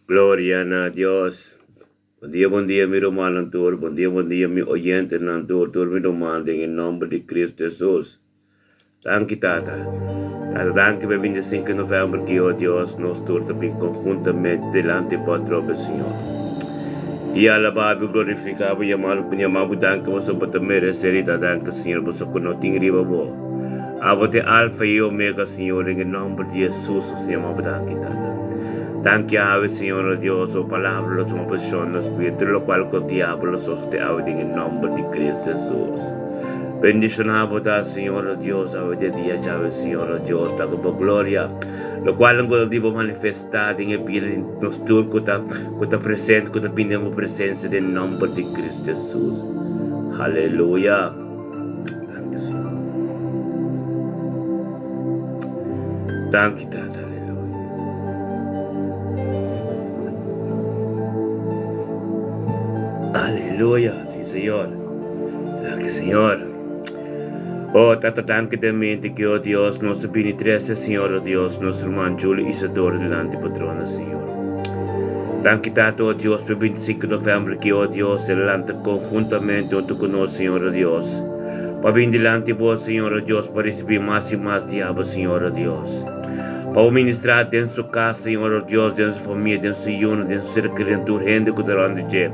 Gloria na Dios. Bon dia, bon dia, mi rumannan tur. Bon dia, bon dia, mi oyentenan tur. Tur mi ruman den e nomber di Cristo Jesus. Danki, Tata. Tata, danki pa e 25 november ki, oh Dios, nos tur ta bin conjuntamente delante Bo atrobe, Señor. I alaba Bo, glorifica Bo, yama Bo, yama Bo danki pasobra Bo ta merece i ta danki, Señor, pasobra cu no tin riba Bo. Abo ta e Alfa i Omega, Señor, den e nomber di Jesus nos ta yama Bo danki, Tata. Danki awe, Señor, oh Dios, Bo palabra lo tuma posicion den nos bida, tur locual cu diablo lo soste awe den e nomber di Cristo Jesus. Bendishoná bo ta, Señor o Dios, awe di e dia djawe, Señor o Dios, ta ku bo gloria, lokual ku ta di bo manifestá den e bida di nos tur ku ta ku ta presente, ku ta bini den bo presensia den nòmber di Cristo Jesus. Aleluya. Danki, Señor. Danki, Tata. Aleluya. Aleluya. Sí, Señor. Danki, Señor. Oh, Tata, danki den mente ki, oh Dios, nos a bini trese, Señor, oh Dios, nos ruman Julio Isadora dilanti bo trono, Señor. Danki, Tata, oh Dios, pa e 25 november ki, oh Dios, el a lanta conjuntamente hunto cu nos, Señor, oh Dios, pa bini dilanti bo, Señor, oh Dios, pa ricibi mas y mas di abo, Señor, oh Dios. Pa bo ministra den su cas, Señor, oh Dios, den su famia, den su yunan, den su ser kerido, den tur hende cu ta rond di dje.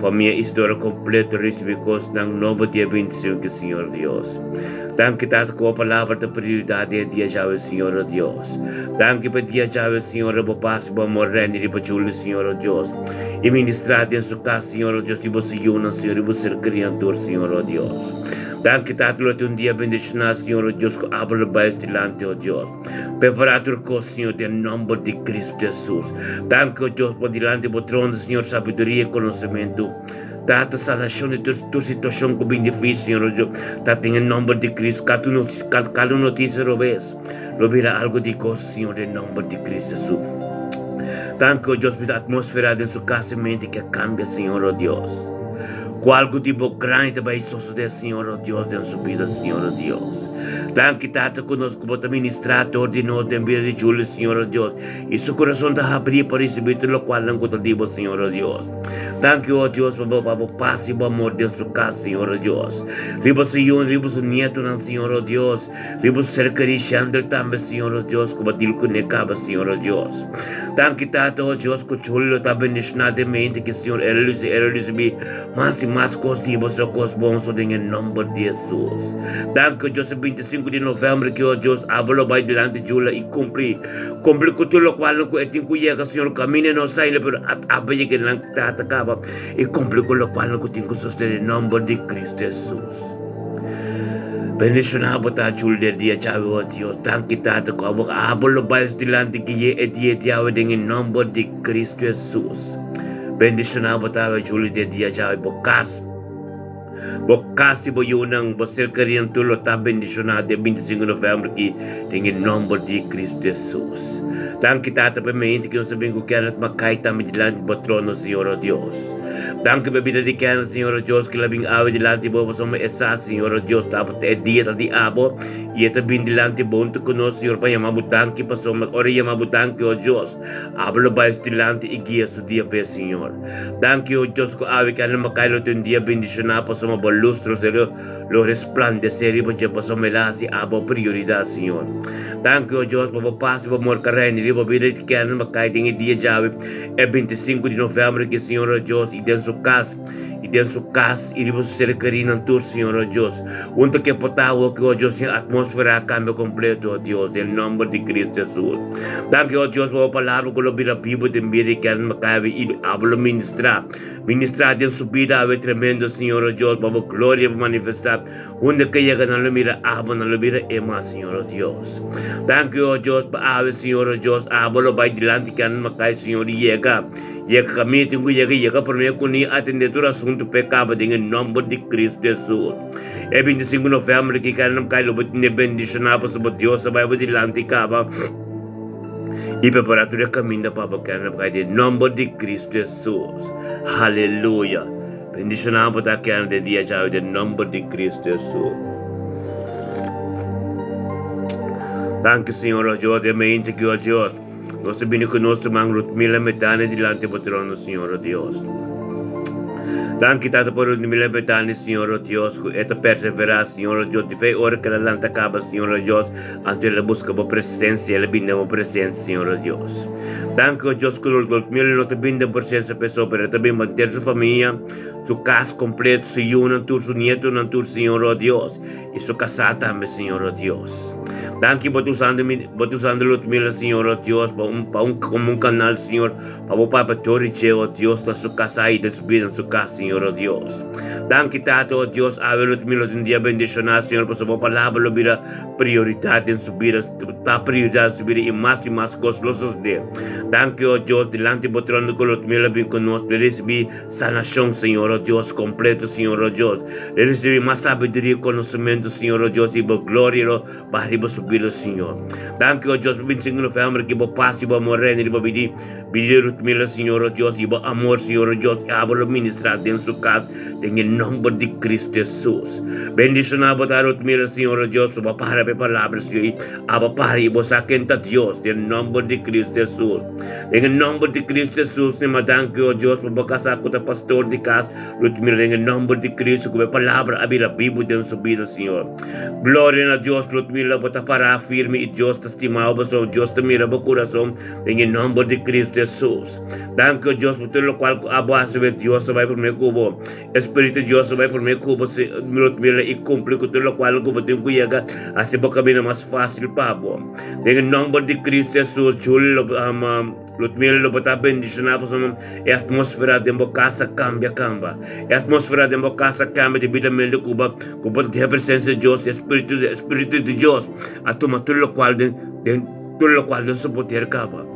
Famia Isidora kompleto risibí kosnan nobo dia 25 Señor Dios. Danki Tata ku bo palabra ta prioridat den e dia djawe Señor o Dios. Danki pa e dia djawe Señor bo pas i bo amor reina riba Julio Señor o Dios. I ministrá den su kas Señor o Dios riba su yunan Señor riba su ser kriantur Señor o Dios. Danki Tata lo tin un dia bendishoná Señor o Dios ku abo lo bai dilanti o Dios. Prepará tur kos, Señor, den nomber di Cristo Jesus. Danki, o Dios, pa dilanti bo trono, Señor, sabiduria i konosementu. Tata, sanashon di tur, tur situashon ku bin difísil, Señor, o Dios. Tata, den e nomber di Cristo, kada un notisia, kada, kada un notisia robes, lo bira algu di goso, Señor, den nomber di Cristo Jesus. Danki, o Dios, pa e atmósfera den su kas i mente ke a kambia, Señor, o Dios. Ku algu di bo grandi ta bai sosodé, Señor, o Dios, den su bida, Señor, o Dios. Danki, Tata, ku nos ku bo ta ministrá dor di nos den bida di Julio, Señor, o Dios, i su kurason ta habrí pa risibí tur lokualnan ku ta di bo, Señor, o Dios. Danki, o Dios, pa bo pa bo pas i bo amor den su kas, Señor, o Dios. Riba su yunan, riba su nietunan, Señor, o Dios. Riba su ser kerí Chandler tambe, Señor, o Dios, ku bo dil kuné kaba, Señor, o Dios. Danki, Tata, o Dios, ku Julio ta bendishoná den mente ki, Señor, el a lusi, el a risibí Mas i mas kos di boso kos bon so den e nomber di Hesus. Danki o Dios e 25 di november ki o Dios abo lo bai dilanti Jula i kumpli kumpli ku tur lokual ku e tin ku yega Señor kaminda no sa ainda pero at abo yega nan tata kaba i kumpli ku lokual ku tin ku sosode den nomber di Cristo Hesus. Bendiciona bo ta Jula den dia djawe o Dios. Danki Tata ku abo abo lo bai dilanti guie e dia djawe den e nomber di Cristo Hesus. Bendishoná bo ta awe Juli den dia djawe bo kas, bo kas i bo yunan, bo ser kerinan tur lo ta bendishoná den 25 november ki den e nomber di Cristo Jesus. Danki Tata pa e mente ki nos ta bin ku Kenneth Mackay tambe dilanti bo trono Señor o Dios. Danki pa e bida di Kenneth Señor o Dios ki la bin awe dilanti bo pasobra e sa Señor o Dios tabata e dia ta di abo i e ta bin dilanti bo huntu ku nos Señor pa yama bo danki pasobra ora e yama bo danki o Dios Abo lo bai su dilanti i guia su dia p'e, Señor. Danki, o Dios, ku awe ku anima kai lo tin un dia bendishoná pasobra bo lus trosero lo resplandesé riba dje pasobra el a hasi abo prioridat, Señor. Danki, o Dios, pa bo pas i bo amor ka reina riba bida di ke anima kai den e dia djawe, e 25 di novèmber aki, Señor, o Dios, i den su kas. I den su kas i riba su ser kerínan tur, Señor, o Dios. Un ta ke por ta awoki, o Dios, sin atmósfera a kambia kompleto, o Dios, den nòmber di Cristo Hesus. Danki, o Dios, pa bo palabra ku lo bira bibu den bida di Kenneth McIvey i abo lo ministrá. Ministrá den su bida awe tremendo, Señor, o Dios, pa bo gloria por manifestá. Unda ke yega nan lo mira abo, nan lo mira e mas, Señor, o Dios. Danki, o Dios, pa awe, Señor, o Dios, abo lo bai dilanti Kenneth McIvey, Señor, i yega. Yega kaminda tin ku yega, yega promé ku ni atendé tur asuntu p'e kaba den e nòmber di Kristu Hesus. E 25 novèmber ki kada nan kai lo bo tene bendishoná pasobra Dios a bai bo dilanti kaba i prepará tur e kaminda pa bo kada nan kai den nòmber di Kristu Hesus. Haleluya! Bendishoná bo ta keda den dia djawe den nòmber di Kristu Hesus. Danki Señor, o Dios, den mente ki o Dios. Nos ta bini ku nos ruman Rutmila Metani dilanti bo trono, Señor, o Dios. Danki, Tata, pa Rutmila Metani, Señor, o Dios, ku e ta perseverá, Señor, o Dios, di fe ora ku el a lanta kaba, Señor, o Dios, anto el a buska bo presensia, el a bini den bo presensia, Señor, o Dios. Danki, o Dios, ku Rutmila no ta bini den presensia p'esou, pero e ta bini pa henter su famia, su kas kompleto, su yunan tur, su nietonan tur, Señor, o Dios, i su kasá tambe, Señor, o Dios. Danki bo ta usando mi, bo ta usando Ludmila, Señor, o Dios, pa un, pa un, komo un kanal, Señor, pa bo papia tur i dje, o Dios, na su kasá i den su bida, na su kas, Señor, o Dios. Danki, Tata, o Dios, awe Ludmila tin un dia bendishoná, Señor, pasobra bo palabra lo bira prioridat den su bida, ta prioridat den su bida i mas i mas kos lo sosodé. Danki, o Dios, dilanti bo trono ku Ludmila bin ku nos, lo risibí Sanashon, Señor, oh Dios, kompleto, Señor, oh Dios. Le risibí mas sabiduria i konosementu, Señor, oh Dios, i bo gloria lo baha riba su bida, Señor. Danki, oh Dios, pa 25 november ki bo pas i bo amor reina riba bida di bida di Ruthmila, Señor, oh Dios, i bo amor, Señor, oh Dios, i abo lo ministrá den su kas den e nomber di Cristo Jesus. Bendishoná bo ta, Ruthmila, Señor, oh Dios, bo para pa e palabra, Señor, i abo para i bo sa ken ta Dios, den nomber di Cristo Jesus. Den e nòmber di Kristu Hesus, mi danki, o Dios, pa bo kasá ku ta pastor di kas, lo ta mira den e nòmber di Kristu ku bo palabra a bira bibu den su bida, Señor. Gloria na Dios, lo ta mira bo ta pará firme i Dios ta stima bo pasobra Dios ta mira bo kurason den e nòmber di Kristu Hesus. Danki, o Dios, pa tur lokual ku abo hasi wet Dios a bai promé ku bo. E Spiritu di Dios a bai promé ku bo, lo ta mira i kumpli ku tur lokual ku bo tin ku yega, hasi bo kaminda mas fásil pa bo. Den e nomber di Cristo Jesus, Julie lo Ludmila lo bo ta bendiciona pasobra e atmosfera den bo casa cambia camba. E atmosfera den bo casa cambia debidamente cu bo cu bo ta den e presencia di Dios, e Spiritu e Spiritu di Dios a tuma tur locual den den tur locual den su poder caba.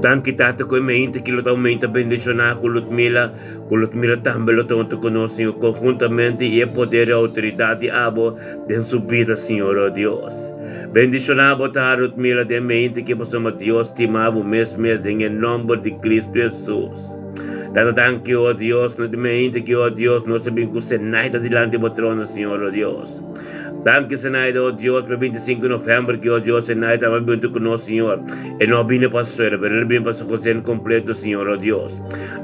Danki Tata cu e mente ki lo ta un mente bendiciona cu Ludmila cu Ludmila tambe lo ta hunto cu nos Señor conhuntamente y e poder y autoridad di abo den su bida Señor oh Dios. Bendiciona bo ta Rutmila den mente ki pasobra Dios stima bo mes mes den e nomber di Cristo Jesus. Tata danki oh Dios no den mente ki oh Dios nos ta bin ku Zenaida dilanti bo trono Señor oh Dios. Danki Zenaida oh Dios pa 25 november ki oh Dios Zenaida a bin hunto ku nos Señor. E no a bini pa suela pero el a bini pa su gezin completo Señor oh Dios.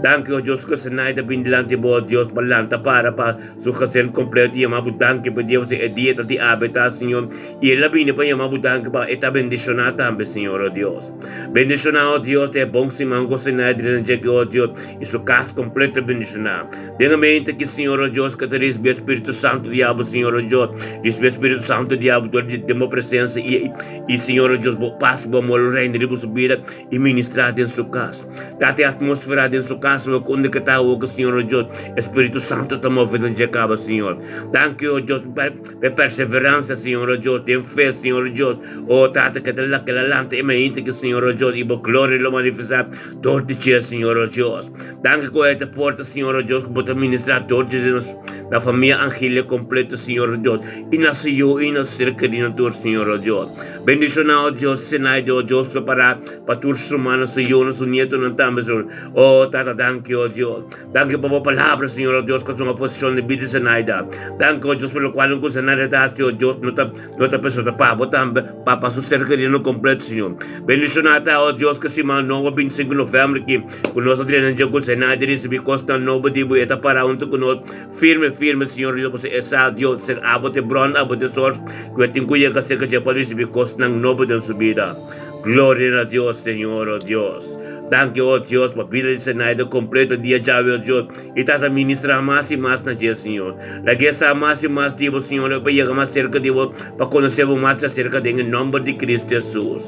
Danki oh Dios ku Zenaida bin dilanti bo oh Dios pa lanta para pa Su gezin kompleto yama bo danki pa Dios e dia ta di abe ta Señor y el a bini pa yama bo danki pa e ta bendiciona tambe Señor oh Dios bendiciona oh Dios e bon siman ku Señor drenta dje ki oh Dios y su kas kompleto bendiciona den mente ki Señor oh Dios ke ta ricibi e Spiritu Santo di abo Señor oh Dios ricibi e Spiritu Santo di abo dor di den bo presencia y y Señor oh Dios bo pas bo amor lo reina riba su bida y ministra den su kas. Tata e atmosfera den su casa wak unda ke ta awo ku Señor o Dios Espiritu Santo ta move den dje kaba Señor. Danki o Dios pa e perseveransia Señor o Dios den fe Señor o Dios o Tata ke ta ke la lanta e mainta ki Señor o Dios i bo gloria lo manifesta dor di dje Señor o Dios. Danki ku e ta porta Señor o Dios ku bo ta ministra dor di dje na famia Angelia kompleto Señor o Dios i na su yu i na su ser kerido tur Señor o Dios. Bendiciona o Dios Senaida o Dios prepara Pa tur su rumannan, su yunan, su nietonan tambe, Señor. Oh, Tata, danki, oh Dios. Danki pa bo palabra, Señor, oh Dios, ku a tuma posishon den bida di Zenaida. Danki, oh Dios, pa lokual ku Zenaida ta hasi, oh Dios, no ta, no ta pensa ta pa bo tambe, pa pa su ser kerido kompleto, Señor. Bendishoná ta, oh Dios, ku siman nobo, 25 novèmber aki, ku nos a drena dje ku Zenaida risibí kosnan nobo di bo i e ta pará huntu ku nos, firme, firme, Señor Dios, pasobra e sa, Dios, ser abo ta e bron, abo ta e source, ku e tin ku yega serka dje pa risibí kosnan nobo den su bida. Gloria na Dios, Señor, oh Dios. Danki, oh Dios, pa bida di Zenaida completo dia djawe, oh Dios. I tata ministra mas i mas na dje, Señor. Lag'é sa mas i mas di bo, Señor, pa yega mas cerca di bo, pa conoce bo mas acerca den e nomber di Cristo Jesus.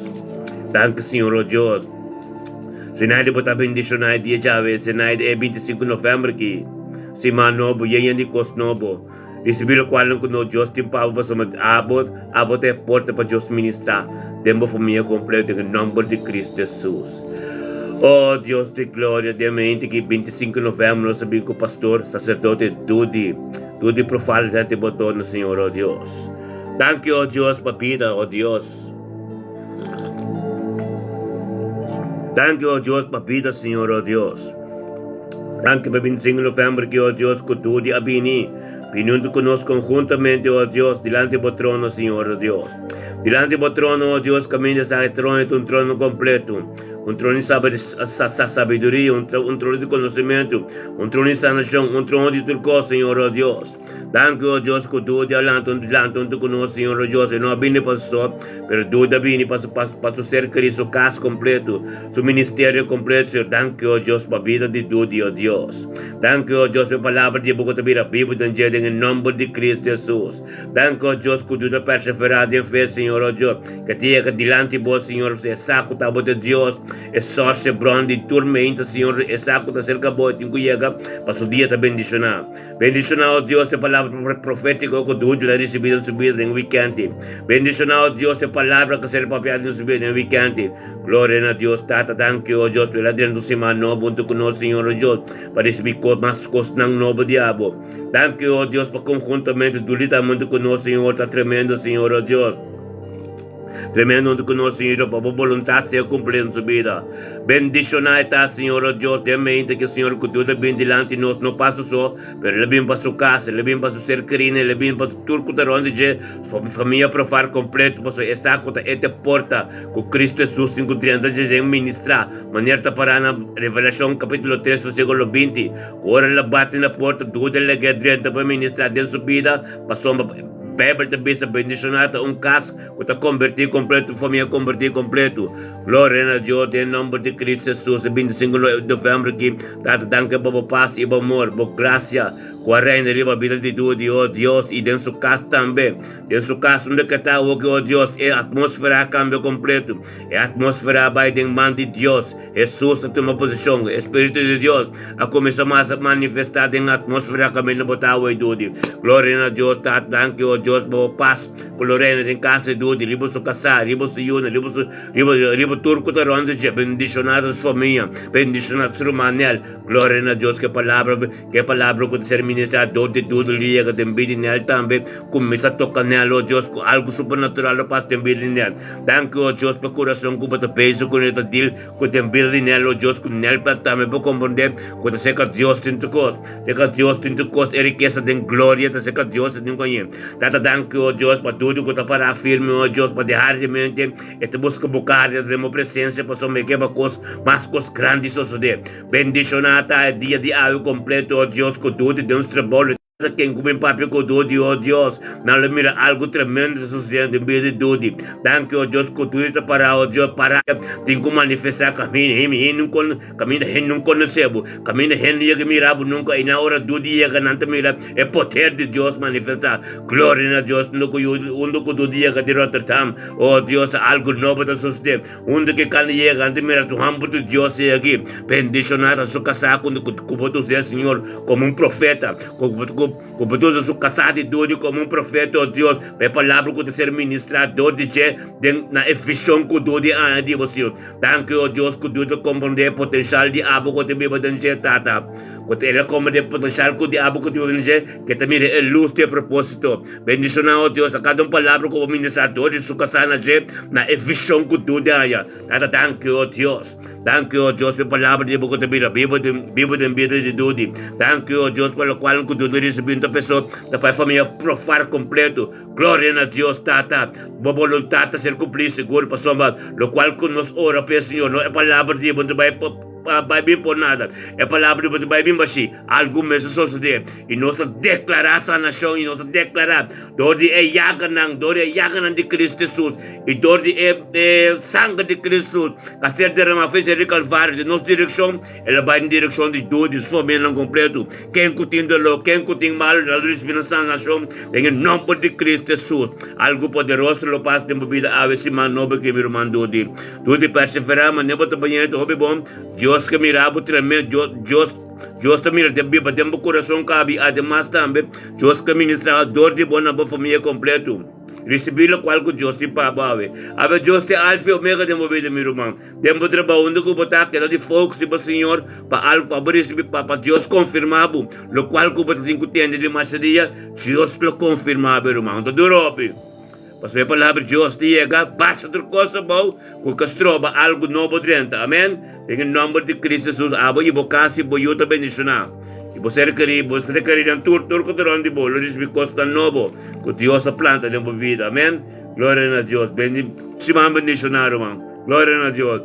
Danki, Señor, oh Dios. Zenaida, bo ta bendiciona e dia djawe, Zenaida, e 25 november ki. Siman nobo, yen yen di cos nobo. Risibi lokualnan ku no Dios tin pa bo pasobra abo, abo ta e porta pa Dios ministrá den bo famia kompleto den e nòmber di Kristu Hesus. O Dios di gloria, den mente ki 25 novèmber nos a bin ku pastor, saserdote Dudi, Dudi Profal dilanti bo trono, Señor, o Dios. Danki, o Dios, pa bida, o Dios. Danki, o Dios, pa bida, Señor, o Dios. Danki pa 25 novèmber ki, o Dios, ku Dudi a bini. Bini huntu ku nos konhuntamente, o Dios, dilanti bo trono, Señor, o Dios. Dilanti bo trono, o Dios, kaminda sa e trono ta un trono kompleto, un trono di sabiduria, un trono di konosementu, un trono di sanashon, un trono di tur kos, Señor, o Dios. Danki, o Dios, ku duda a lanta lanta huntu ku nos, Señor, o Dios. E no a bini pa su so, pero duda a bini pa su, pa, pa su ser kerí, su kas kompleto, su ministerio kompleto, Señor. Danki, o Dios, pa bida di duda, o Dios. Danki, o Dios, pa e palabra di bo ku ta bira bibu den dje, den e nòmber di Kristu Hesus. Danki, o Dios, ku duda perseverá den fe, Señor, o Dios, ke ta yega dilanti bo, Señor, e sa ku ta bo ta Dios, e sòrs, e bron di tur meinta, Señor, e sa ku ta serka bo, e tin ku yega pa su dia ta bendishoná. Bendishoná, o Dios, e palabra profétiko ku Dudu a risibí den su bida den wikènti. Bendishoná, o Dios, e palabra ku a ser papiá den su bida den wikènti. Gloria na Dios Tata. Danki, o Dios, pa el a drenta un siman nobo huntu ku nos, Señor, o Dios, pa risibí mas kosnan nobo di abo. Danki, o Dios, pa konhuntamente Dudu ta huntu ku nos, Señor. Ta tremendo, Señor, o Dios. Tremendo huntu ku nos, Señor, pa bo boluntat sea kumplí den su bida. Bendishoná e ta, Señor, o Dios, den mente ku Señor ku Dios a bin dilanti nos, no pa su so, pero el a bin pa su kas, el a bin pa su ser kerí, el a bin pa tur ku ta rònt di dje, su famia profar kompleto, pasobra e sa ku ta e te porta ku Kristu Hesus tin ku drenta dje den ministrá, manera ta pará na Revelashon kapítulo tres versíkulo 20, ku ora el a bati na porta, duda el a lag'é drenta pa ministrá den su bida, pasobra. Bijbel ta bisa, Bendishoná ta un kas ku ta kombertí kompletu, un famia kombertí kompletu. Gloria na Dios den nòmber di Kristu Hesus. E 25 novèmber aki, Tata, danki pa bo pas i bo amor, bo grasia ku a reina riba bida di Dudi, o Dios, i den su kas tambe. Den su kas unda ke ta awoki, o Dios, e atmósfera a kambia kompletu. E atmósfera a bai den man di Dios. Hesus a tuma posishon. E Spiritu di Dios a kuminsá mas manifestá den atmósfera kaminda bo ta awe Dudi. Gloria na Dios Tata, danki o Dios pa bo pas ku lo reina den kasa di Dudi, riba su kasá, riba su yunan, riba su riba riba tur ku ta rònt di dje. Bendishoná ta su famia, bendishoná ta su ruman Nel. Gloria na Dios ku e palabra ku e palabra ku ta ser ministrá dor di Dudi lo yega den bida di Nel tambe. Kuminsá toka Nel, o Dios, ku algu supernatural lo pasa den bida di Nel. Danki, o Dios, pa kurason ku bo ta bezig ku nel ta dil ku den bida di nel, o Dios, ku nel pa tambe por komprendé ku ta serka Dios tin tur kos. Serka Dios tin tur kos, e rikesa den gloria ta serka Dios e tin koñe. Tata, danki, o Dios, pa tur ku ta pará firme, o Dios, pa diariamente e ta buska bo kara den bo presensia pasobra e ke pa kos mas kos grandi sosodé. Bendishoná ta e dia di awe kompleto, o Dios, ku tur di den su trabou. Ta ken ku bin papia ku Dudi, o Dios, nan lo mira algu tremendo ta susediendo den bida di Dudi. Danki, o Dios, ku Dudi ta pará, o Dios, pará. Tin ku manifestá kaminda hende hende no kaminda hende no konosé bo, kaminda hende no yega mira bo nunka, i na ora Dudi yega nan ta mira e poder di Dios manifestá. Gloria na Dios, unda ku unda ku Dudi yega di Rotterdam, o Dios, algu nobo ta susedé. Unda ke kanda yega, nan ta mira tur hamber di Dios ei aki. Bendishoná ta su kasá ku ku bo ta usa Señor komo un profeta, ku ku bo ta usa su kasá di dor di komo un profeta, o Dios, pa e palabra ku ta ser ministrá dor di dje den na e vishon ku dor di aña di bo, Señor. Danki, o Dios, ku Dios ta komprondé e potenshal di abo ku ta biba den dje, Tata. Ku ta el a komprondé e potenshal ku di abo ku ta biba den dje, ke ta mira e lus di e propósito. Bendishoná, o Dios, a kada un palabra ku bo ministrá dor di su kasá na dje, na e vishon ku tur di haña. Tata, danki, o Dios. Danki, o Dios, pa e palabra di bo ku ta bira bibu den, bibu den bida di Dudi. Danki, o Dios, pa lokual ku Dudi risibí un ta pesó ta pa e famia profar kompleto. Gloria na Dios, Tata. Bo boluntat ta ser kumplí sigur, pasobra lokual ku nos ora p'e, Señor, no e palabra di bo ta bai pa bai bin por nada. E palabra di bo ta bai bin bashí. Algu mester sosodé. I nos ta deklará sanashon i nos ta deklará dor di e yaganan, dor di e yaganan di Kristu Hesus i dor di e e sanger di Kristu Hesus ku a ser derramá fecha di Kalvario den nos direkshon, el a bai den direkshon di Dios di su famianan kompletu. Ken ku tin doló, ken ku tin malu, lo risibí nan sanashon den e nòmber di Kristu Hesus. Algu poderoso lo pasa den bo bida awe siman nobo aki, mi ruman Dudi. Dudi, perseverá, manera bo ta bañando hopi bon. Dios ke mira bo tremendo. Dios, Dios. Dios ta mira den biba den bo kurason kabi, ademas tambe Dios ke ministra dor di bo na bo famia kompletu. Risibí lokual ku Dios tin pa bo awe. Awe Dios ta e Alfa i Omega den bo bida, mi ruman. Den bo trabou, unda ku bo ta, keda di focus riba Señor pa algu pa bo risibí, pa pa Dios konfirmá bo lokual ku bo ta tin ku tende di masha dia, Dios lo konfirmá bo, ruman. Ta duru hopi. Pasobra e palabra di Dios ta yega, basha tur kos abou ku ka stroba algu nobo drenta. Amen. Den e nòmber di Kristu Hesus, abo i bo kas i bo yu ta bendishoná. I bo ser kerí, bo ser kerínan tur, tur ku ta rònt di bo lo risibí kosnan nobo ku Dios a planta den bo bida. Amèn. Gloria na Dios. Bendi, siman bendishoná, ruman. Gloria na Dios.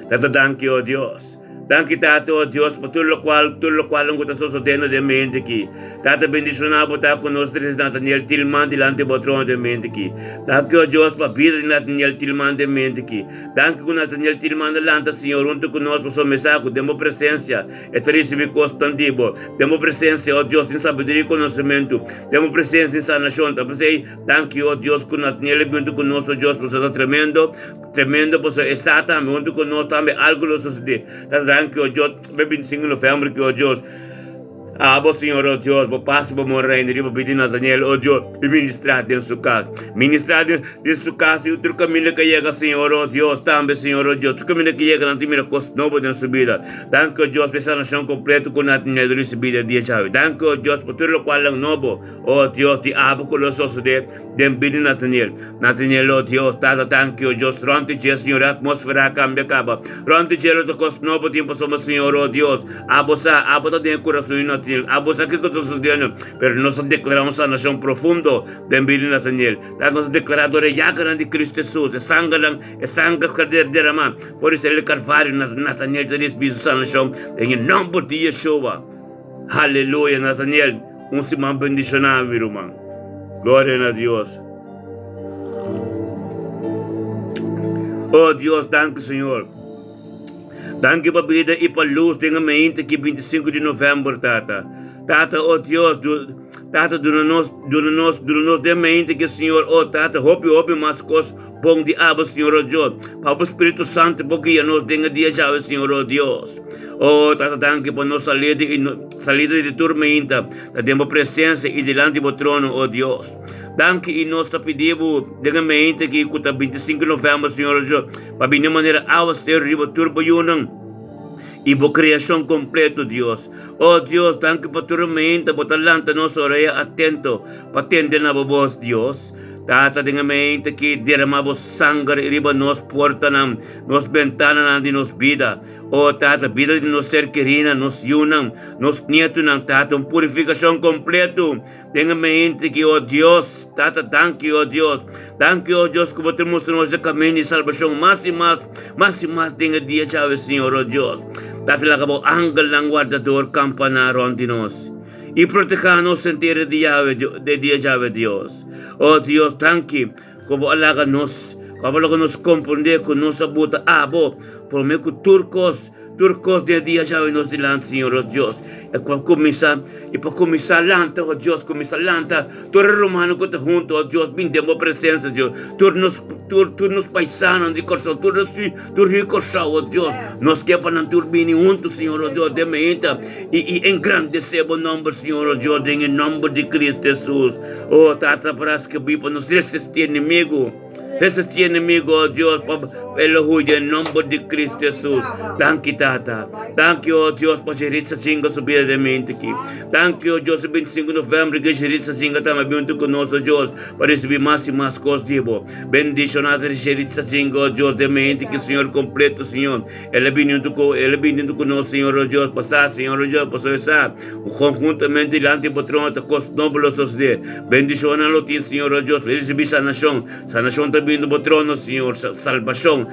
Tata, danki, o Dios. Danki, Tata, o Dios, pa tur lokual, tur lokual ku ta sosodendo den mente aki. Tata, bendishoná bo ta ku nos trese Nathaniel Tilman dilanti bo trono den mente aki. Danki, o Dios, pa bida di Nathaniel Tilman den mente aki. Danki ku Nathaniel Tilman a lanta, Señor, huntu ku nos pasobra mi sa ku den bo presensia e ta risibí kosnan di bo. Den bo presensia, o Dios, tin sabiduria i konosementu. Den bo presensia tin sanashon. Ta p'esei, danki, o Dios, ku Nathaniel a bin huntu ku nos, o Dios, pasobra ta tremendo. Tremendo pasobra e sa tambe huntu ku nos tambe algu lo sosodé. Ta danki o Dios p'e 25 november ki o Dios abo Señor o Dios bo pasa bo mon reina riba bida di Nathaniel o Dios i ministra den su kas. Ministra den den su kas i tur kaminda ke yega Señor o Dios tambe Señor o Dios tur kaminda ke yega nan ta mira kos nobo den su bida. Danki o Dios p'e sanashon kompleto ku Nathaniel risibí den dia djawe. Danki o Dios pa tur lokualnan nobo o Dios di abo ku lo sosodé den bida di Nathaniel. Nathaniel, O Dios, Tata, danki, O Dios, rond di dje, Señor, e atmósfera a kambia kaba. Rond di dje lo ta kos nobo tin pasobra, Señor, O Dios, Abo sa, Abo ta den e kurason di Nathaniel, Abo sa kiko ta sosodiendo, pero nos ta deklará un sanashon profundo den bida di Nathaniel. Tata, nos ta deklará dor e yaganan di Kristu Hesus, e sangernan, e sanger ku a deramá for di sali di Kalvario, Nathaniel ta risibí su sanashon den e nòmber di Yeshua. Haleluya, Nathaniel, un siman bendishoná, mi ruman. Gloria na Dios. Oh Dios, danki Señor. Danki pa bida i pa lus den e mainta ki 25 di november, Tata. Tata, oh Dios, du, Tata, duna nos, duna nos, duna nos den mainta ki Señor, oh Tata, hopi, hopi mas kos bon di abo, Señor, oh Dios. Pa bo Spiritu Santo bo guia nos den e dia djawe, Señor, oh Dios. Oh Tata, danki pa nos salida i no, salida di tur mainta ta den bo presensia i dilanti bo trono, oh Dios. Danki i nos ta pidi bo den e mainta aki ku ta 25 november, Señor, oh Dios, pa bini manera awaseru riba tur bo yunan i bo kreashon kompleto, Dios. Oh Dios, danki pa tur e mainta bo ta lanta nos orea atento pa tende na bo bos, Dios. Tata, den e mainta aki derama bo sanger riba nos portanan, nos bentananan di nos bida. O Tata, bida di nos ser kerinan, nos yunan, nos nietunan, Tata, un purifikashon kompleto den e mente ki, o Dios, Tata, danki, o Dios, danki, o Dios, ku Bo ta mustra nos e kaminda di salbashon mas i mas, mas i mas den e dia djawe, Señor, o Dios. Tata, laga Bo angelnan wardador kampaná rònt di nos i protehá nos henter e dia e dia djawe, Dios. O Dios, danki ku Bo a laga nos, ku Bo a laga nos komprondé ku nos a buta Abo Prome ku tur kos, tur kos den e dia djawe nos dilanti, Señor nos Dios. E pa kuminsá, i pa kuminsá lanta, o Dios, kuminsá lanta tur e rumannan ku ta huntu, o Dios, bin den bo presensia, Dios. Tur nos, tur, tur nos paisanonan di Kòrsou, tur nos yu, tur yu Kòrsou, o Dios. Nos ke pa nan tur bini huntu, Señor, o Dios, den meinta i, i engrandesé bo nòmber, Señor, o Dios, den e nòmber di Cristo Hesus. O Tata, para skibí pa nos resistí enemigu. Resistí enemigo, oh Dios, pa e lo hui den nomber di Cristo Jesus. Danki, Tata. Danki, oh Dios, pa Jeritza Jinga su bida den mente aki. Danki, oh Dios, e 25 november ke Jeritza Jinga tambe bin huntu ku nos, oh Dios, pa risibí mas i mas kos di bo. Bendishoná ta Jeritza Jinga, oh Dios, den mente aki, Señor, kompleto, Señor. El a bini huntu ku, el a bini huntu ku nos, Señor, oh Dios, pa sa, Señor, oh Dios, pasobra e sa ku konhuntamente dilanti bo trono ta kos nobo lo sosodé. Bendishonnan lo tin, Señor, oh Dios, risibí sanashon. Sanashon ta bini di bo trono, Señor, salbashon,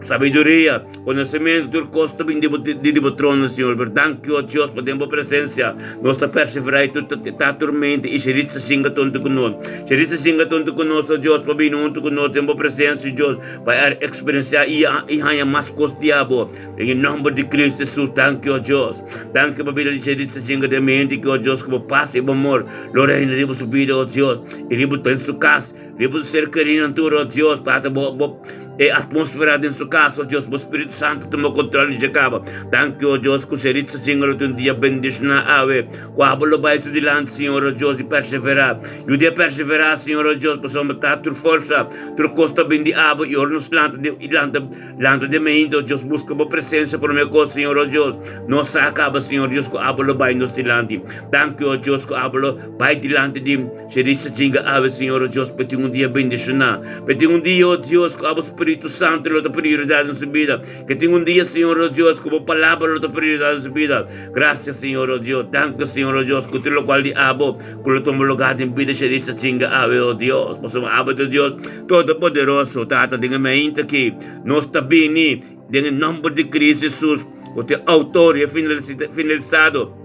sabiduria, konosementu, tur kos ta bini di bo, di bo trono, Señor. Pero danki, oh Dios, pa den bo presensia nos ta perseverá i tur ta turmenta i Sherit ta singa tonto ku nos. Sherit ta singa tonto ku nos, oh Dios, pa bini huntu ku nos den bo presensia, Dios. Pa e eksperensiá i i haña mas kos di abo. Den e nòmber di Kristu Hesus, danki, o Dios. Danki pa bida di Sheritza Jinga den mi hende ki, o Dios, ku bo pas i bo amor lo reina riba su bida, o Dios, i riba den su kas, riba su ser kerinan tur, o Dios. Tata, bo bo e atmósfera den su kas, o Dios, bo Spiritu Santu tuma kontrol di dje kaba. Danki, o Dios, ku Sheritza Jinga lo tin un dia bendishoná awe. Ku abo lo bai tur dilanti, Señor, o Dios, i perseverá. Yud'é perseverá, Señor, o Dios, pasobra ta tur forsa. Tur kos ta bin di abo, i ora nos lanta di, i lanta, lanta di mainta, o Dios, buska bo presensia promé kos, Señor, o Dios. Nos sa kaba, Señor Dios, ku abo lo bai nos dilanti. Danki, o Dios, ku abo lo bai dilanti di Sherissa Jinga awe, Señor, o Dios, pa tin un dia bendishoná. Pa tin un dia, o Dios, ku abo Spiritu. Spiritu Santu lo ta prioridat den su bida. Ke tin un dia, Señor, o Dios, ku bo Palabra lo ta prioridat den su bida. Gracias, Señor, o Dios. Danki, Señor, o Dios, ku tur lokual di abo ku lo tuma lugá den bida Sherissa chinga awe, o Dios. Pasobra abo ta Dios Todopoderoso. Tata, den e mainta aki, nos ta bini den e nomber di Cristo Jesus, ku ta e outor i e finalisado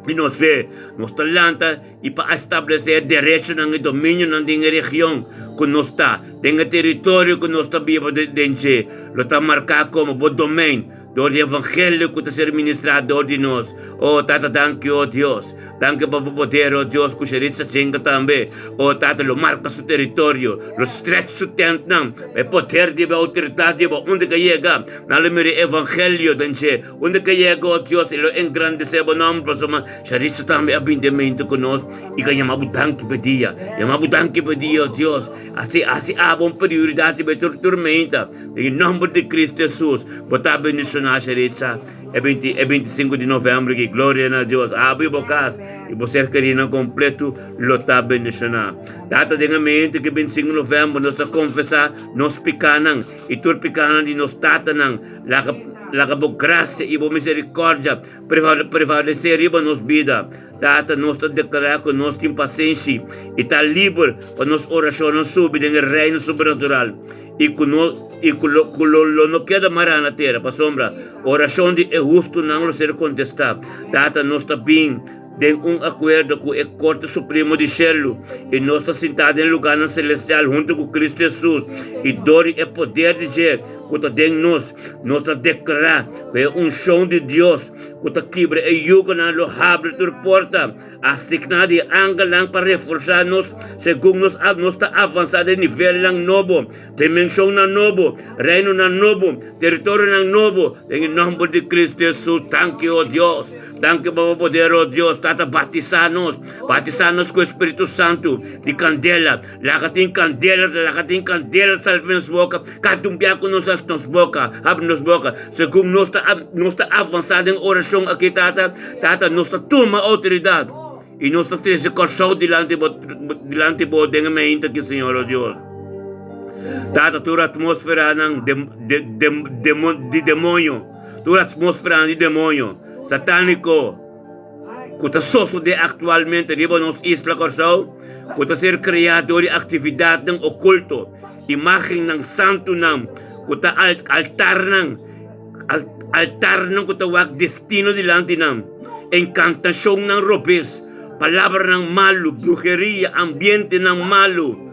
di nos fe. Nos ta lanta i pa establesé e derechonan i dominionan den e region ku nos ta, den e teritorio ku nos ta biba den dje, lo ta marká komo bo domein dor di evangelio ku ta ser ministrá dor di nos. O Tata, danki, o Dios. Danki pa bo poder, o Dios, ku Sheritsa Chinga tambe, o Tata, lo marka su teritorio, lo stretch su tèntnan pa e poder di bo, e outoridat di bo, unda ku e yega, nan lo mira e evangelio den dje. Unda ke yega, o Dios, i lo engrandesé bo nòmber, pasobra Sharissa tambe a bini den mente ku nos i ka yama bo danki pa e dia. Yama bo danki pa e dia, o Dios. Hasi, hasi abo un prioridat riba e tur turmenta. Den e nòmber di Kristu Hesus, bo ta bendishoná, Sharissa, e binti, e bintisinku di novèmber aki. Gloria na Dios. Abo i bo kas i bo ser kerinan kompletu lo ta bendishoná. Tata, den e mente ku e bintisinku di novèmber nos ta konfesá nos pikanan i tur pikanan di nos tatanan. Laga, laga bo grasia i bo miserikòrdia prevalesé riba nos bida. Tata, nos ta deklará ku nos tin pasenshi i ta liber pa nos orashonnan subi den e reino sobrenatural i ku no, i ku lo, ku lo, lo no keda mará na tera, pasobra orashon di e hustunan lo ser kontestá. Tata, nos ta bin den un akuerdo ku e Korte Supremo di shelu i nos ta sintá den lugánan selestial huntu ku Kristu Hesus i dor di e poder di dje ku ta den nos, nos ta deklará ku e unshon di Dios ku ta kibra e yugonan lo habri tur porta asigná di e angelnan pa reforsá nos segun nos nos ta avansá den nivelnan nobo, dimenshonnan nobo, reinonan nobo, teritorionan nobo, den e nòmber di Kristu Hesus. Danki, o Dios. Danki pa bo poder, o Dios. Tata, batisá nos, batisá nos ku e Spiritu Santu di kandela. Laga tin kandela, laga tin kandela sali for nos boka, kada un bia ku nos hasi nos boka, habri nos boka. Segun nos ta nos ta avansá den orashon aki, Tata, Tata, nos ta tuma outoridat i nos ta trese Kòrsou dilanti bo, dilanti bo den e mainta aki, Señor, o Dios. Tata, tur atmósferanan de, de, de, di demoño, tur atmósferanan di demoño, satániko, ku ta sosodé aktualmente riba nos isla Kòrsou, ku ta ser kreá dor di aktividatnan okulto, imágennan, santunan ku ta altarnan, altarnan ku ta wak destino dilanti nan, enkantashonnan robes, palabranan malu, bruheria, ambientenan malu.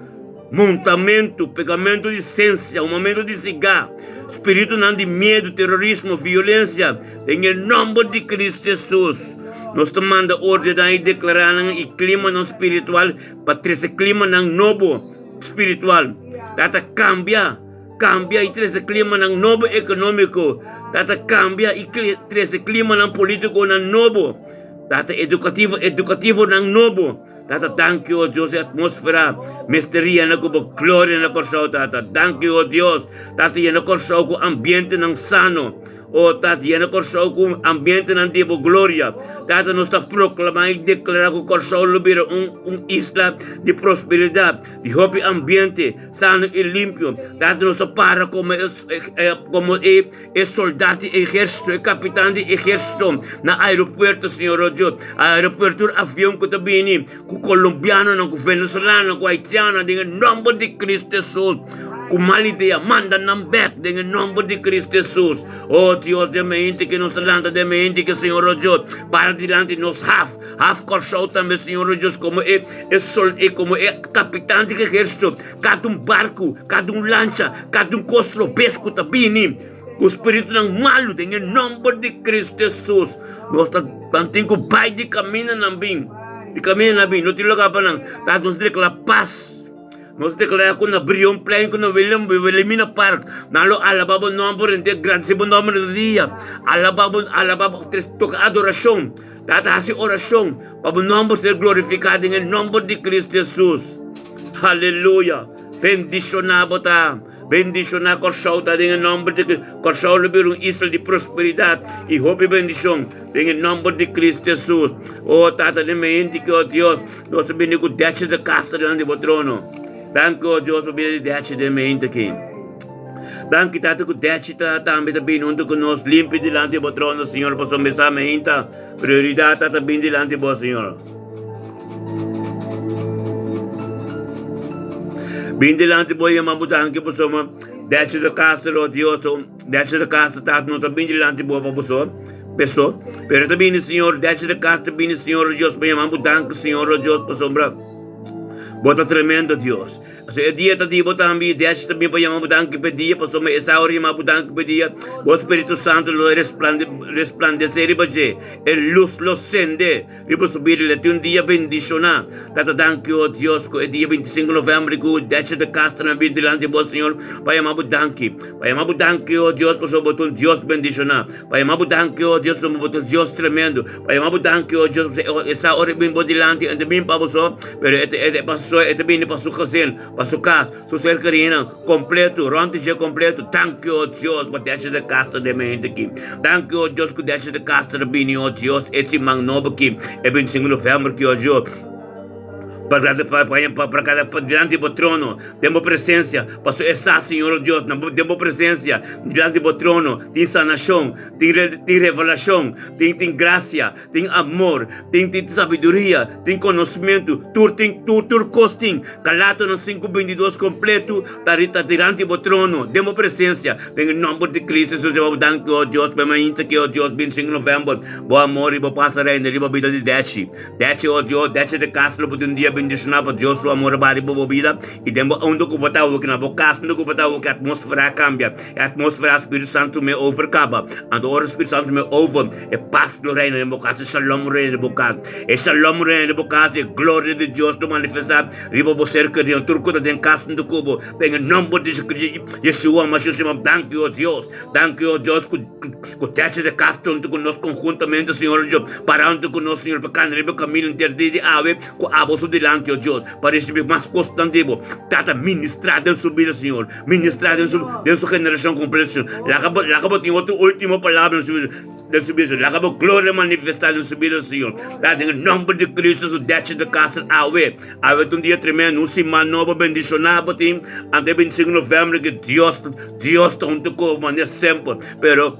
Montamentu, pegamentu di sensia, humamentu di sigá, spiritunan di miedu, terorismo, violensia, den e nòmber di Kristu Hesus, nos ta manda ordená i deklará nan i klimanan spiritual pa trese klimanan nobo spiritual. Tata kambia, kambia i trese klimanan nobo ekonómiko. Tata kambia i trese klimanan polítikonan nobo. Tata edukativo, edukativonan nobo. Tata danki o Dios e atmosfera mester yena ku bo gloria na Kòrsou tata danki o Dios tata yena Kòrsou ku ambientenan sano o tata yena Kòrsou ku ambientenan di bo gloria tata nos ta proklama i deklara ku Kòrsou lo bira un un isla di prosperidat di hopi ambiente sano i limpio tata nos ta para komo komo e E soldat di ehérsito, e kapitan di ehérsito na aeropuerto, Señor oh Dios, aeropuerto tur avion ku ta bini ku kolombianonan, ku venezolanonan, ku haitianonan, den e nòmber di Kristu Hesus, ku mal idea, manda nan bèk den e nòmber di Kristu Hesus. Oh Dios, den mente ke nos ta lanta, den mente ke Señor oh Dios, para dilanti nos haf, haf Kòrsou tambe, Señor oh Dios, komo e e sol, e komo e kapitan di ehérsito, Kada un barku, kada un lancha, kada un kos robes ku ta bini ku spiritunan malu den e nòmber di Kristu Hesus, nos ta manten ku bai di kamindanan bin, di kamindanan bin, no tin lugá pa nan. Ta nos deklará pas, nos deklará ku na Brionplein, ku na Willem, Wilhelmina Park, nan lo alabá bo nòmber henter, gradisé bo nòmber henter dia, alabá bo, alabá bo, toka adorashon, ta ta hasi orashon pa bo nòmber ser glorifiká den e nòmber di Kristu Hesus. Aleluya! Bendishoná bo ta, bendishoná Kòrsou ta den e nòmber di Kòrsou lo bira un isla di prosperidat i hopi bendishon den e nòmber di Kristu Hesus. O Tata den mente ki, o Dios, nos ta bini ku dechi di kasta dilanti di bo trono. Danki, o Dios, pa bida di dechi den mente aki. Danki Tata ku Dechi ta tambe ta bini huntu ku nos limpi dilanti bo trono Señor pasobra mi sa mi hinta prioridad ta ta bini dilanti bo Señor. Bini dilanti bo yama bo danki pasobra Dechi ta kasa lo Dios Dechi ta kasa Tata no ta bini dilanti bo pa bo so peso pero ta bini Señor Dechi ta kasa ta bini Señor Dios pa yama bo danki Señor Dios pasobra bo ta tremendo Dios. Pasobra e dia ta di bo tambe, i Desh ta bin pa yama bo danki p'e dia, pasobra e sa ora yama bo danki p'e dia, bo Spiritu Santu lo resplandesé riba dje, e lus lo sende riba su bida, lo tin un dia bendishoná. Tata danki, o Dios, ku e dia 25 novèmber ku Desh de Castro na bin dilanti bo, Señor, pa yama bo danki. Pa yama bo danki, o Dios, pasobra bo ta un Dios bendishoná. Pa yama bo danki, o Dios, pasobra bo ta un Dios tremendo. Pa yama bo danki, o Dios, pasobra e sa ora bin bo dilanti, e ta bin pa bo so. Pero e ta e pa su e ta bini pa su gezin, pa su kas, su ser kerinan, kompleto, rònt di dje kompleto. Danki, o Dios, pa Desha de Castro den mi hende aki. Danki, o Dios, ku Desha de Castro a bini, o Dios, e siman nobo aki, e 25 novèmber aki, o Dios, pa pa pa pa kada pa dilanti bo trono, den bo presensia, paso e sa, Señor, o Dios, na bo den bo presensia, dilanti bo trono, tin sanashon, tin tin revelashon, tin tin grasia. Tin amor, tin tin sabiduria, tin konosmentu, tur tin, tur, tur kos tin. Galatonan 5:22 kompletu ta ri ta dilanti bo trono, den bo presensia, den e nòmber di Kristu Hesus bo danki, o Dios, pa e mainta ki, o Dios, 25 novèmber, bo amor i bo pas a reina riba bida di Dechi. Dechi, o Dios, Dechi di kas lo bo tin un dia bendishoná pa Dios su amor a bai riba bo bida i den bo unda ku bo ta awoki, na bo kas unda ku bo ta awoki, atmósfera a kambia, e atmósfera Spiritu Santu me over kaba. Anto ora Spiritu Santu me over, E pas lo reina den bo kas, e shalom lo reina den bo kas, e shalom lo reina den bo kas, e gloria di Dios lo manifestá riba bo ser kerido, tur ku ta den kas huntu ku bo, den e nomber di Yeshua Mashiach Señor, danki o Dios, danki o Dios ku ku techi di kas ta huntu ku nos konhuntamente Señor Dios, para huntu ku nos Señor pa kanda riba e kaminda henter di di awe ku abo su dilanti o Dios, pa risibí mas kosnan di bo, Tata ministrá den su bida Señor. Ministrá den su den su generashon kompleto, Señor. Laga bo laga bo tin otro último palabra den su vida, den su vida, Señor. Laga bo gloria manifestá den su vida, Señor. Ta den e nòmber di Cristo su dechi di kasa awe. Awe ta un dia tremendo, un siman nobo bendishoná bo tin ante e 25 novèmber ke Dios Dios ta huntu ku bo manera semper. Pero.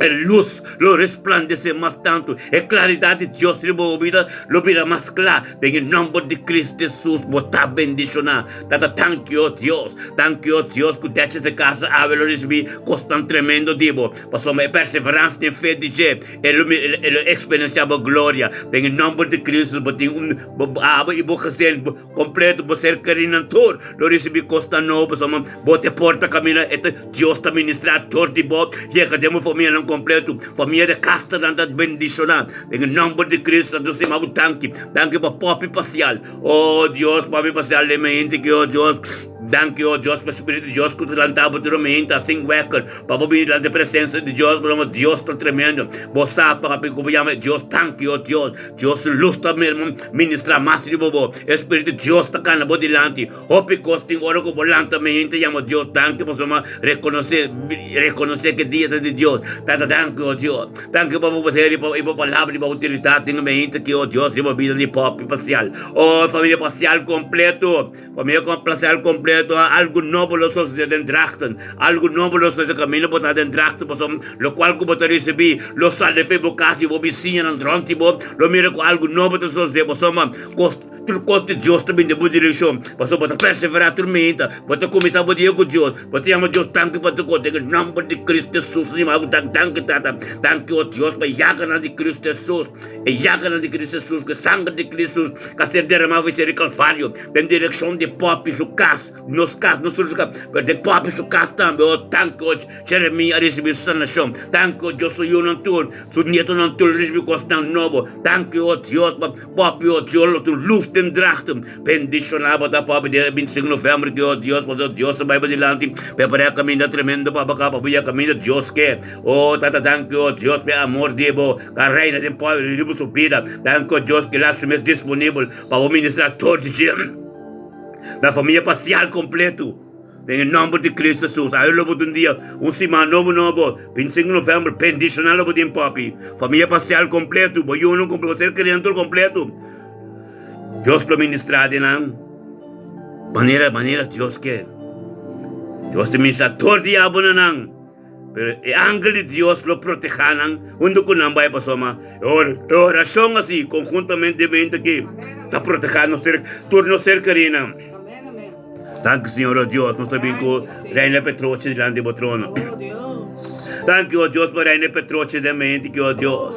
E lus lo resplandesé mas tantu, e klaridat di Dios riba bo bida lo bira mas kla. Den e nòmber di Kristu Hesus bo ta bendishoná. Tata, danki, o Dios, danki, o Dios, ku dechi di kasa awe lo risibí kosnan tremendo di bo, pasobra e perseveransia den fe di dje, e lo e lo eksperensiá bo gloria. Den e nòmber di Kristu bo tin un bo abo i bo gezin kompleto, bo ser kerinan tur lo risibí kosnan nobo, pasobra bo ta e porta kaminda e ta. Dios ta ministrá dor di bo, yega den bo famianan kompletu. Famia di Casternan ta bendishoná den e nòmber di Cristo. Nos ta yama bo danki. Danki pa Poppy Pasial. O Dios, Poppy Pasial den mente ki, o Dios. Danki, o Dios, pa Spiritu di Dios ku ta lanta bo tur mente asin wèker pa bo bini dilanti e presensia di Dios. Pasobra Dios ta tremendo. Bo sa papi ku bo yama Dios. Danki, o Dios. Dios su lus ta ministrá mas riba bo. E Spiritu di Dios ta kana bo dilanti. Hopi kos tin ora ku bo lanta mente yama Dios danki pasobra rekonosé rekonosé ke dia ta di Dios. Tata danki o Dios. Danki pa bo poder i pa i bo palabra i bo outoridat den mente ki o Dios riba bida di popi pasial. O familia pasial kompleto. Familia pasial kompleto algu nobo lo sosode den Drachten. Algu nobo lo sosode kaminda bo ta den Drachten pasobra lokual ku bo ta risibí lo sali fe bo kas i bo bisiñanan rònt di bo lo mira ku algu nobo ta sosode pasobra kos Tur kos di Dios ta bin den bo direkshon, pasobra bo ta perseverá tur meinta, bo ta kuminsá bo dia ku Dios, bo ta yama Dios danki pa tur kos den e nòmber di Kristu Hesus. Nos yama bo danki, Tata, danki, o Dios, pa e yaganan di Kristu Hesus, e yaganan di Kristu Hesus, ku e sanger di Kristu Hesus ku a ser deramá for di Kalvario den direkshon di Poppy su kas, nos kas, nos tur su kas, pero den Poppy su kas tambe, o danki, o Jeremias a risibí su sanashon, danki, o Dios, su yunan tur, su nietonan tur a risibí kosnan nobo, danki, o Dios, pa. Papi o Dios lo tin luz den drachten. Bendiciona bo ta papi dia 25 november ki o Dios pasobra Dios a bai bo dilanti prepara e caminda tremendo pa bo pa bo ya caminda Dios ke o tata danki o Dios pa e amor di bo ka reina den pueblo riba su bida danki o Dios ki la su mes disponibel pa bo ministra tur di dje na famia pasial completo. Den e nòmber di Cristo Jesus, awe lo bo ta un dia, un siman nobo nobo, 25 novèmber, bendishoná lo bo tin papi, famia pasial kompletu, bo yunan kompletu, bo ser kerinan tur kompletu. Dios lo ministrá den nan manera, manera Dios ke. Dios ta ministra tur diabelnan, pero e angel di Dios lo protehá nan huntu ku nan bai pasobra e orashon asi konhuntamente mente aki ta protehá nos ser tur nos ser kerinan. Danki Señor o Dios, nos ta bin ku Reina Petrochi dilanti bo trono. Danki o Dios pa Reina Petrochi den mente ki o Dios.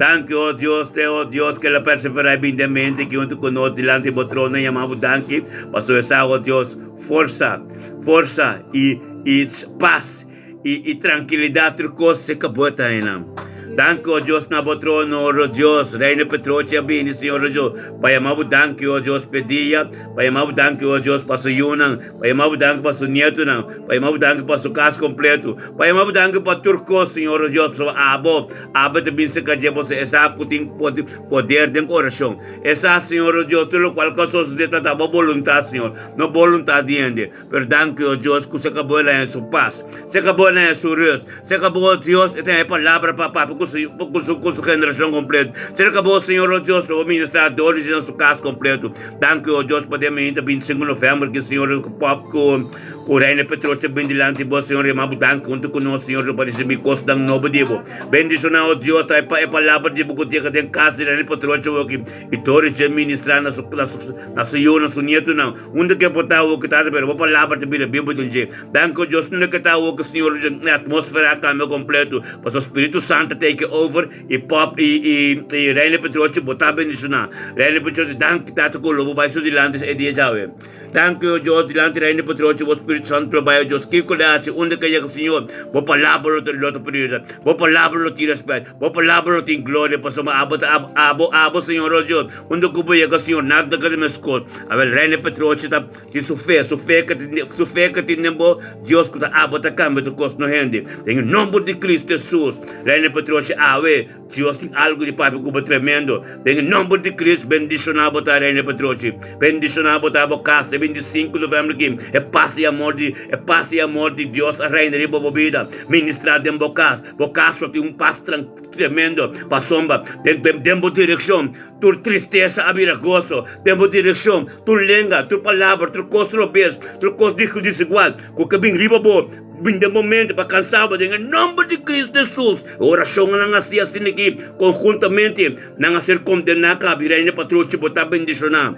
Danki o Dios te o Dios ke la perseverá i bin den mente ki huntu ku nos dilanti bo trono yama bo danki pasobra sa o Dios forsa, forsa i i pas i i trankilidat tur kos se ka bo ta einan. Danki o Dios na bo trono o Dios Reina Petrochi a bini Señor o Dios pa yama bo danki o Dios p'e dia pa yama bo danki o Dios pa su yunan pa yama bo danki pa su nietonan pa yama bo danki pa su kas kompleto pa yama bo danki pa tur kos Señor o Dios pasobra abo abo ta bin serka dje pasobra e sa ku tin poder den orashon e sa Señor o Dios tur lokual ku a sosode ta ta bo boluntat Señor no boluntat di hende. Pero danki, o Dios, ku se kabo el haña su pas, se kabo el haña su rus, se kabo, o Dios, e ta haña e palabra pa papia ku su, ku su, ku su generashon kompleto. Se kabo, Señor, o Dios, lo bo ministrá dor di na su kas kompleto. Danki, o Dios, pa den mainta 25 novèmber ki Señor ku pòp ku, ku Reina Petrochi ta bin dilanti bo, Señor, yama bo danki huntu ku nos, Señor, lo pa risibí kosnan nobo di bo. Bendishoná, o Dios, ta e pa e palabra di bo ku yega den kas di Reina Petrochi awoki, i dor di dje ministrá na su, na su, na su yunan, su nietonan. Unda ke por ta awo ke ta pero bo palabra ta bira bibu den dje. Danki o Dios unda ke ta awo ke Señor e atmosfera a kambia kompleto pasobra Spiritu Santo a take over i pop i i i Reina Petrochi bo ta bendishona. Reina Petrochi danki Tata ku lo bo bai su dilanti e dia djawe. Danki o Dios dilanti Reina Petrochi bo Spiritu Santo lo bai o Dios kiko lo hasi unda ke yega Señor bo palabra lo ta lo ta prioridad bo palabra lo tin respet bo palabra lo tin gloria pasobra abo ta abo abo Señor o Dios Unda ku bo yega Señor nada ta keda meskos. Awel Reina Petrochi ta tin su fe, su fe ke tin su fe ke tin den bo Dios ku ta abo ta kambia tur kos no hende. Den e nomber di Cristo Jesus Reina Petrochi awe Dios tin algu di papia ku bo tremendo. Den e nomber di Cristo bendishona bo ta Reina Petrochi. Bendishona bo ta bo kas e 25 november aki e pas i amor di e pas i amor di Dios a reina riba bo bida. Ministra den bo kas, bo kas lo tin un pas trankilo. Tremendo pasobra den den bo direkshon tur tristesa a bira goso, den bo direkshon tur lenga, tur palabra, tur kos robes, tur kos desigual ku ke bin riba bo, bin den bo mente pa kansa bo den e nomber di Cristo Jesus. E orashonnan hasi asina aki konhuntamente nan a ser kondena kabi Reina Patruchi bo ta bendishona.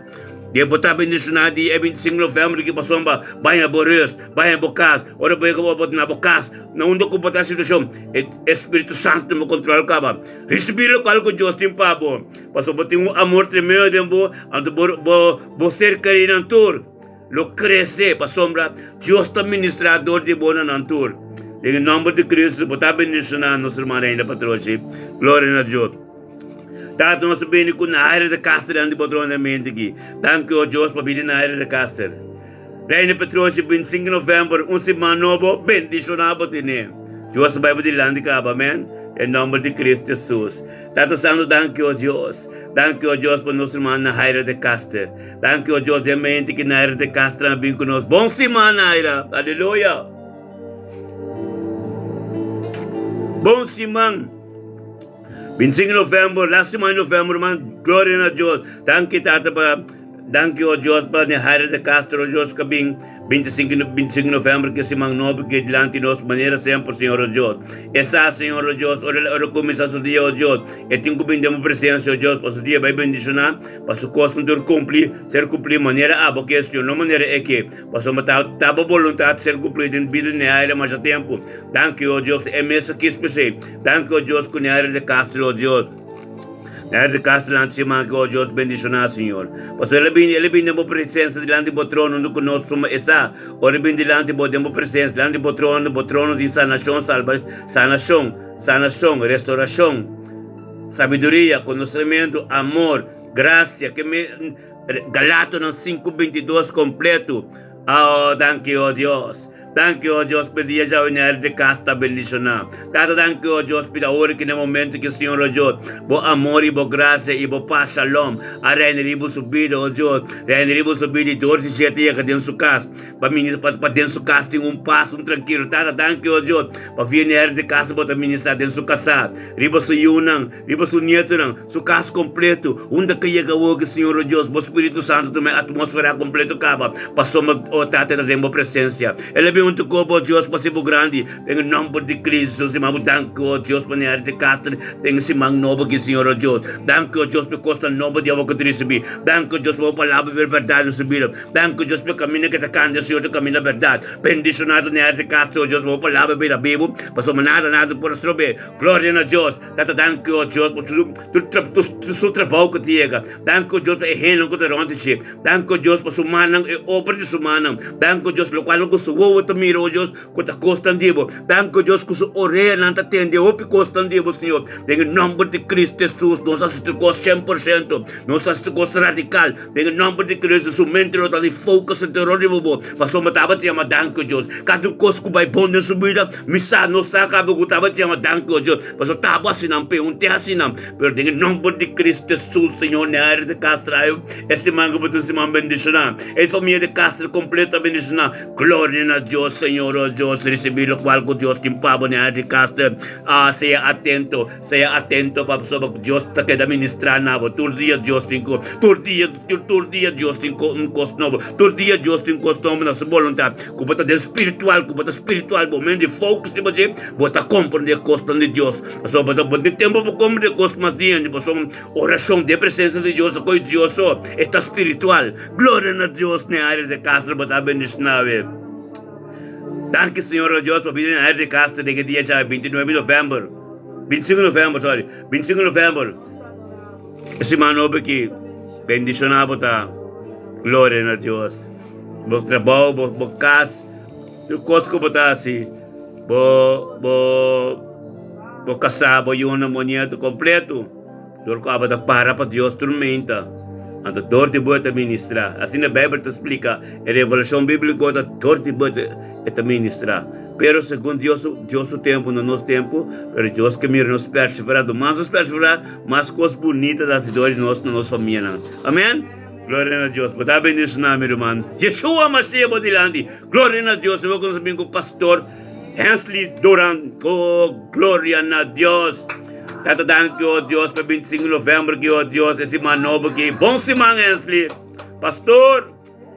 Di bo ta bendishoná di e 25 novèmber ki pasobra baña bo rus, baña bo kas, ora bo yega bo na bo kas, na unda ku bo ta situashon, e Spiritu Santu tuma kontrol kaba. Risibí lokual ku Dios tin pa bo, pasobra bo tin un amor tremendo den bo, anto bo bo bo ser kerí nan tur lo krese, pasobra Dios ta ministrá dor di bo na nan tur. Den e nòmber di Kristu bo ta bendishoná nos ruman Reina Patrochi. Gloria na Dios. Tata nos ta bini ku Naira de Caster dilanti bo trono den mente aki. Danki o Dios pa bini Naira de Caster. Reina Petroshi 25 november un siman nobo bendishona bo tene. Dios ta bai bo dilanti kaba amen. Den nomber di Cristo Jesus. Tata Santo danki o Dios. Danki o Dios pa nos ruman Naira de Caster. Danki o Dios den mente ki Naira de Caster a bin ku nos. Bon siman Naira. Aleluya. Bon siman. 25 november, last siman di november ruman, gloria na Dios. Danki Tata pa, danki o Dios pa Nehaira de Castro, Dios ka bin 25, 25 november ke siman nobo ke dilanti nos manera semper Señor o Dios. E sa Señor o Dios, ora ora kuminsá su dia o Dios, e tin ku bin den bo presensia o Dios pa su dia bai bendishoná, pa su kosnan tur kumpli, ser kumpli manera abo ke Señor, no manera e ke. Pasobra ta ta bo boluntat ser kumplí den bida di Nehaira masha tempu. Danki, o Dios, e mes a kis p'esei. Danki, o Dios, ku Nehaira de Castro, o Dios. Nehaira de Castro lanti siman aki, o Dios, bendishoná, Señor. Pasobra el a bini, el a bini den bo presensia dilanti bo trono, unda ku nos suma e sa. Ora e bini dilanti bo den bo presensia, dilanti bo trono, bo trono tin sanashon, salba, sanashon, sanashon, restaurashon, sabiduria, konosementu, amor, grasia, ke me. Galatonan 5:22 kompletu. Oh, danki, oh Dios. Danki, oh Dios, pa e dia djawe na er di kas ta bendishoná. Tata, danki, oh Dios, pida ora ki na e momento ki Señor, oh Dios, bo amor i bo grasia i bo pas, shalom, a reina riba su bida, oh Dios, reina riba su bida i dor di dje ta yega den su kas, pa ministra, pa den su kas tin un pas, un trankilo. Tata, danki, oh Dios, pa via na er di kas bo ta ministrá den su kasá, riba su yunan, riba su nietonan. Su kas kompletu, unda ke yega awor ki Señor o Dios, bo Spiritu Santu tuma e atmosfera kompletu kaba, pasobra o Tata ta den bo presensia. El a bin. huntu ku bo, Dios, pa hasi bo grandi. Den e nòmber di Cristo Jesus, Siman, bo danki, o Dios, pa Nery de Castro den e siman nobo aki, Señor, o Dios. Danki, o Dios, pa e kosnan nobo di abo ku ta risibí. Danki, o Dios, pa bo palabra i pa e bèrdat den su bida. Danki, o Dios, pa e kaminda ku e ta kanta, Señor, ta kaminda bèrdat. Bendishoná ta Nery de Castro, o Dios, pa bo palabra bira bibu, pasobra nada, nada por a strob'é. Gloria na Dios. Tata, danki, o Dios, pa tur su trabou ku ta yega. Danki, o Dios, pa e hendenan ku ta rònt di dje. Danki, o Dios, pa su mannan, e obra di su mannan. Danki, o Dios, lokual ku su wowo ta mira, o Dios, ku ta kosnan di bo. Danki, o Dios, ku su oreanan ta tende hopi kosnan di bo, Señor. Den e nòmber di Cristo Hesus, nos hasi tur kos 100%. Nos hasi tur kos radikal. Den e nòmber di Cristo, su mente lo ta di focus entero riba bo, pasobra tabata yama danki, o Dios. Kada un kos ku bai bon den su bida, mi sa, nos sa kaba ku tabata yama danki, o Dios, pasobra ta bo hasi nan p'e, un te hasi nan. Pero den e nòmber di Cristo Hesus, Señor, Nery de Castro, e siman ku bo ta un siman bendishoná. E famia de Castro kompleto ta bendishoná. Gloria na Dios, Señor, oh Dios, ricibi locual cu Dios tin pa bo na di cas. Ah, sea atento, sea atento pa pasobra cu Dios ta keda ministra na bo. Tur dia Dios tin cu, tur dia, tur dia Dios tin cu un cos nobo. Tur dia Dios tin cos nobo na su boluntad. Cu bo ta den spiritual, cu bo ta spiritual, bo mente focus riba dje, bo ta comprende cosnan di Dios. Pasobra bo ta, bo tin tempo pa comprende cos mas di hende, pasobra oracion den presencia di Dios ta coy Dios so, e ta spiritual. Gloria na Dios n'e área de Castro bo ta bendiciona awe. Danki Señor o Dios pa bida n'e área de Castro den e dia djawe 29 november, 25 november sorry, 25 november e siman nobo aki bendiciona bo ta. Gloria na Dios. Bo trabou, bo bo cas, tur cos cu bo ta haci, bo bo bo casa, bo yunan, bo nieto completo. Dor ku abo ta para pa Dios tur meinta, anto dor di bo e ta ministrá. Asina Beibel ta splika, e revelashon bíbliko ta dor di bo e ta ministrá. Pero segun Dios su Dios su tempu, no nos tempu, pero Dios ke mira nos perseverá. Anto mas nos perseverá, mas kos bunita ta hasi dor di nos na nos famianan. Amen! Gloria na Dios. Bo ta bendishoná, mi ruman. Yeshua Mashiach bo dilanti. Gloria na Dios. Awor ku nos a bin ku Pastor Hensley Duran. Oh, gloria na Dios. Tata danki, oh Dios, pa 25 november ki, oh Dios, e siman nobo ki. Bon siman, Hensley. Pastor,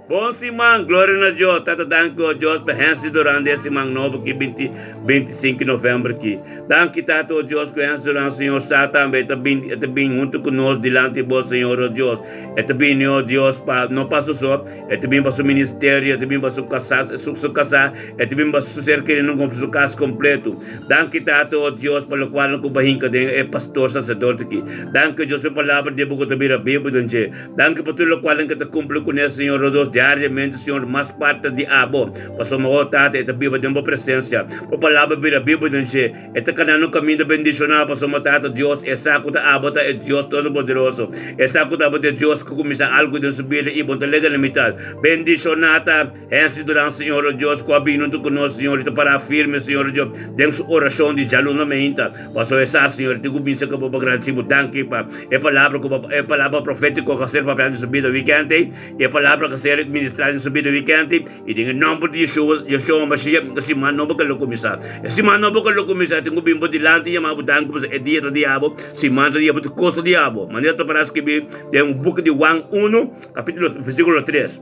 bon siman. Gloria na Dios. Tata danki, oh Dios, pa Hensley Duran de siman nobo ki 20, 25 november ki. Danki, Tata, oh Dios, ku Hensley Duran, Señor, sa tambe ta bin, ta bin hunto ku nos dilanti bo, Señor, oh Dios. E ta bini, oh Dios, pa no pa su so, e ta bin pa su ministerio, e ta bin pa su kasá, su, su kasá, e ta bin pa su ser kerido ku su kas kompleto. Danki, Tata, oh Dios, pa lokual nan ku bo hinka den e pastor saserdote aki. Danki, oh Dios, pa e palabra di bo ku ta bira bibu den dje. Danki pa tur lokual nan ke ta kumpli kuné, Señor, oh Dios, diariamente, Señor, mas parti di abo. Pasobra, oh Tata, e ta biba den bo presensia. Bo palabra bira bibu den dje. E ta kana no kaminda bendishoná pasobra Tata Dios, e sa ku ta abo ta e Dios Todopoderoso. E sa ku ta abo ta e Dios ku kuminsá algu den su bida i bo no ta lega na mitat. Bendishoná ta Hensley Duran, Señor o Dios, ku a bini huntu ku nos, Señor, i ta pará firme, Señor o Dios, den su orashon di djaluna meinta. Pasobra e sa, Señor, e tin ku binse ku bo pa gradisí bo. Danki pa e palabra ku bo, e palabra profétiko ku a ser papiá den su bida wikènt ei, i e palabra ku a ser ministrá den su bida wikènt ei. I den e nòmber di Yeshua, Yeshua Mashiach, e siman nobo ke lo kuminsá. E siman nobo ke lo kuminsá, tin ku bin bo dilanti i yama bo danki pasobra e dia ta di abo, siman ta di abo, tur kos ta di abo. Manera ta pará skibí den buki di Juan unu, kapítulo, versíkulo tres.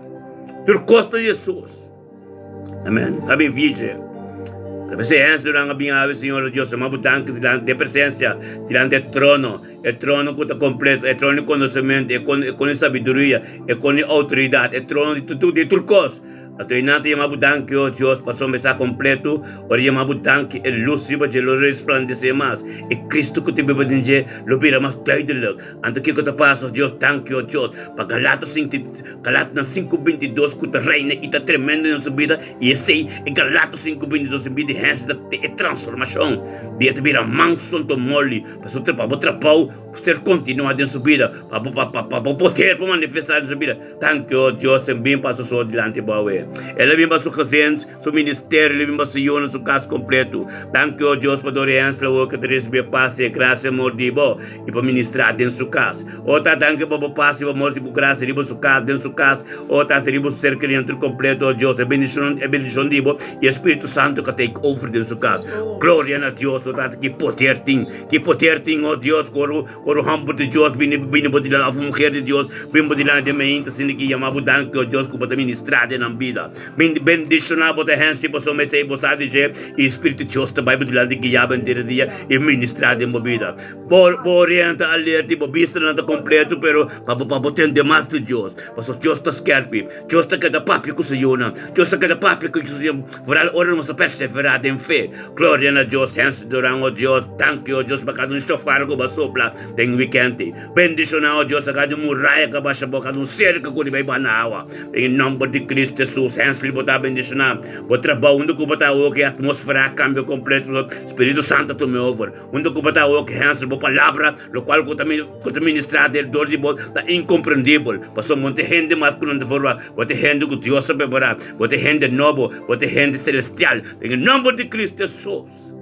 Tur kos ta di Hesus. Amèn. Ta bin fiche. Ta p'esei hende durante a bin awe, Señor Dios, yama bo danki dilanti di e presensia, dilanti e trono. E trono ku ta kompleto, e trono di konosementu, e kono di sabiduria, e kono di outoridat, e trono di tur di tur kos. Anto e nan ta yama bo danki, o Dios, pasobra e sa kompleto. Ora e yama bo danki, e lus riba dje lo resplandesé mas, e Kristu ku ta biba den dje lo bira mas duidelik. Anto kiko ta pasa, o Dios? Danki, o Dios, pa Galato sinku Galatonan 5:22 ku ta reina i ta tremendo den su bida, i esei e Galato 5:22 den bida di hende ta e transformashon di e ta bira manso anto moli. Pasobra pa bo trabou ser kontinuá den su bida, pa bo pa bo poder por manifestá den su bida. Danki, o Dios, en bin pa su so dilanti bo awe. El a bin pa su gezin, su ministerio, el a bin pa su yunan, su kas kompletu. Danki, o Dios, pa Dori Hensler awe ku ta risibí e pas i e grasia i amor di bo i pa ministrá den su kas. O Tata, danki pa bo pas i bo amor i bo grasia riba su kas, den su kas, o Tata, riba su ser kerido tur kompletu, o Dios, e bendishon, e bendishon di bo i e Spiritu Santu ka take over den su kas. Gloria na Dios, o Tata, ki poder tin, ki poder tin, o Dios, ku ora. Ora un hòmber di Dios bini bini bo dilanti, òf un muher di Dios bini bo dilanti den mainta asina ki yama bo danki, o Dios, ku bo ta ministrá den nan bida. Bendishoná bo ta hènsi pasobra esei bo sa di dje, i Spiritu di Dios ta bai bo dilanti guiá bo henter e dia i ministrá den bo bida. Bo bo orienta alerta i bo bistanan ta kompleto, pero pa bo pa bo tende mas di Dios, pasobra Dios ta skèrpi, Dios ta keda papia ku su yunan, Dios ta keda papia ku su yunan, foral ora nos ta perseverá den fe. Gloria na Dios, Hènsi Duran, o Dios, danki, o Dios, pa kada un shofar ku bo a sopla den wikènt. Bendishoná, o Dios, a kada un muraya ku a basha bo, kada un serka ku riba i baha na awa. Den e nòmber di Kristu Hesus, Hensley, bo ta bendishoná. Bo trabou, unda ku bo ta awo, ku e atmósfera a kambia kompleto, pasobra Spiritu Santu a tuma over. Unda ku bo ta awo, ku Hensley, bo palabra, lokual ku ta ku ta ministrá den dor di bo, ta inkomprendibel, pasobra bo no tin hende mas ku nan ta forma. Bo ta hende ku Dios a prepará. Bo ta hende nobo. Bo ta hende selestial. Den e nòmber di Kristu Hesus.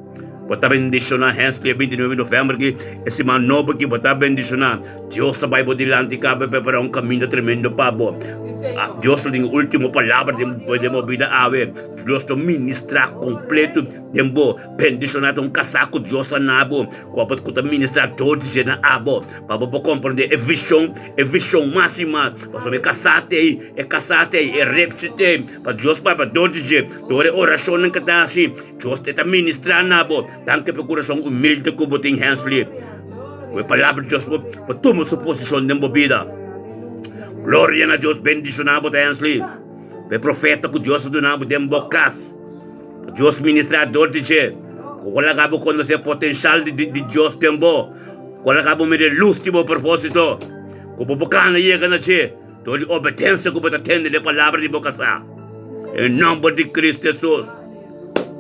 Bo ta bendishoná Hensley e 29 di novèmber ki e siman nobo ki bo ta bendishoná. Dios ta bai bo dilanti kaba prepará un kaminda tremendo pa bo. Dios lo tin e último palabra den bo bida awe. Dios lo ministrá kompleto den bo. Bendishoná ta un kasá ku Dios a na bo, ku abo ku ta ministrá dor di dje na abo, pa bo por komprendé e vishon, e vishon mas i mas. Pasobra e kasá t'ei, e kasá t'ei, e repchi t'ei, pa Dios papia dor di dje. Dor e orashonnan ku ta hasi. Dios te ta ministrá na bo. Danki pa e kurason humilde ku bo tin, Hensley. Ku e palabra di Dios por tuma su posishon den bo bida. Gloria na Dios bendishoná bo ta, Hensley. Pa e profeta ku Dios a duna bo den bo kas. Pa Dios ministrá dor di dje. Ku por laga bo konosé potenshal di Dios den bo. Ku por laga bo mira e lus di bo propósito. Ku bo por kana yega na dje dor di obedensia ku bo ta tende den e palabra di bo kasá. Den nòmber di Kristu Hesus.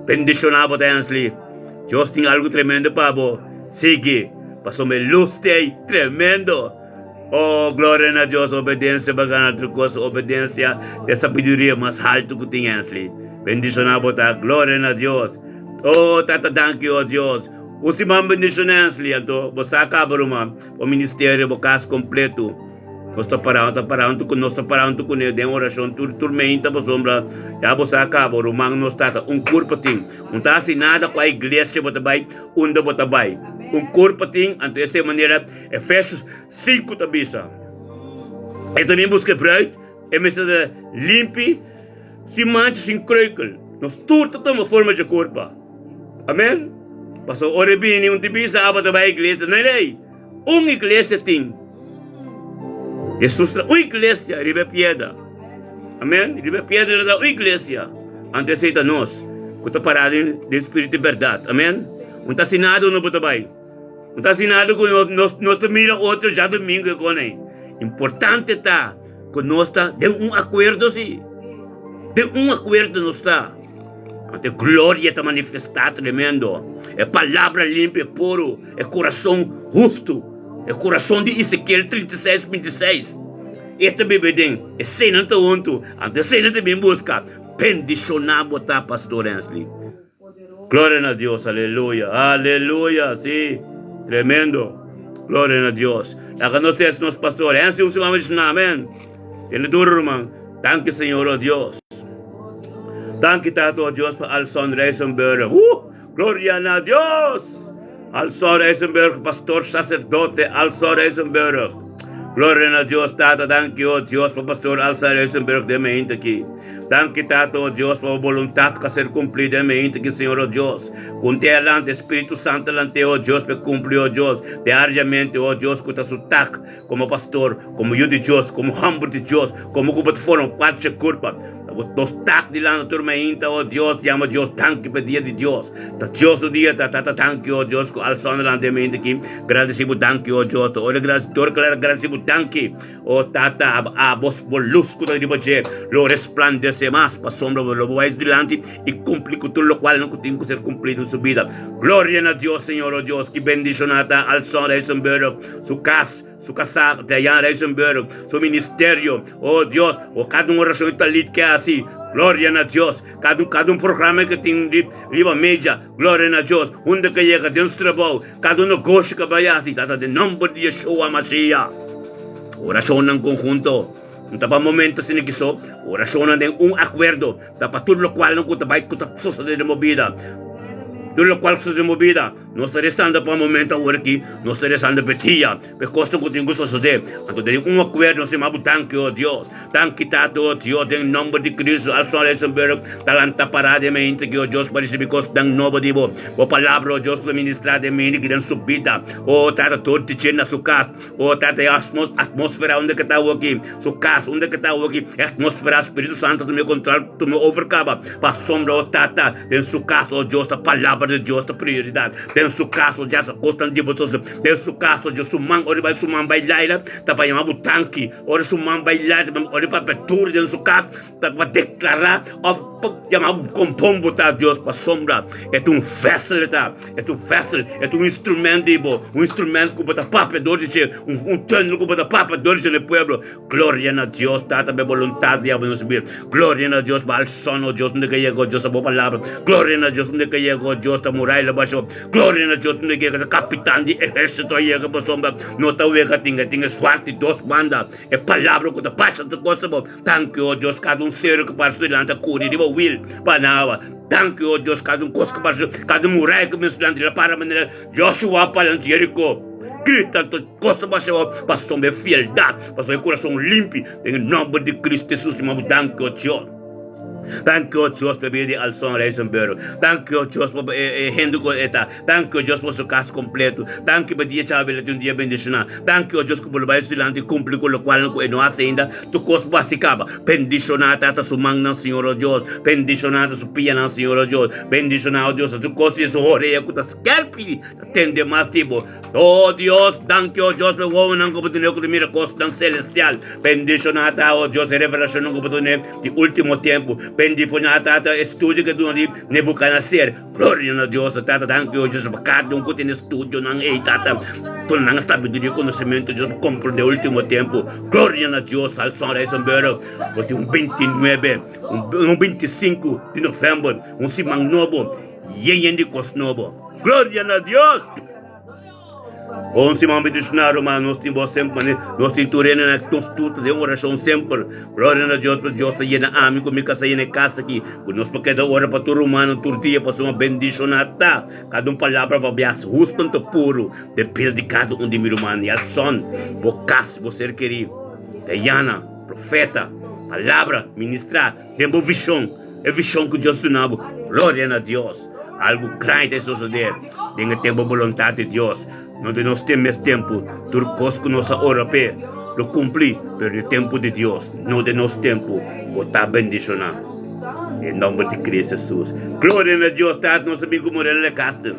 Bendishoná bo ta Hensley. Dios tin algu tremendo pa bo. Sigui, pasobra e lus ta ei tremendo. Oh, gloria na Dios, obedensia pa gana tur kos, obedensia ta e sabiduria mas haltu ku tin Hensley. Bendishoná bo ta, gloria na Dios. Oh, Tata danki, oh Dios. Un siman bendishoná Hensley, anto bo sa kaba ruman, bo ministerio, bo kas kompleto. Nos ta pará, ta pará huntu ku nos ta pará huntu kuné den orashon tur tur meinta pasobra ya bo sa kaba ruman nos tata un kurpa tin un ta hasi nada ku a iglesia bo ta bai unda bo ta bai un kurpa tin anto esei manera Efesios sinku ta bisa e ta bin buska e bruid e mester ta limpi sin mancha sin kreukel nos tur ta tuma forma dje kurpa amen pasobra ora e bini un ta bisa abo ta bai iglesia no rei. Un iglesia tin. Jesus ta un iglesia riba e piedra. Amen. Riba e piedra ta un iglesia. Anto esei ta nos ku ta pará den den spiritu di bèrdat. Amen. Un ta hasi nada unda bo ta bai. Un ta hasi nada ku nos nos nos ta mira otro djadumingu e kon ei. Importante ta ku nos ta den un akuerdo si. Den un akuerdo nos ta. Anto e gloria ta manifestá tremendo. E palabra limpio e puru, e kurason hustu, e kurason di Ezekiel 36, 26. E ta biba den, eseinan ta huntu, anto eseinan ta bin buska. Bendishoná bo ta, Pastor Hensley. Gloria na Dios, aleluya, aleluya, sí, tremendo. Gloria na Dios. Laga nos test nos pastor Hensley un siman bendishoná, amén. Tene duro, ruman. Danki, Señor, oh Dios. Danki Tata oh Dios pa Alson Reisenberg. Gloria na Dios! Alson Reisenberg, pastor sacerdote Alson Reisenberg. Gloria na Dios Tata, danki oh Dios pa pastor Alson Reisenberg den meinte aki. Danki Tata oh Dios pa bo boluntat ka ser kumpli den meinte aki Señor oh Dios. Kunte alante Spiritu Santo alante oh Dios pa e kumpli oh Dios diariamente oh Dios ku ta su tak komo pastor, komo yu di Dios, komo hòmber di Dios, komo ku bo ta forma parti dje kurpa. Ta bo nos tak dilanti tur mainta, o Dios, yama Dios danki pa e dia di Dios. Ta Dios su dia ta, Tata danki, o Dios, ku al sòndernan den mainta aki. Gradisí bo danki, o Dios. Ta ora gradisí, tur kla gradisí bo danki, o Tata, abo bo lus ku ta riba dje lo resplandesé mas, pasobra bo lo bo bai dilanti i kumpli ku tur lokualnan ku tin ku ser kumplido den su bida. Gloria na Dios, Señor, o Dios, ki bendishoná ta Alson Reisenberg. Su kas, su kasá, Diane Reisenberg, su ministerio, oh Dios, oh kada un orashon i talit ke hasi, gloria na Dios, kada un kada un programa ke tin riba media, gloria na Dios, unda ke yega den su trabou, kada un negoshi ke bai hasi, Tata den nomber di Yeshua Mashiach. Orashonnan konhunto, no ta pa momento asina ki so, orashonnan den un akuerdo, ta pa tur lokualnan ku ta bai ku ta sosode den bo bida, tur lokual ku sosode den bo bida. Nos ta rezando pa momento awor aki, nos ta rezando pa e dia, pa e kosnan ku tin ku sosodé. Anto den un akuerdo nos yama bo danki, o Dios. Danki, Tata, o Dios, den nomber di Cristo. Alson Reisenberg ta lanta pará den mente aki, o Dios, pa risibí kosnan nobo di bo. Bo palabra, o Dios, ku ta ministrá den mente aki den su bida. O Tata, tur di dje na su kas. O Tata, e atmósfera unda ke ta awo aki, su kas unda ke ta awo aki, e atmósfera Spiritu Santo tuma e kontrol, tuma over kaba. Pasobra, o Tata, den su kas, o Dios, ta palabra di Dios ta prioridat. Den su kas, o Dios, kosnan di bo ta Den su kas, o Dios, su man, ora bai su man bai laira, ta pa yama bo danki. Ora su man bai laira, ta ora pa apertura den su kas, ta pa deklará òf pa yama bo kon bon bo ta, Dios. Pasobra e ta un vèsel e ta. E ta un vessel, e ta un instrumento di bo, un instrumento ku bo ta papia dor di dje, un tunnel ku bo ta papia dor di dje na e pueblo. Gloria na Dios, Tata, pa e boluntat di abo nos bida. Gloria na Dios pa al son, o Dios, unda ke yega, o Dios, ta bo palabra. Gloria na Dios, unda ke yega, o Dios, ta muraya lo basha. Gloria na Dios, unda ke yega, ta kapitan di ehérsito a yega, pasobra no ta wega tin, e tin e suerte di dos banda. E palabra ku ta pasa ta kosta bo. Danki, o Dios, kada un sero ku parse dilanti a kuri riba wil pa na awa. Danki, o Dios, kada un kos ku parse, kada un muraya ku bin dilanti la para manera Joshua pa dilanti Jeriko. Grita anto kosta basha bo pasobra e fieldat, pasobra e kurason limpi. Den e nomber di Cristo Jesus, mi manda danki, o Dios. Danki, o Dios, pa e bida di Alson Reisenberg. Danki, o Dios, pa e hende ku e ta. Danki, o Dios, pa su kas kompleto. Danki pa dia Chabela tin un dia bendishoná. Danki, o Dios, ku bo lo bai su dilanti i kumpli ku lokual ku e no hasi ainda. Tur kos bo hasi kaba. Bendishoná ta su mannan, Señor, o Dios. Bendishoná ta su pianan, Señor, o Dios. Bendishoná, o Dios, ta tur kos di su orea ku ta skèrpi ta tende mas di bo. O Dios, danki, o Dios, pa e wowonan ku bo tene ku ta mira kosnan selestial. Bendishoná ta, o Dios, e revelashonnan ku bo tene di último tempu. Bendishoná ta e studio ku e duna di Nebuchadnezzar. Gloria na Dios, Tata, danki o Dios pa kada un ku tene studionan ei, Tata, duna nan sabiduria i konosementu, Dios, pa komprende ultimo tempu. Gloria na Dios, Alson Reisenberg, bo tin un 29, un 25 di november, un siman nobo, yen yen di kos nobo. Gloria na Dios! Bon siman bendishoná ruman nos tin bo semper mane nos tin tur hende na nos tur ta den orashon semper gloria na Dios pa Dios ta yena ami ku mi kasa yena e kas aki ku nos por keda ora pa tur rumannan tur dia pasobra bendishoná ta kada un palabra pa bias hustu anto puru den bida di kada un di mi rumannan ya son bo kas bo ser kerí Dayana profeta palabra ministrá den bo vishon e vishon ku Dios duna bo gloria na Dios. Algu grandi ta sosodé den e tempu boluntat di Dios. No den nos tin mes tempu. Tur kos ku nos a ora p'e lo kumpli, pero den e tempu di Dios, no den nos tempu. Bo ta bendishoná. Den nomber di Cristo Jesus. Gloria na Dios Tata, nos a bin ku Morena de Castro.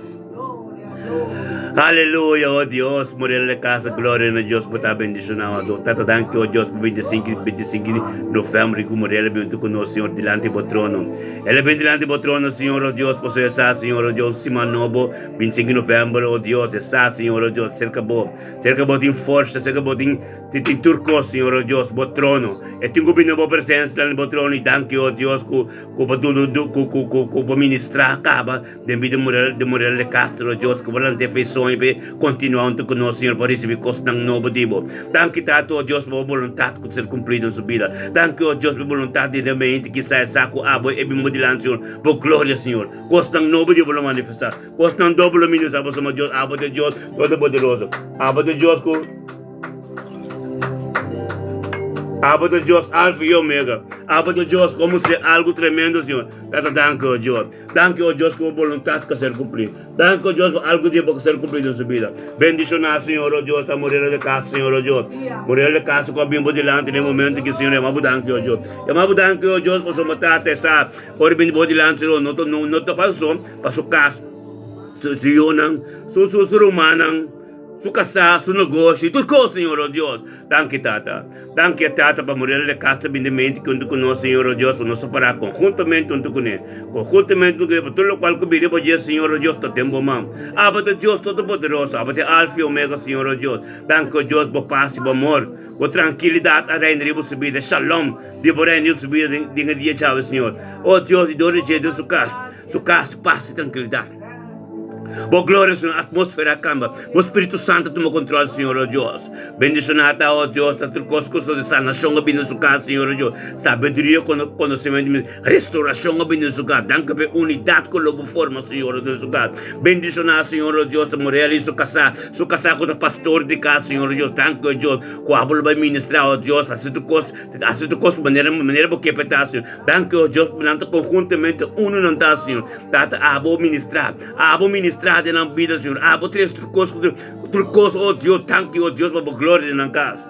Aleluya, oh Dios, Morena de Castro, gloria na Dios, bo ta bendishoná. Tata, danki, oh Dios, pa 25, 25 di november ku Morena bin huntu ku nos, Señor, dilanti bo trono. El a bin dilanti bo trono, Señor, o Dios, pasobra e sa, Señor, o Dios, siman nobo, 25 di november, o Dios, e sa, Señor, o Dios, serka bo, serka bo tin forsa, serka bo tin, tin tur kos, Señor, o Dios, bo trono, e tin ku bin na bo presensia, dilanti bo trono, i danki, o Dios, ku, ku bo duna, ku, ku, ku, ku bo ministrá kaba den bida Muriel, di Muriel de Castro, o Dios, ku bo lanta e fe i soño p'e kontinuá huntu ku nos, Señor, pa risibí kosnan nobo di bo. Danki, Tata, o Dios, pa bo boluntat ku ta ser kumplido na su bida. Danki, o Dios, pa e boluntat di den mente kisa e sa ku abo e bin bo dilanti, Señor. Bo gloria, Señor. Kosnan nobo di bo lo manifestá. Kosnan dobo lo ministrá pasobra Dios, abo ta e Dios Todopoderoso. Abo ta e Dios ku Abo ta Dios Alfa i Omega. Abo ta Dios ku a mustra algu tremendo, Señor. Tata, danki, o Dios. Danki, o Dios, ku bo boluntat ka ser kumplí. Danki, o Dios, pa algu di bo ka ser kumplí den su bida. Bendishoná, Señor, o Dios, ta Morero de Casa, Señor, o Dios. Morero de Casa ku a bin bo dilanti den e momento aki, Señor, yama bo danki, o Dios. Yama bo danki, o Dios, pasobra Tata e sa ora bin bo dilanti, Señor, no ta, no ta pa su, pa su kas, su, su yunan, su, su, su rumannan. Su kasá, su negoshi, tur kos, Señor, o Dios. Danki, Tata. Danki, e Tata, pa Muriel de Castro bin den mente huntu ku nos, Señor, o Dios, pa nos a pará konhuntamente huntu kuné. Konhuntamente huntu kuné, pa tur lokual ku bini pa dje, Señor, o Dios, ta den bo man. Aba ta Dios Todopoderoso, aba ta e Alfa i Omega, Señor, o Dios. Danki, o Dios, bo pas i bo amor, bo trankilidat a reina riba su bida. Shalom di bo reina riba su bida den e dia djawe, Señor. O Dios, i dor di dje den su kas, su kas, pas i trankilidat. Bo gloria, Señor, atmósfera a kamba. Bo Spiritu Santu a tuma kontrol, Señor, o Dios. Bendishoná ta, o Dios, ta tur kos ku so di sanashon a bini na su kas, Señor, o Dios. Sabiduria, konosementu, restaurashon a bini na su kas. Danki pa e unidat ku lo bo forma, Señor, o Dios, na su kas. Bendishoná, Señor, o Dios, ta Morel i su kasá, su kasá ku ta pastor di kas, Señor, o Dios. Danki, o Dios, ku abo lo bai ministrá, o Dios, hasi tur kos, hasi tur kos manera, manera bo ke pa e ta, Señor. Danki, o Dios, pa nan ta konhuntamente unu nan ta, Señor. Tata, abo ministrá, abo ministrá den nan bida, Señor. Abo trese tur kos, tur kos, o Dios. Danki, o Dios, pa bo gloria den nan kas.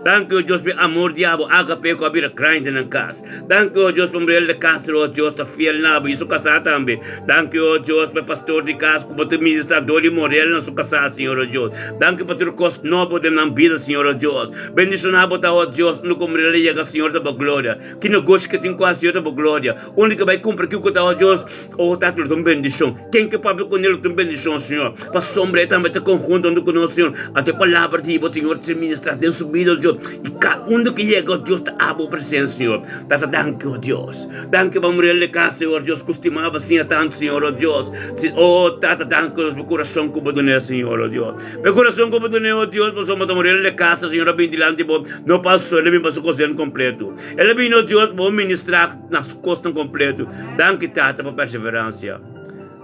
Danki, o Dios, pa e amor di abo, ágape, ku a bira grandi den nan kas. Danki, o Dios, pa Muriel de Castro, o Dios, ta fiel na abo i su kasá tambe. Danki, o Dios, pa e pastor di kas ku bo ta ministrá dor di Muriel na su kasá, Señor, o Dios. Danki pa tur kos nobo den nan bida, Señor, o Dios. Bendishoná bo ta, o Dios, unda ku Muriel a yega, Señor, ta bo gloria. Ki negoshi ke tin ku hasi, Señor, ta bo gloria. Unda ke bai kumpra kiko ta, o Dios, o Tata, lo ta un bendishon. Ken ke papia ku ne lo ta un bendishon, Señor. Pasobra e tambe ta konhunto huntu ku nos, Señor. Anto e palabra di bo, Señor, ta ser ministrá den su bida, o Dios. I kada unda ke yega, o Dios, ta abo presensia, Señor. Tata, danki, o Dios. Danki pa Muriel de Castro, Señor Dios, ku stimaba siña tantu, Señor, o Dios. O Tata, danki, o Dios, pa e kurason ku bo dun'é, Señor, o Dios. Pa e kurason ku bo dun'é, o Dios, pasobra ta Muriel de Castro, Señor, a bini dilanti bo, no pa su, el a bini pa su kosnan kompleto. El a bini, o Dios, pa bo ministrá na su kosnan kompleto. Danki, Tata, pa perseveransia.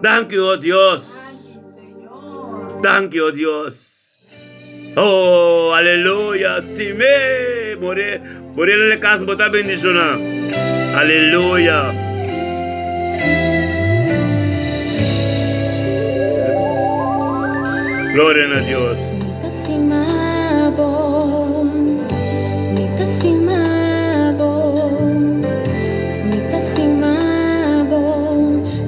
Danki, o Dios. Danki, o Dios. Oh, aleluya. Stim'é. More, more na kas bo ta bendishoná. Aleluya. Gloria na Dios. Mi ta stima bo, mi ta stima bo, mi ta stima bo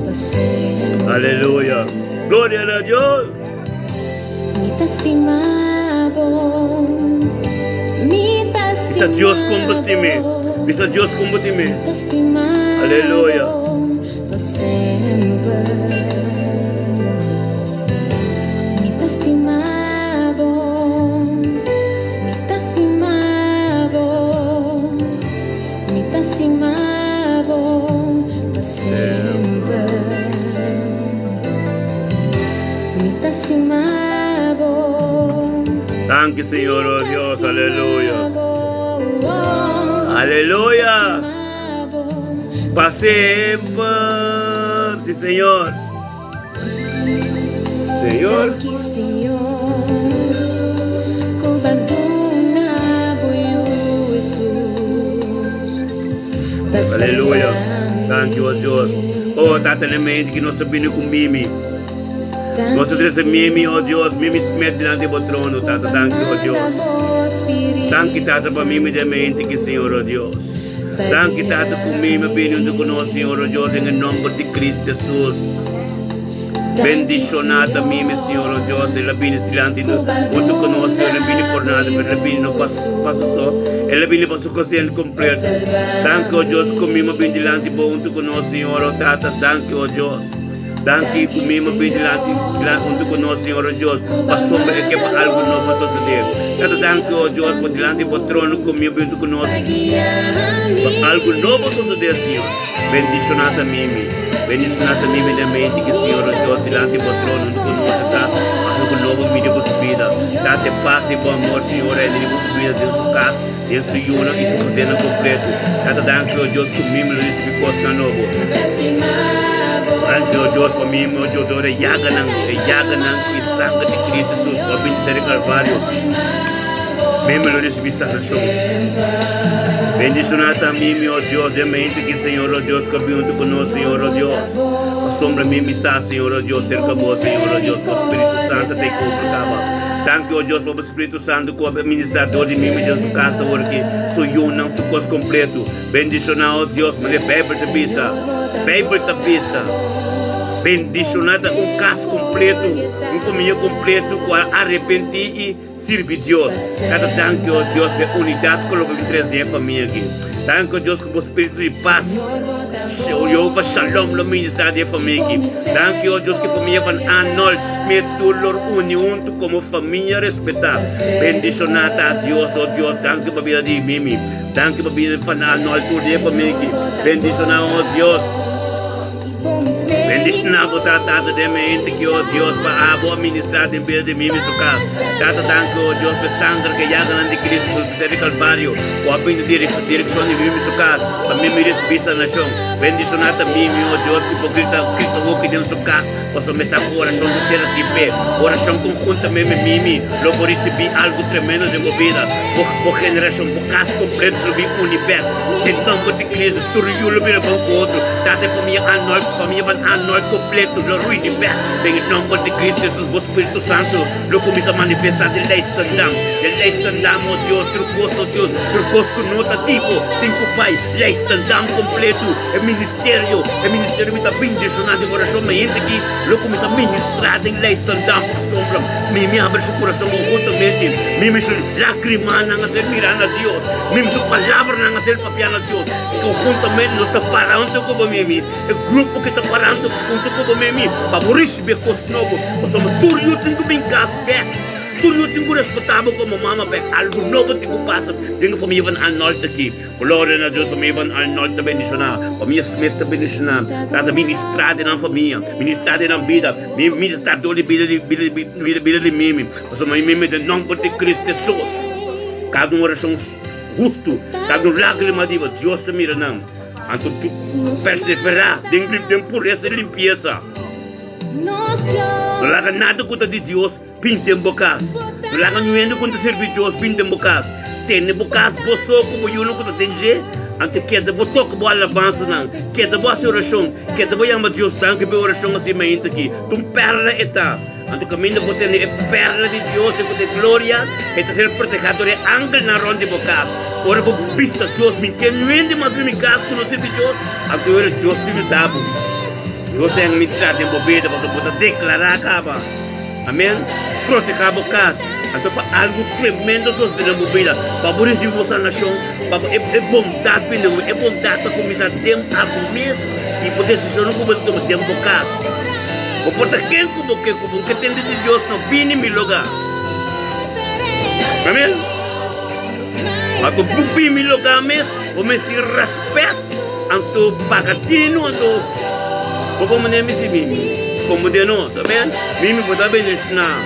pa semper. Aleluya. Gloria na Dios. Mi ta stima bo, mi ta Bisa stima Dios kon bo stim'é. bo, Bisa Dios kon bo tim'é. mi ta stima Aleluya. bo pa semper. Mi ta stima bo, mi ta stima bo, mi ta stima bo pa semper. Mi ta stima bo. Danki Señor, Mi oh ta Dios, stima aleluya. bo, mi ta Aleluya. stima bo Pa pa semper. Sí, Señor. Señor. Danki Señor ku bo a duna bo Yu Hesus pa Aleluya. salba Danki, oh Dios. mi. Oh, Tata na mente ki nos ta bini ku Mimi. Nos ta Danki trese Mimi, oh Dios, Señor Mimi Smith dilanti bo trono, ku Tata. bo a Danki, oh manda Dios. bo Danki, Spiritu Tata, pa Mimi den mente ki, Señor, oh Dios. Pa Danki, Tata, guia ku Mimi a bini mi. huntu ku nos, Señor, oh Dios, den e nomber di Cristo Jesus. Danki Bendishoná ta Mimi, Señor, oh Dios, el a bini dilanti Señor ku bo a huntu ku nos, Señor, el a bini duna por bo nada, pero el a bini no Yu pa pa su so, el a bini pa Hesus su kosent pa kompleto. salba Danki, oh Dios, ku mi. Mimi a bini dilanti bo huntu ku nos, Señor, oh Tata, danki, oh Dios. Danki ku Danki Mimi a bini dilanti Señor huntu ku nos, Señor, oh Dios, ku bo a pasobra e ke pa manda algu bo nobo sosodé. Tata, danki, oh Dios, pa dilanti bo Spiritu trono ku Mimi a bini huntu ku nos, pa guia pa mi. algu nobo sosodé, Señor. Bendishoná ta Mimi. Bendishoná ta Mimi den mente ki Señor o Dios dilanti bo trono huntu ku nos ta algu nobo midi bo su bida. Date pas i bo amor Señor a riba su bida den su kas, den su yunan i su kuzenan kompletu. Tata danki o Dios ku Mimi lo risibi kosnan nobo. Danki o Dios pa Mimi o Dios dor e yaganan, e yaganan ku e sanger di Cristo Jesus ku a bini ser e Kalvario. Mimi lo risibi sanashon. Bendishoná ta mimi, o Dios, den mente ki Señor, o Dios, ku a bin huntu ku nos, Señor, o Dios. Pasobra mimi sa, Señor, o Dios, serka bo, Señor, o Dios, bo Spiritu Santu ta e kobra kaba. Danki, o Dios, pa bo Spiritu Santu ku a ministrá dor di mimi den su kas awor ki su yunan, tur kos kompletu. Bendishoná, o Dios, manera Beibel ta bisa. Beibel ta bisa, Bendishoná ta un kas kompletu, un famia kompletu ku a arepentí i. Sirbi Dios. Tata danki o Dios pa e unidat ku lo bo bin tres den e famia aki. Danki o Dios ku bo spiritu di pas, Jehovah Shalom lo ministra den e famia aki. Danki o Dios ku e famia van Arnold Smith tur lo uni huntu komo famia respetá. Bendishoná ta Dios o Dios. Danki pa bida di Mimi. Danki pa bida di van Arnold tur den e famia aki. Bendishoná o Dios. Bendishoná bo ta, Tata, den mi hende ki, o Dios, pa abo a ministrá den bida di mimi su kas. Tata, danki, o Dios, pa e sanger ku e yaganan di Cristo su ser di Kalvario, ku a bini di direkshon di mimi su kas, pa mimi risibí sanashon. Bendishoná ta mimi, o Dios, ku por grita Cristo hopi den su kas, pasobra mi sa ku orashon ta ser así p'e. Orashon konhuntamente mimi lo por risibí algu tremendo den bo bida. Bo, bo generashon, bo kas kompleto lo bin uni bèk den nòmber di Cristo. Tur yu lo bira bon ku otro. Tata e famia Arnold, famia van Arnold kompleto lo ruini bèk den e nòmber di Cristo Jesus. Bo Spiritu Santu lo kuminsá manifestá den Leidschendam, den Leidschendam, o Dios, tur kos, o Dios, tur kos ku no ta di Bo tin ku bai Leidschendam kompleto. E ministerio, e ministerio mi ta bindishoná den orashon, ma hende aki lo kuminsá ministrá den Leidschendam pasobra mi mi habri su kurason konhuntamente, mi mi su lágrimanan a ser mirá na Dios, mi mi su palabranan a ser papiá na Dios. I konhuntamente nos ta parando ku bo mimi, e grupo ku ta parando huntu ku bo mimi, pa bo risibí e kos nobo. Pasobra tur yu tin ku bin kas bèk, tur yu tin ku respetá bo komo mama bèk. Algu nobo tin ku pasa den e famia van Arnold aki. Gloria na Dios, famia van Arnold ta bendishoná, famia Smith ta bendishoná. Tata ministrá den nan famia, ministrá den nan bida, ministrá dor di bida di bida bida di mimi, pasobra mimi den nòmber di Cristo Hesus. Kada un orashon Hustu ta un lágrima di bo, Dios ta mira nan. Anto tu perseverá den den puresa i limpiesa. No laga nada ku ta di Dios bin den bo kas. No laga niun hende ku no ta sirbi Dios bin den bo kas. Tene bo kas bo so ku bo yunan ku ta den dje. Anto keda bo toka bo alabansanan, keda bo hasi orashon, keda bo yama Dios danki pa e orashon asina mainta aki. Ta un pèrla e ta. Anto kaminda bo tene e pèrla di Dios i ku ta e gloria, e ta ser protehá dor e angelnan rònt di bo kas. Ora bo bisa Dios, Mi ke nuende mas den mi kas ku no sirbi Dios, anto e ora Dios ta yuda bo. Dios ta administrá den bo bida pasobra bo ta deklará kaba. Amen. Protehá bo kas. Anto pa algu tremendo sosodé den bo bida, pa bo risibí bo sanashon, pa bo e bondat bini den bo bida. E bondat ta kuminsá den abo mes i bo desishonnan ku bo ta tuma den bo kas. Bo por ta ken ku bo ke ku bo ke tende di Dios no bini mi loga. Amen. Ma ku bo bini mi loga mes, bo mes tin respet, anto paga tinu, anto bo por manda mi si bini. Komo den nos. Amen. Mimi bo ta bendiciona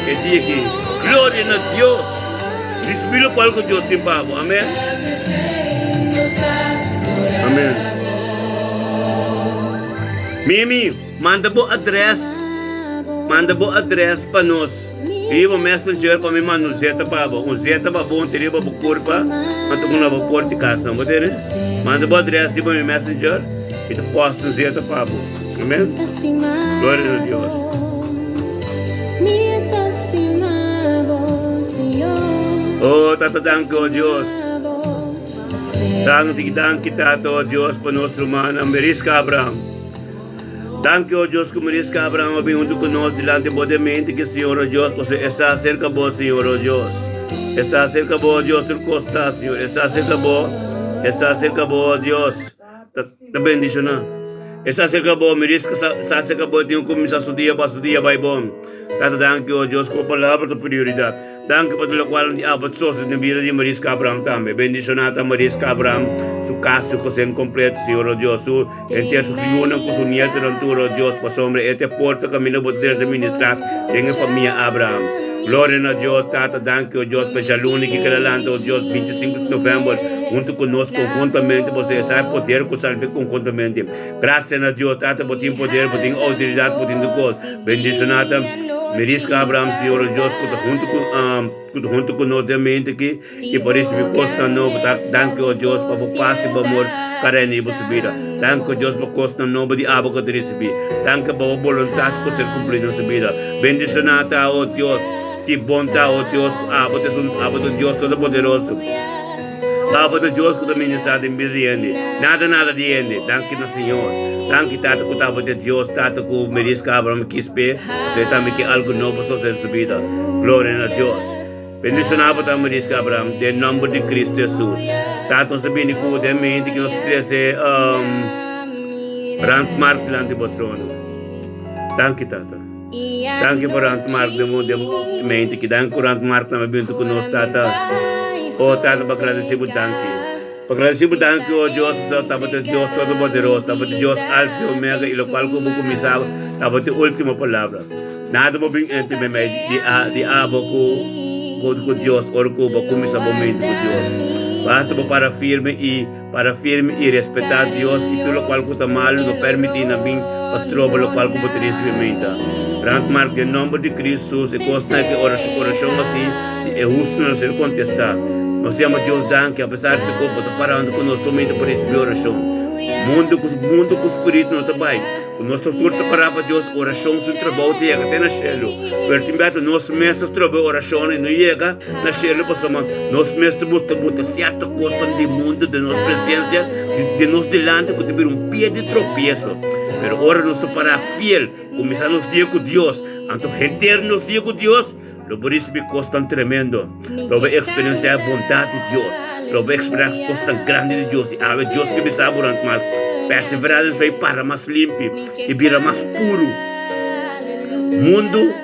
e dia aki. Gloria na Dios. Ricibi lokual ku Dios tin pa bo. Amen. Amen. Mimi, manda bo adres, manda bo adres pa nos riba messenger pa mi manda un zeta pa bo. Un zeta pa bo unti riba bo kurpa, anto ku na bo porta di kas nan. Bo tende? Manda bo adres riba mi messenger, mi ta post un zeta pa bo. Amen? Gloria na Dios. Oh, Tata, danki, oh Dios. Danki, danki Tata, oh Dios, pa nos rumannan Meriska Abraham. Danki, oh Dios, ku Meriska Abraham a bin huntu ku nos dilanti bo den mente ki Señor, oh Dios, pasobra e sa serka bo, Señor, oh Dios. E sa serka bo, oh Dios, tur kos ta, Señor. E sa serka bo, e sa serka bo, oh Dios. Ta, ta bendishoná. E sa serka bo, Meriska sa, sa serka bo, e tin ku kuminsá su dia pa su dia bai bon. Tata, danki, oh Dios, ku bo palabra ta prioridat. Danki pa tur lokual di abo soso den bida di Mariska Abraham tambe. Bendishoná ta Mariska Abraham, su kas, su kosen kompleto, Señor o Dios, su henter su yunan ku su nietonan tur, o Dios, pasobra e ta e porta kaminda bo ta drenta ministrá den e famia Abraham. Gloria na Dios, Tata, danki, o Dios, pa djaluna ki keda lanta, o Dios, 25 di novèmber, huntu ku nos konhuntamente, pasobra e sa e poder ku salve konhuntamente. Grasia na Dios, Tata, bo tin poder, bo tin outoridat, bo tin tur kos. Bendishoná ta Meriska Abraham, Señor o Dios, ku ta huntu ku ku ta huntu ku nos den mente aki i pa risibí kosnan nobo. Ta danki, o Dios, pa bo pas i bo amor ku a reina riba su bida. Danki, o Dios, pa kosnan nobo di abo ku a ta risibí. Danki pa bo boluntat ku ser kumplí den su bida. Bendishoná ta, o Dios, ki bon ta, o Dios, ku abo ta esun, abo ta un Dios todopoderoso. Abo ta Dios ku ta ministrá den bida di hende. Nada nada di hende. Danki na Señor. Danki Tata ku ta abo ta Dios Tata ku Meriska Abraham kis p'e, pasobra e tambe ke algu nobo sosede den su bida. Gloria na Dios. Bendishoná bo ta Meriska Abraham den nomber di Cristo Jesus. Tata nos ta bini ku den mente ki nos trese Randmark dilanti bo trono. Danki Tata. Danki pa Randmark den bo den mente ki. Danki ku Randmark tambe bintu ku nos Tata. Oh Tata bo agradesi bo danki. Pa gradisí bo danki, o Dios, pasobra tabata Dios Todopoderoso, tabata Dios Alfa i Omega, i lokual ku bo kuminsá tabata e último palabra. Nada bo bin entre meimei di di abo ku ku Dios ora ku bo kuminsá bo mente ku Dios. Basta bo para firme i para firme i respetá Dios i tur lokual ku ta malu no permití nan bin pa stroba lokual ku bo ta risibí meinta. Randmark den nòmber di Kristus e kosnan aki orashon hasi di e hustunan lo ser kontestá. Nos yama Dios danki apesar di ku bo ta parando ku nos tumida pa risibí orashon. Mundu ku mundu ku spiritu no ta bai. Ku nos ta tur ta pará pa Dios, orashon su trabou ta yega te na shelu. Pero tin bes nos mes ta stroba e orashon i no yega na shelu pasobra nos mes ta buska buta sierto kosnan di mundu den nos presensia, den nos dilanti ku ta bira un pia di tropieso. Pero ora nos ta pará fiel, kuminsá nos dia ku Dios, anto henter nos dia ku Dios, Lo bo risibi kosnan tremendo. Lo bo eksperensiá e bondat di Dios. Lo bo eksperensiá kosnan grandi di Dios. I awe Dios ke bisa bo durante mas perseverá den fe i para mas limpi i bira mas puru. Mundu,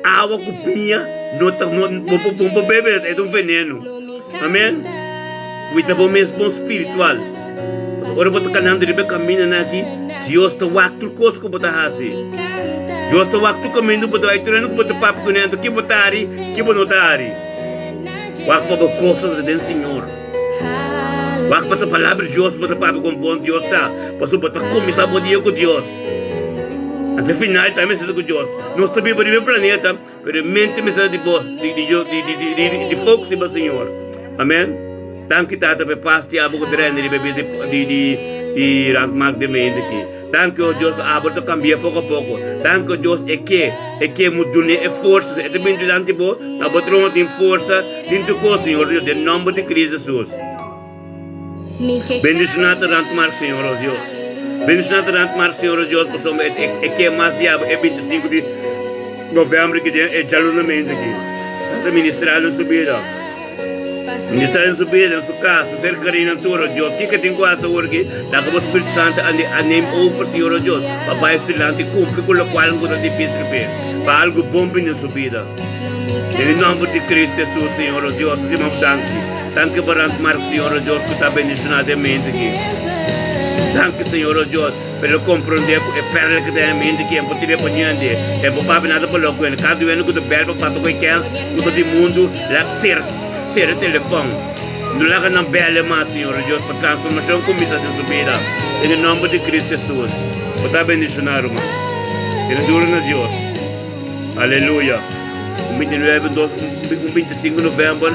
awa ku biña no ta no bo bo bo bebe e ta un veneno. Amen. Kuida bo mes bon spiritual. Pasobra ora bo ta kanando riba e kamindanan aki, Dios ta wak tur kos ku bo ta hasi. Dios ta wak tur kaminda ku bo ta bai, tur hende ku bo ta papia kuné, anto ke bo ta hari, ke bo no ta hari. Wak pa bo goso ta den Señor. Wak pa ta palabra di Dios bo ta papia kon bon Dios ta, pasobra bo ta kuminsá bo dia ku Dios. Anto e final tambe mester ta ku Dios. Nos ta biba riba e planeta, pero e mente mester ta di bos, di di di di di di di focus riba Señor. Amen. Danki Tata pa e pas di abo ku ta rende riba e bida di di di Randmark den mente aki. Danki o Dios pa abo ta kambia poko a poko. Danki o Dios e ke e ke mu dun'é e forsa e ta bini dilanti bo na bo trono tin forsa tin tur kos Señor Dios den nomber di Cristo Jesus. Bendiciona ta Randmark Señor o Dios. Bendiciona ta Randmark Señor o Dios pasobra e e ke mas di abo e 25 di november aki den e djaluna mente aki. Ta ministra den su bida. Ministra den su bida, den su kas, su ser kerinan tur, o Dios. Kiko tin ku hasi awor aki? Laga bo Spiritu Santu a a neem over, Señor, o Dios, pa bai su dilanti i kumpli ku lokual ku ta difisil p'e, pa algu bon bini den su bida. Den e nòmber di Kristu Hesus, Señor, o Dios, nos yama bo danki. Danki pa Randmark, Señor, o Dios, ku ta bendishoná den mente aki. Danki, Señor, o Dios. Pero el komprondé ku e pèrla ku ta den mente ki e por tira pa niende. E por papia nada pa loko hende. Kada hende ku ta bèl pa papia ku e kens ku ta di mundu, laga ser sera e telefòn. No laga nan bèl e mas, Señor Dios, pa transformashon kuminsá den su bida. Den e nòmber di Kristu Hesus. Bo ta bendishoná, ruman. Tene duru na Dios. Aleluya. Un 29, dos, un 25 novèmber,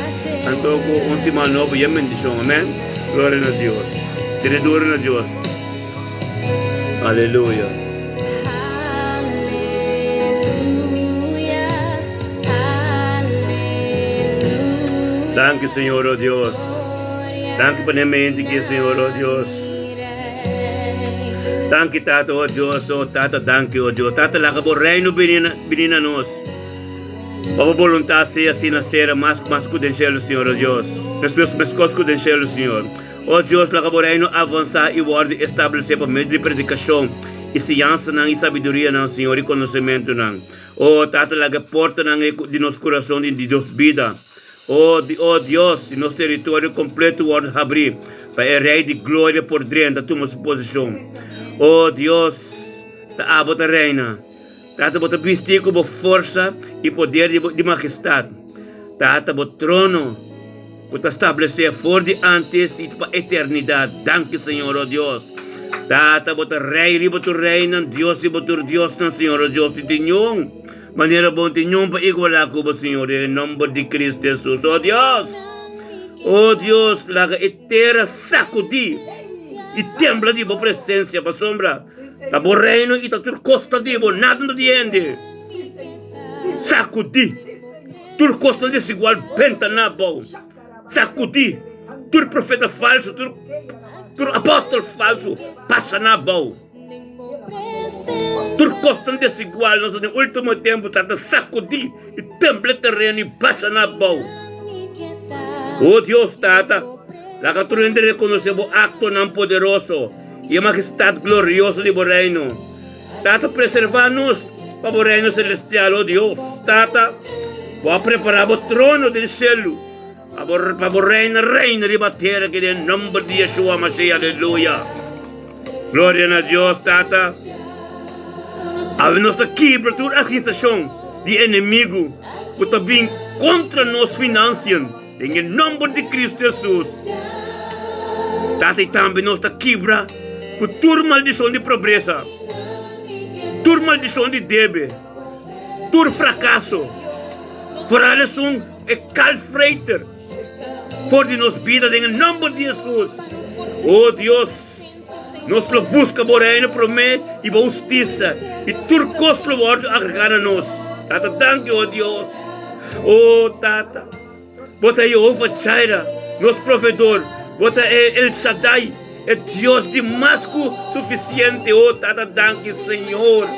anto ku un siman nobo yen bendishon. Amèn. Gloria na Dios. Tene duru na Dios. Aleluya. Danki Señor oh Dios. Danki pa ne mente ki Señor oh Dios. Danki Tata oh Dios oh Tata danki oh Dios. Tata laga bo reino bini na, bini na nos. Pa bo voluntad sea asina sera mas mas ku den cielo Señor oh Dios. Mes meskos ku den cielo Señor. O Dios, laga bo Reino avansá i wòrdu establesé pa medio di predikashon i siñansanan i sabidurianan, Señor, i konosementunan. O Tata, laga e portanan di nos kurason i di nos bida, o, o Dios, di nos teritorio kompleto wòrdu habrí pa e Rei di Gloria por drenta tuma su posishon. O Dios, ta abo ta reina. Tata, bo ta bistí ku bo forsa i poder di bo di magestat. Tata, bo trono ku ta stablesé for di ántes i pa eternidat. Danki, Señor, o Dios. Tata, bo ta Rei riba tur reinan, Dios riba tur diosnan, Señor, o Dios. Tin tin niun manera bon, tin niun pa igualá ku bo, Señor, den e nòmber di Cristo Hesus, o Dios. O Dios, laga e tera sakudí i tembla di bo presensia, pasobra Ta bo reino i ta tur kos ta di bo, nada no ta di hende. Sakudí tur kosnan desigual benta na abou. Sakudí tur profeta falsu, tur tur apòstel falsu pasa na abou. Tur kosnan desigual nos den último tempu ta ta sakudí i tembla e tereno i pasa na abou. O Dios Tata, laga tur hende rekonosé bo aktonan poderoso. I e magestat glorioso di bo Reino. Tata, preservá nos pa bo Reino selestial. O Dios, Tata, bo a prepará bo trono den shelu. Pa bo, pa bo reina reina riba tera aki den nomber di Yeshua Mashiach. Aleluya. Gloria na Dios, Tata. Awe nos ta kibra tur agitashon di enemigu ku ta bin kontra nos finansian den e nomber di Kristu Hesus. Tata, i tambe nos ta kibra ku tur maldishon di pobresa, tur maldishon di debe, tur frakaso, foral esun e kalfreiter for di nos bida den e nomber di Hesus. O Dios, nos lo buska bo reino promé i bo hustisia, i tur kos lo wòrdu agregá na nos. Tata, danki, o Dios. O Tata, bo ta Yehova Jireh, nos Proveedor. Bo ta e El Shaddai, e Dios di mas ku sufisiente. O Tata, danki, Señor.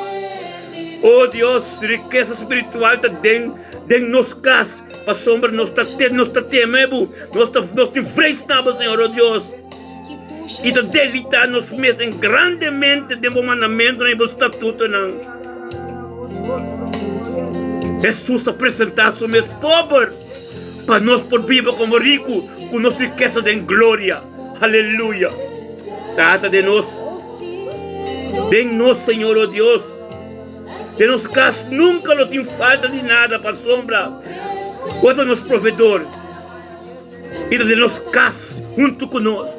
O Dios, rikesa spiritual ta den den nos kas, pasobra nos ta nos ta teme bo, nos ta nos tin vrees na bo, Señor, o Dios. I ta deleitá nos mes en grandemente den bo mandamentunan i bo statutonan. Hesus a presentá su mes pober pa nos por biba komo riku ku nos rikesa den gloria. Aleluya! Tata den nos, den nos Señor, o Dios, den nos kas nunka lo tin falta di nada pasobra bo ta nos proveedor. I ta den nos kas huntu ku nos.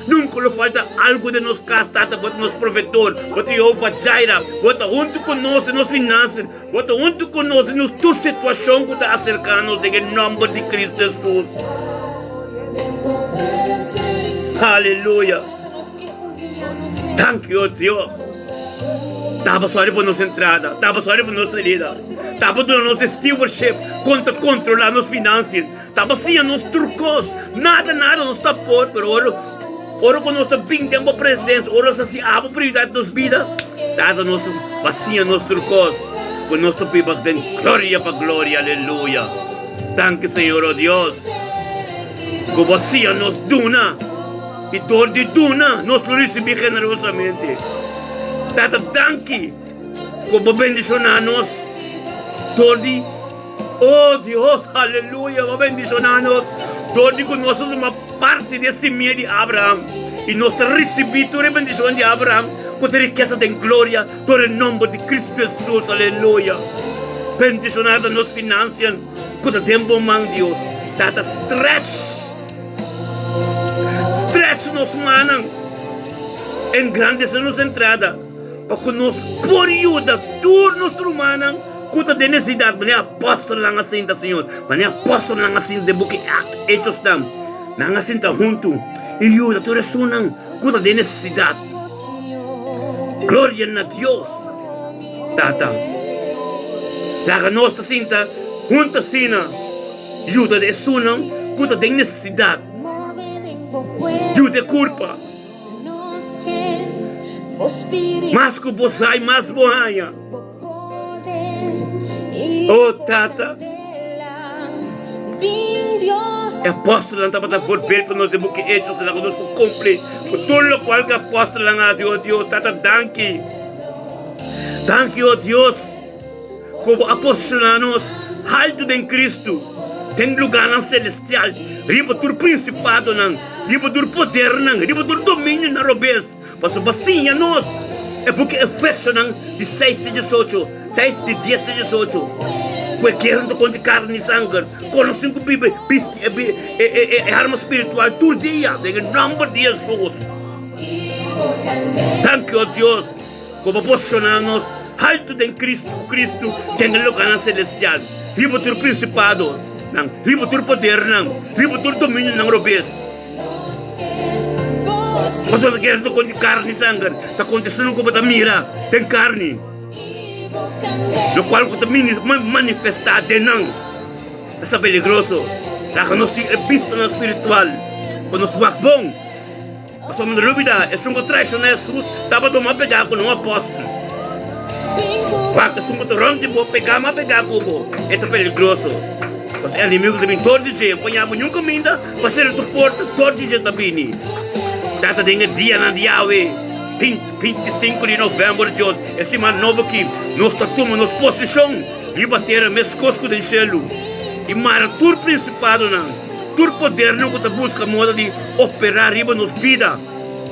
Nunka lo falta algu den nos kas, Tata. Bo ta nos Provetor, Bo ta Jehová Jireh. Bo ta huntu ku nos den nos finansas, Bo ta huntu ku nos den nos tur situashon ku ta aserká nos den e nòmber di Kristu Hesus. Aleluya! Danki, o Dios. Taba sòri pa nos entrada, taba sòri pa nos salida, taba duna nos e stewardship kon ta kontrolá nos finansias. Ta siña nos tur kos, nada nada nos ta por, pero ora ora ku nos ta bin den bo presensia, ora nos ta hasi abo prioridat den nos bida, Tata nos ta siña nos tur kos, ku nos ta biba den gloria pa gloria, aleluya. Danki Señor, o Dios, ku bo siña nos duna, i dor di duna nos lo risibí generosamente. Tata, danki ku bo bendishoná nos dor di. Oh Dios, aleluya, bo bendishoná nos dor di ku nos ta tuma parti di e simia di Abraham i nos ta risibí tur e bendishon di Abraham ku ta rikesa den gloria dor e nomber di Kristu Hesus, aleluya. Bendishoná ta nos finansian ku ta den bo man, Dios. Tata, stretch, stretch nos mannan, engrandesé nos entrada pa ku nos por yuda tur nos rumannan. Ku ta den nesesidat, manera apòstelnan a sinta, Señor, manera apòstelnan a sinta den buki Hechosnan, nan a sinta huntu i yuda tur esunnan ku ta den nesesidat. Gloria na Dios! Tata, laga nos ta sinta huntu asina, yuda esunnan ku ta den nesesidat, yuda e kurpa. Mas ku bo sai, mas bo haña. Oh Tata, e apòstelnan tabata voorbeeld pa nos den buki Hechos, laga nos por kumpli ku tur lokual ku e apòstelnan a hasi. Oh Dios, Tata, danki. Danki, oh Dios, ku bo a posishoná nos haltu den Kristu, den lugánan selestial, riba tur prinsipadonan, riba tur podernan, riba tur dominionan robes. Pasobra bo siña nos e buki Efesionan di seis te diesocho, seis di dies te diesocho, ku e guera no ta kontra karni ni sanger, konosin ku biba bisti e arma spiritual tur dia den e nòmber di Hesus. Danki, o Dios, ku bo posishoná nos haltu den Kristu, ku Kristu den e lugánan selestial, riba tur prinsipadonan, riba tur podernan, riba tur dominionan robes. Pasobra guera ta kontra karni i sanger, ta kontra esun ku bo ta mira den karni, lokual ku ta manifestá den nan. Esta peligroso. Laga nos tin e bistanan spiritual pa nos wak bon. Pasobra no lubidá, esun ku traishoná Hesus tabata mas pegá ku nan apòstel. Wak esun ku ta rònt di bo, pegá mas pegá ku bo, e ta peligroso. Pasobra e enemigu ta bin tur di dje, paña bo niun kaminda. Pa sera tur porta, tur dje ta bini. Tata den e dianan di awe, 25 di november, Dios, e siman nobo aki, nos ta tuma nos posishon riba tera meskos ku den shelu, i mara tur prinsipadonan, tur. Tur podernan ku ta buska moda di operá riba nos bida,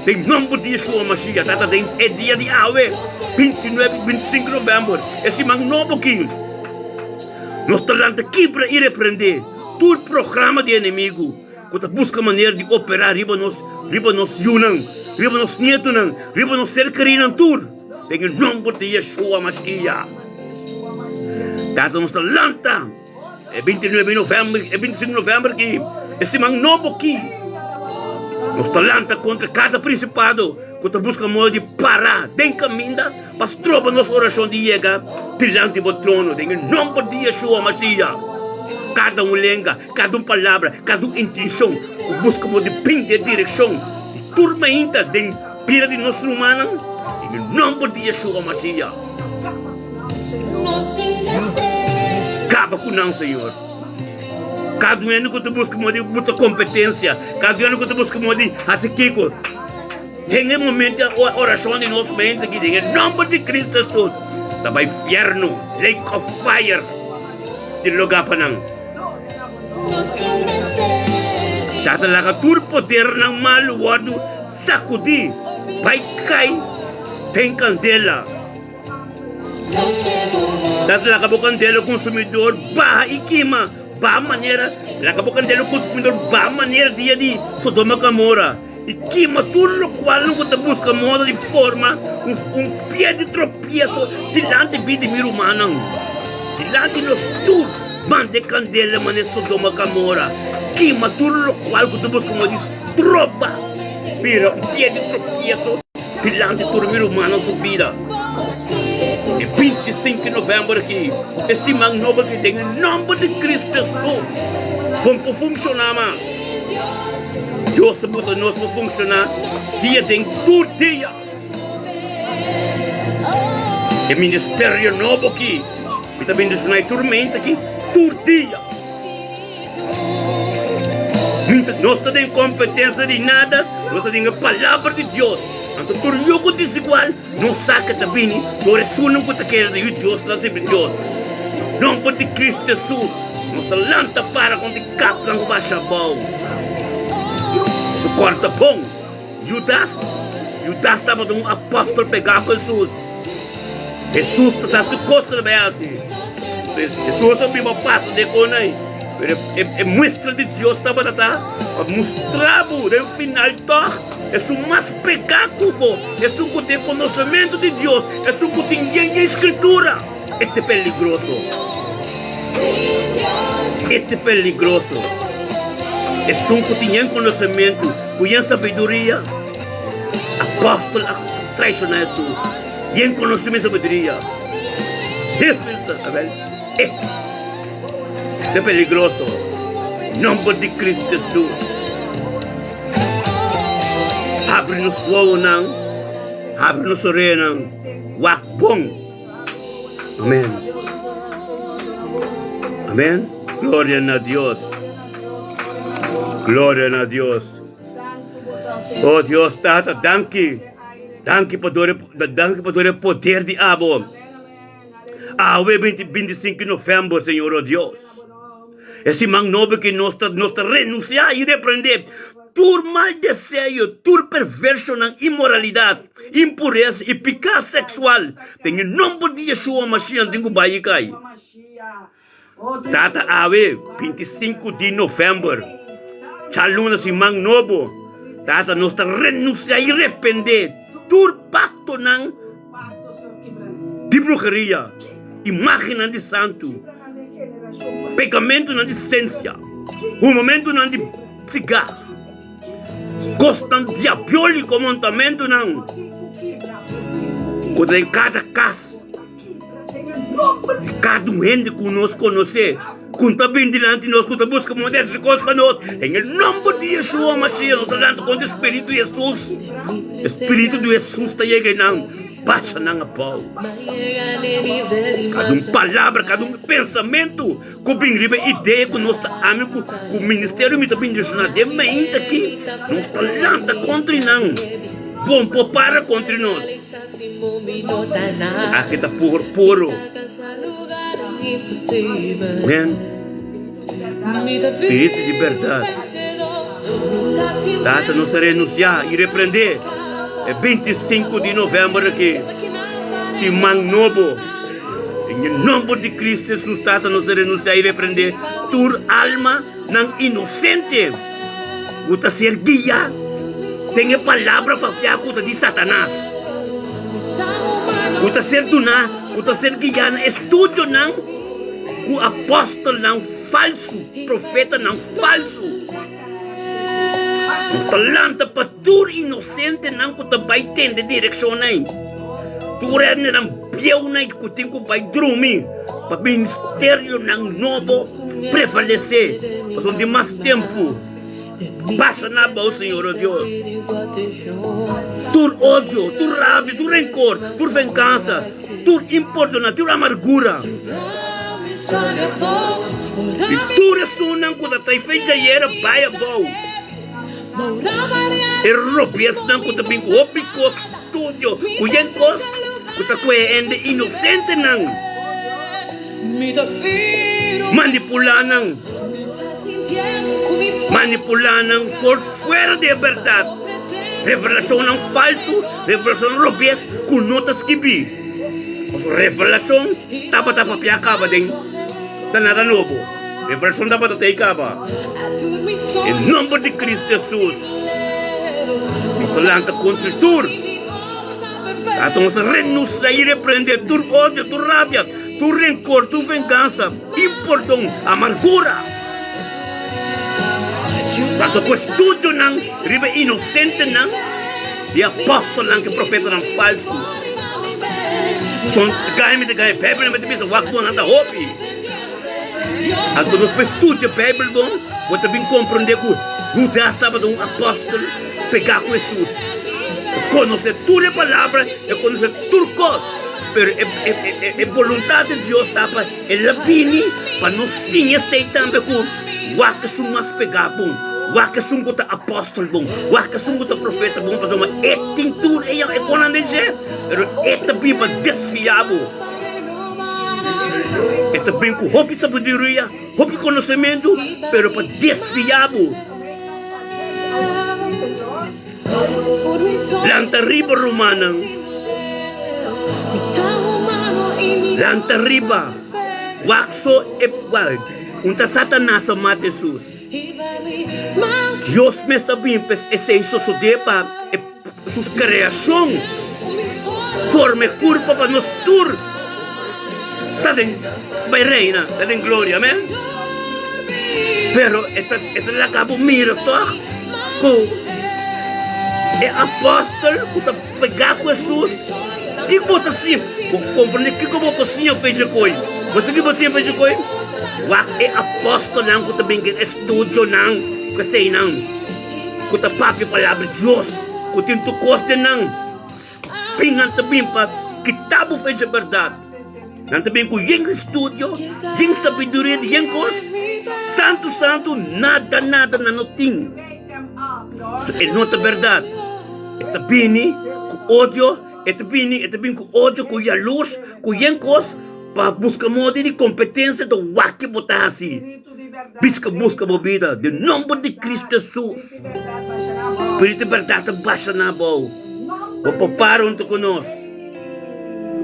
den nòmber di Yeshua Mashiach, Tata, den e dia di awe, bintinuebe i bintisinku novèmber, e siman nobo aki, nos ta lanta kibra i reprendé tur programa di enemigu ku ta buska manera di operá riba nos, riba nos yunan, riba nos nietunan, riba nos ser kerinan tur, den e nòmber di Yeshua Mashiach. Tata, nos ta lanta. E bintinuebe di novèmber, e bintisinku di novèmber ki e siman nobo ki, nos ta lanta kontra kada prinsipado ku ta buska moda di para den kaminda pa stroba nos orashon di yega dilanti bo trono den e nòmber di Yeshua Mashiach. Kada un lenga, kada un palabra, kada un intenshon ku buska moda di bin den direkshon di tur mainta den bida di nos rumannan den e nòmber di Yeshua Mashiach. Kaba ku nan, Señor. Kada un hende ku ta buska moda di buta kompetensia, kada un hende ku ta buska moda di hasi kiko, den e momento e orashon di nos mente aki, den e nòmber di Kristu Hesus, ta bai fièrnu, lake of fire, tin lugá pa nan. Tata laga tur podernan malu wòrdu sakudí, bai kai den kandela. Ta laga bo kandela konsumidor baha i kima baha manera laga bo kandela konsumidor baha manera dia di Sodoma Gomora i kima tur lokual ku ta buska moda di forma un pie di tropieso dilanti bida di mi rumannan dilanti nos tur manda e kandela manera Sodoma Gomora kima tur lokual ku ta buska moda di stroba bira un pie di tropieso. Dilanti tur mi rumannan su bida. E 25 di novèmber aki, e siman nobo aki, den e nòmber di Kristu Hesus, bon por funshoná mas. Dios a buta nos pa funshoná dia den tur dia. E ministerio nobo aki, mi ta bendishoná e tur mente aki tur dia. Nos ta den kompetensia di nada, nos ta den e Palabra di Dios. Anto tur yugo desigual nos sa ke ta bini dor esunnan ku ta kere ta yu Dios ta sirbi Dios. Nomber di Kristu Hesus, nos ta lanta para kontra e kapnan ku basha abou. Su kòrta bon. Judas, Judas tabata un apòstel pegá ku Hesus. Hesus ta sa tur kos ku ta bai hasi. Hesus a biba pasa den kon ei, pero e muestra di Dios tabata ta pa mustra bo den final tòg esun mas pegá ku bo, esun ku tin konosementu di Dios, esun ku tin yen yen Skritura. E ta peligroso. E ta peligroso. Esun ku tin yen konosementu, ku yen sabiduria, apòstel a traishoná Hesus. Yen konosementu i sabiduria. Abel, e ta peligroso. Nòmber di Kristu Hesus, habri nos wowonan, habri nos oreanan, wak bon. Amen. Amen. Gloria na Dios. Gloria na Dios. Oh Dios Tata, danki. Danki pa dor danki pa dor poder di abo. Awe 25 november, Señor oh Dios. E siman nobo ki nos ta nos ta renuncia y reprende tur mal deseo, tur perversionan, inmoralidad, impuresa y pica sexual. Den e nomber di Yeshua Mashiach den ku bai y kai. Tata awe 25 di november, djaluna siman nobo, Tata nos ta renuncia y repende tur pactonan di bruheria, imagennan di santu, pegamentunan di sensia, humamentunan di sigar, kosnan diabioliko, montamentunan ku ta den kada kas di kada un hende ku nos konosé, ku ta bin dilanti nos, ku ta buska moda hasi kos pa nos. Den e nòmber di Yeshua Mashiach nos ta lanta kontra e spiritu di Hesus. E spiritu di Hesus ta yega einan. Basha nan abou. Kada un palabra, kada un pensamentu ku bin riba e idea ku nos ta ami ku ku ministerio mi ta bin direcciona den mainta aki, nos ta lanta kontra nan. Bon por para kontra nos. Aki ta puro puro. Amen. Spiritu di bèrdat. Tata nos a renunsiá i reprendé e 25 di novèmber aki, siman nobo. Den e nòmber di Kristu Hesus, Tata, nos a renunsiá i reprendé tur alma nan inosente ku ta ser guiá den e palabra papiá ku ta di Satanas, ku ta ser duná, ku ta ser guiá na e studionan ku apòstelnan falsu, profetanan falsu. Nos ta lanta pa tur inosentenan ku ta bai tende direkshonnan ei, tur hendenan bieunan ku tin ku bai drumi pa ministerionan nobo prevalesé, pasobra di mas tempu basha na abou, Señor, o Dios. Tur odio, tur rabia, tur renkor, tur vengansa, tur impordona, tur amargura. I tur esunnan ku ta trae fe djayera bai abou. E robesnan ku ta bin ku hopi kos studio, ku yen kos ku ta kohe hende inosentenan, manipulá nan, manipulá nan for fuera di e bèrdat, revelashonnan falsu, revelashonnan robes ku no ta skibí. Pasobra revelashon tabata papia kaba den ta nada nobo. Revelashon tabata tei kaba. E nomber di Cristo Jesus nos ta lanta kontra tur. Tata nos ta renuncia i reprende tur odio, tur rabia, tur rencor, tur vengansa, impordon, amargura. Tanto ku estudionan riba e inosentenan di apòstelnan ku e profetanan falsu. Son gai mi ta gai Beibel mi ta bisa wak bon nan ta hopi. Anto nos por studia Beibel bon bo ta bin komprondé ku Hudas tabata un apòstel pegá ku Hesus. E konosé tur e palabra, e konosé tur kos, pero e boluntat di Dios ta pa el a bini pa nos siña esei tambe ku wak esun mas pegá bon, wak esun ku ta apòstel bon, wak esun ku ta profeta bon, pasobra e tin tur e konan den dje, pero e ta bin pa desviá bo. E ta bin ku hopi sabiduria, hopi konosementu, pero pa desviá bo. Lanta riba, rumannan. Lanta riba. Wak so e un ta Satanas a mata Hesus. Dios mes ta bin pa esei sosodé pa su kreashon forma e kurpa pa nos tur ta den bai reina, ta den gloria. Amen. Pero e ta e ta laga bo mira tòg ku e apòstel ku ta pegá ku Hesus, kiko bo ta siña? Bo komprendé kiko bo por siña for dje koi? Bo sa kiko bo siña for dje koi? Wak e apòstelnan ku ta bin ku e estudionan ku eseinan ku ta papia palabra di Dios, ku tin tur kos den nan. Bin nan ta bin pa kita bo fe dje bèrdat. Nan ta bin ku yen estudio, yen sabiduria di yen kos. Santu, santu, nada, nada nan no tin. E no ta bèrdat. E ta bini ku odio, e ta bini, e ta bin ku odio, ku yalurs, ku yen kos pa buska moda di kompetensia ta wak ke bo ta hasi. Biska buska bo bida den nomber di Cristo Jesus. Spiritu di bèrdat ta basha na bo. Bo por para huntu ku nos.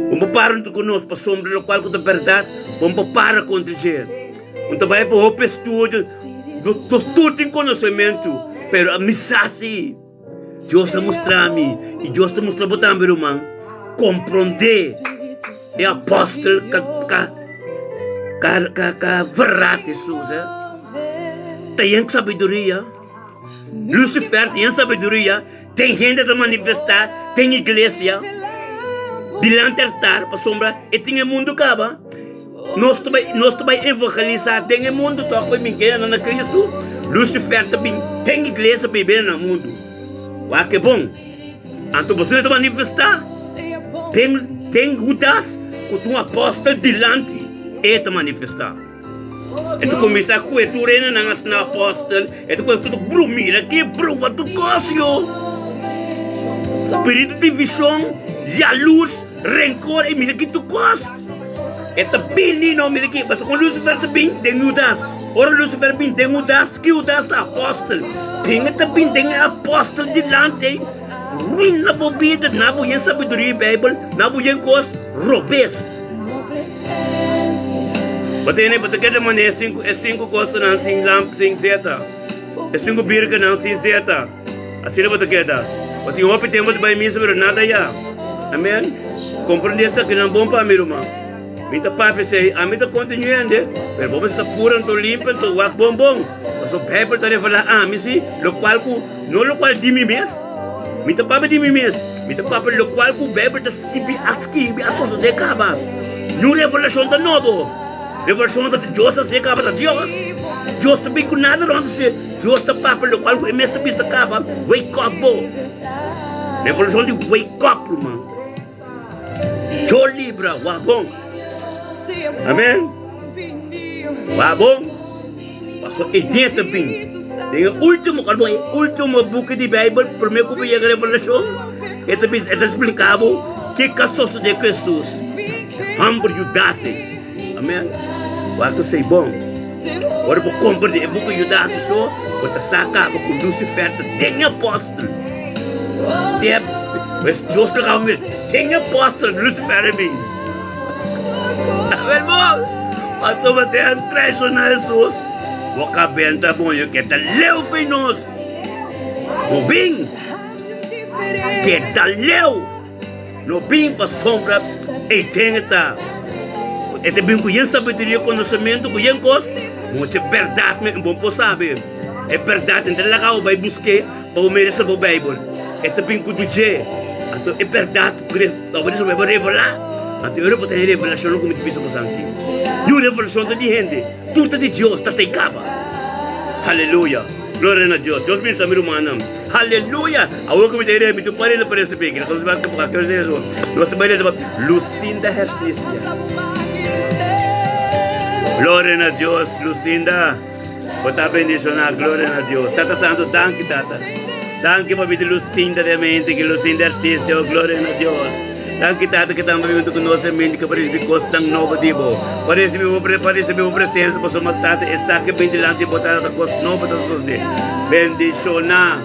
Bo por para huntu ku nos pasobra lokual ku ta bèrdat bo no por para kontra dje. Bo ta bai pa hopi estudio, nos tur tin konosementu, pero mi sa si Dios a mustra mi i Dios ta mustra bo tambe ruman, komprondé e apòstel ka ka ka ka ka verrat Hesus. Ta yen sabiduria. Lucifer tin sabiduria, tin hende ta manifestá den iglesia dilanti altar pasobra e tin e mundu kaba. Nos ta bai, nos ta bai evangelisá den e mundu tok pa bin keda na Kristu. Lucifer ta bin den iglesia pa e bira na mundu. Wak ke bon. Anto boso ta manifestá den den Judas ku ta un apòstel dilanti e ta manifestá. E ta kuminsá kue tur hendenan asina apòstel, e ta kue tur bru mira ki brua tur kos yo. Spiritu di vishon, yalurs, renkor i mira ki tur kos. E ta bini no mira ki pasobra kon Lucifer ta bin den Judas. Ora Lucifer bin den Hudas, ki Hudas ta apostel? Ken ta bin den e apostel dilanti ei? Ruina bo bida, na bo yen sabiduria di Bijbel, na bo yen kos robes. Bo tene, bo ta keda manera e sinku kosnan sin lamp, sin zeta, e sinku birgennan sin zeta. Asina bo ta keda. Bo tin hopi tempu di bai misa pero nada ya. Amen. Komprende esakinan bon pa mi ruman. Mi ta papia esei, ami ta kontinuende, pero bo mester ta puru anto limpi anto wak bon bon. Pasobra Bijbel ta revelá ami si, lokual ku, no lokual di mi mes, mi ta papia di mi mes, mi ta papia lokual ku Bijbel ta skibi, a skibi, a sosodé kaba. Niun revelashon ta nobo. Revelashon ta di Dios a siña kaba ta Dios. Dios ta bin ku nada rònt di Dios ta papia lokual ku e mes ta bisa kaba. Wake up bo. Revelashon di wake up ruman. Yo libra wak bon. Amen. Wak bon. Paso e dia ta bin. Den e ultimo, kalbo e ultimo buki di Bijbel, prome ku bo yega Revelashon, e ta bisa, e ta splika bo ke ka sosode ku Hesus. Hòmber Judase. Amen. Wak esei bon. Ora bo komprende e buki Judase so, bo ta sa kaba ku Lucifer ta den e apòstel. Te, pues Dios ta kaba mira, den e apòstel Lucifer a bin. Amen bo. Pasobra te a traishoná Hesus, bo kabenta bon yo keda leu fi nos. Bo bin, keda leu. No bin pasobra e den ta. E ta bin ku yen sabiduria, konosementu, ku yen kos. Mochi bèrdat men bo por sabi. E bèrdat no ta laga bo bai busk'é pa bo merese bo Beibel. E ta bin ku dje. Anto e bèrdat ku bo bai revelá. Anto e ora bo ta haña revelashonnan ku mi ta bisa boso aki. Niun revelashon ta di hende. Tur ta di Dios, ta ta i kaba. Aleluya! Gloria na Dios. Dios bendiciona mi rumannan. Aleluya! Awor cu mi ta hera mi tur parela pa recibi. Kila cosa ba ka kere eso. Nos ta bai lesa Lucinda Hercicia. Gloria na Dios, Lucinda. Bo ta bendiciona. Gloria na Dios. Tata Santo, danki Tata. Danki pa bida Lucinda de mente, ki Lucinda Hercicia. Oh, gloria na Dios. Danki Tata ke tambe huntu ku nos den mente ke pa risibi kosnan nobo di bo. Pa risibi bo pa risibi bo presensia pasobra Tata esaki bin dilanti bo Tata ta kos nobo ta sosode. Bendishoná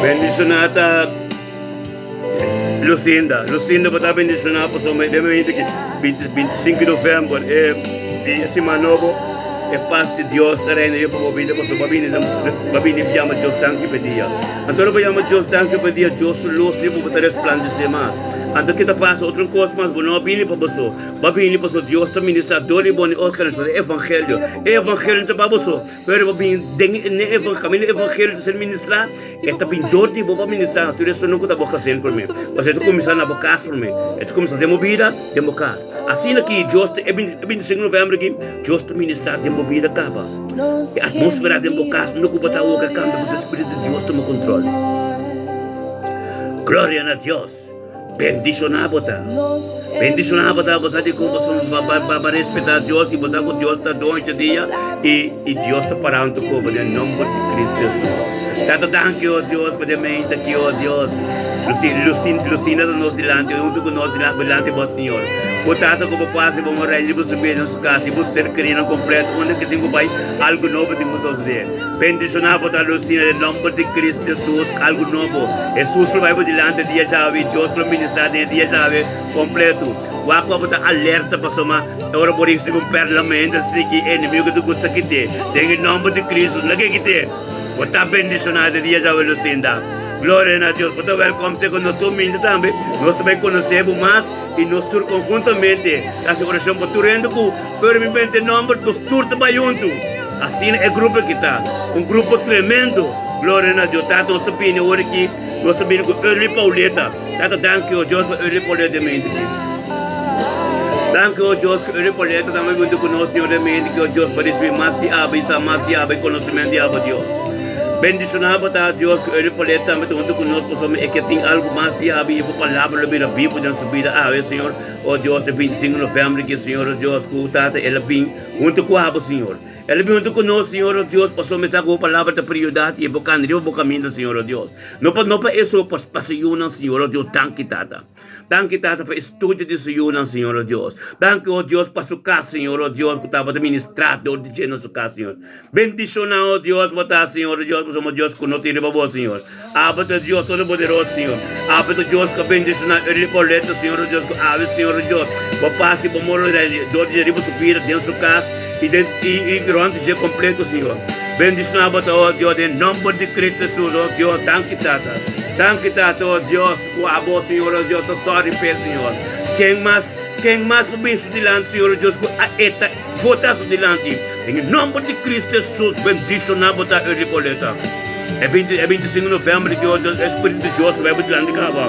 Bendishoná ta Lucinda Lucinda bo ta bendishoná pasobra den mente ke 25 november e dia siman nobo e pas di Dios ta reina riba bo bida pasobra bo a bini bo a bini yama Dios danki pa e dia. Anto ora bo yama Dios danki pa dia Dios su lus riba bo ta resplandesé mas. Anto ke ta pasa? Otro kos mas, bo no a bini pa bo so. Bo a bini pasobra Dios ta ministrá dor di bo ni Oscar den su evangelio. E evangelio no ta pa bo so, pero bo bini den e kaminda e evangelio ta ser ministrá, e ta bini dor di bo pa ministrá tur esun ku ta bo kasel promé. Pasobra e ta kuminsá na bo kas promé. E ta kuminsá den bo bida, den bo kas. Asina ki Dios ta, e 25 november aki, Dios ta ministrá den bo bida kaba. E atmósfera den bo kas unda ku bo ta awor a kambia pasobra e spiritu di Dios tuma kontrol. Gloria na Dios! Bendishoná bo ta. Bendishoná bo ta, bo sa dikon pasobra bo a respetá Dios i bo sa ku Dios ta doño di dia i i Dios ta pará huntu ku bo den nomber di Cristo Hesus. Tata danki o Dios pa den meinta aki o Dios. Lucinda ta nos dilanti huntu ku nos dilanti bo Señor. Bo Tata ku bo pasa i bo mora riba su bida na su kas i bo ser kerinan kompleto unda ke tin ku bai algu nobo tin ku sosode. Bendishoná bo ta Lucina den nomber di Cristo Jesus algu nobo. Jesus lo bai bo dilanti e dia djawe i Dios lo ministrá den e dia djawe kompleto. Wak ku abo ta alerta pasobra e ora bo risibi un perlamento asina ki e enemigo ta gusta kit'é. Den e nomber di Cristo no ke kit'é. Bo ta bendishoná den e dia djawe Lucinda. Gloria na Dios. Bo ta wèlkòm segun nos tur minda tambe. Nos ta bai konosé bo mas. I nos tur konhuntamente ta hasi orashon pa tur hende ku firmemente nòmber, nos tur ta bai huntu. Asina e grupo aki ta, un grupo tremendo. Gloria na Dios. Tata, nos ta bini awor aki, nos ta bini ku Early Pauleta. Tata, danki, o Dios, pa Early Pauleta den mente aki. Danki, o Dios, ku Early Pauleta tambe huntu ku nos, Señor, den mente aki, o Dios, pa risibí mas di abo i sa mas di abo i konosementu di abo, Dios. Bendishoná bo ta, Dios, ku Early Paulette tambe ta huntu ku nos, pasobra e ke tin algu mas di habi i bo palabra lo bira bibu den su bida awe, Señor. O Dios, e 25 novèmber aki, Señor, o Dios, ku Tata el a bin huntu ku abo, Señor. El a bin huntu ku nos, Señor, o Dios, pasobra mi sa ku bo palabra ta prioridat i bo kanda riba bo kaminda, Señor, o Dios. No pa no pa eso, pa pa su yunan, Señor, o Dios. Danki, Tata. Danki, Tata, pa e studio di su yunan, Señor, o Dios. Danki, o Dios, pa su kas, Señor, o Dios, ku tabata ministrá dor di dje na su kas, Señor. Bendishoná, o Dios, bo ta, Señor, o Dios, pasobra Dios ku no tin riba bo, Señor. Abo ta Dios Todopoderoso, Señor. Abo ta Dios ku a bendishoná Early Pauletta, Señor, o Dios, ku awe, Señor, o Dios, bo pas i bo moro dor di dje riba su bida, den su kas i den i i rònt di dje kompleto, Señor. Bendishoná bo ta, o Dios, den nòmber di Cristo Jesus, o Dios. Danki, Tata. Danki, Tata, o Dios. Ku abo, Señor, o Dios, ta sòri p'e, Señor. Ken mas, ken mas por bin su dilanti, Señor, o Dios, ku a e ta bota su dilanti? Den e nòmber di Cristo Jesus, bendishoná bo ta, Early Pauletta. E binti, e 25 novèmber di Dios, e Spiritu di Dios bai bo dilanti kaba.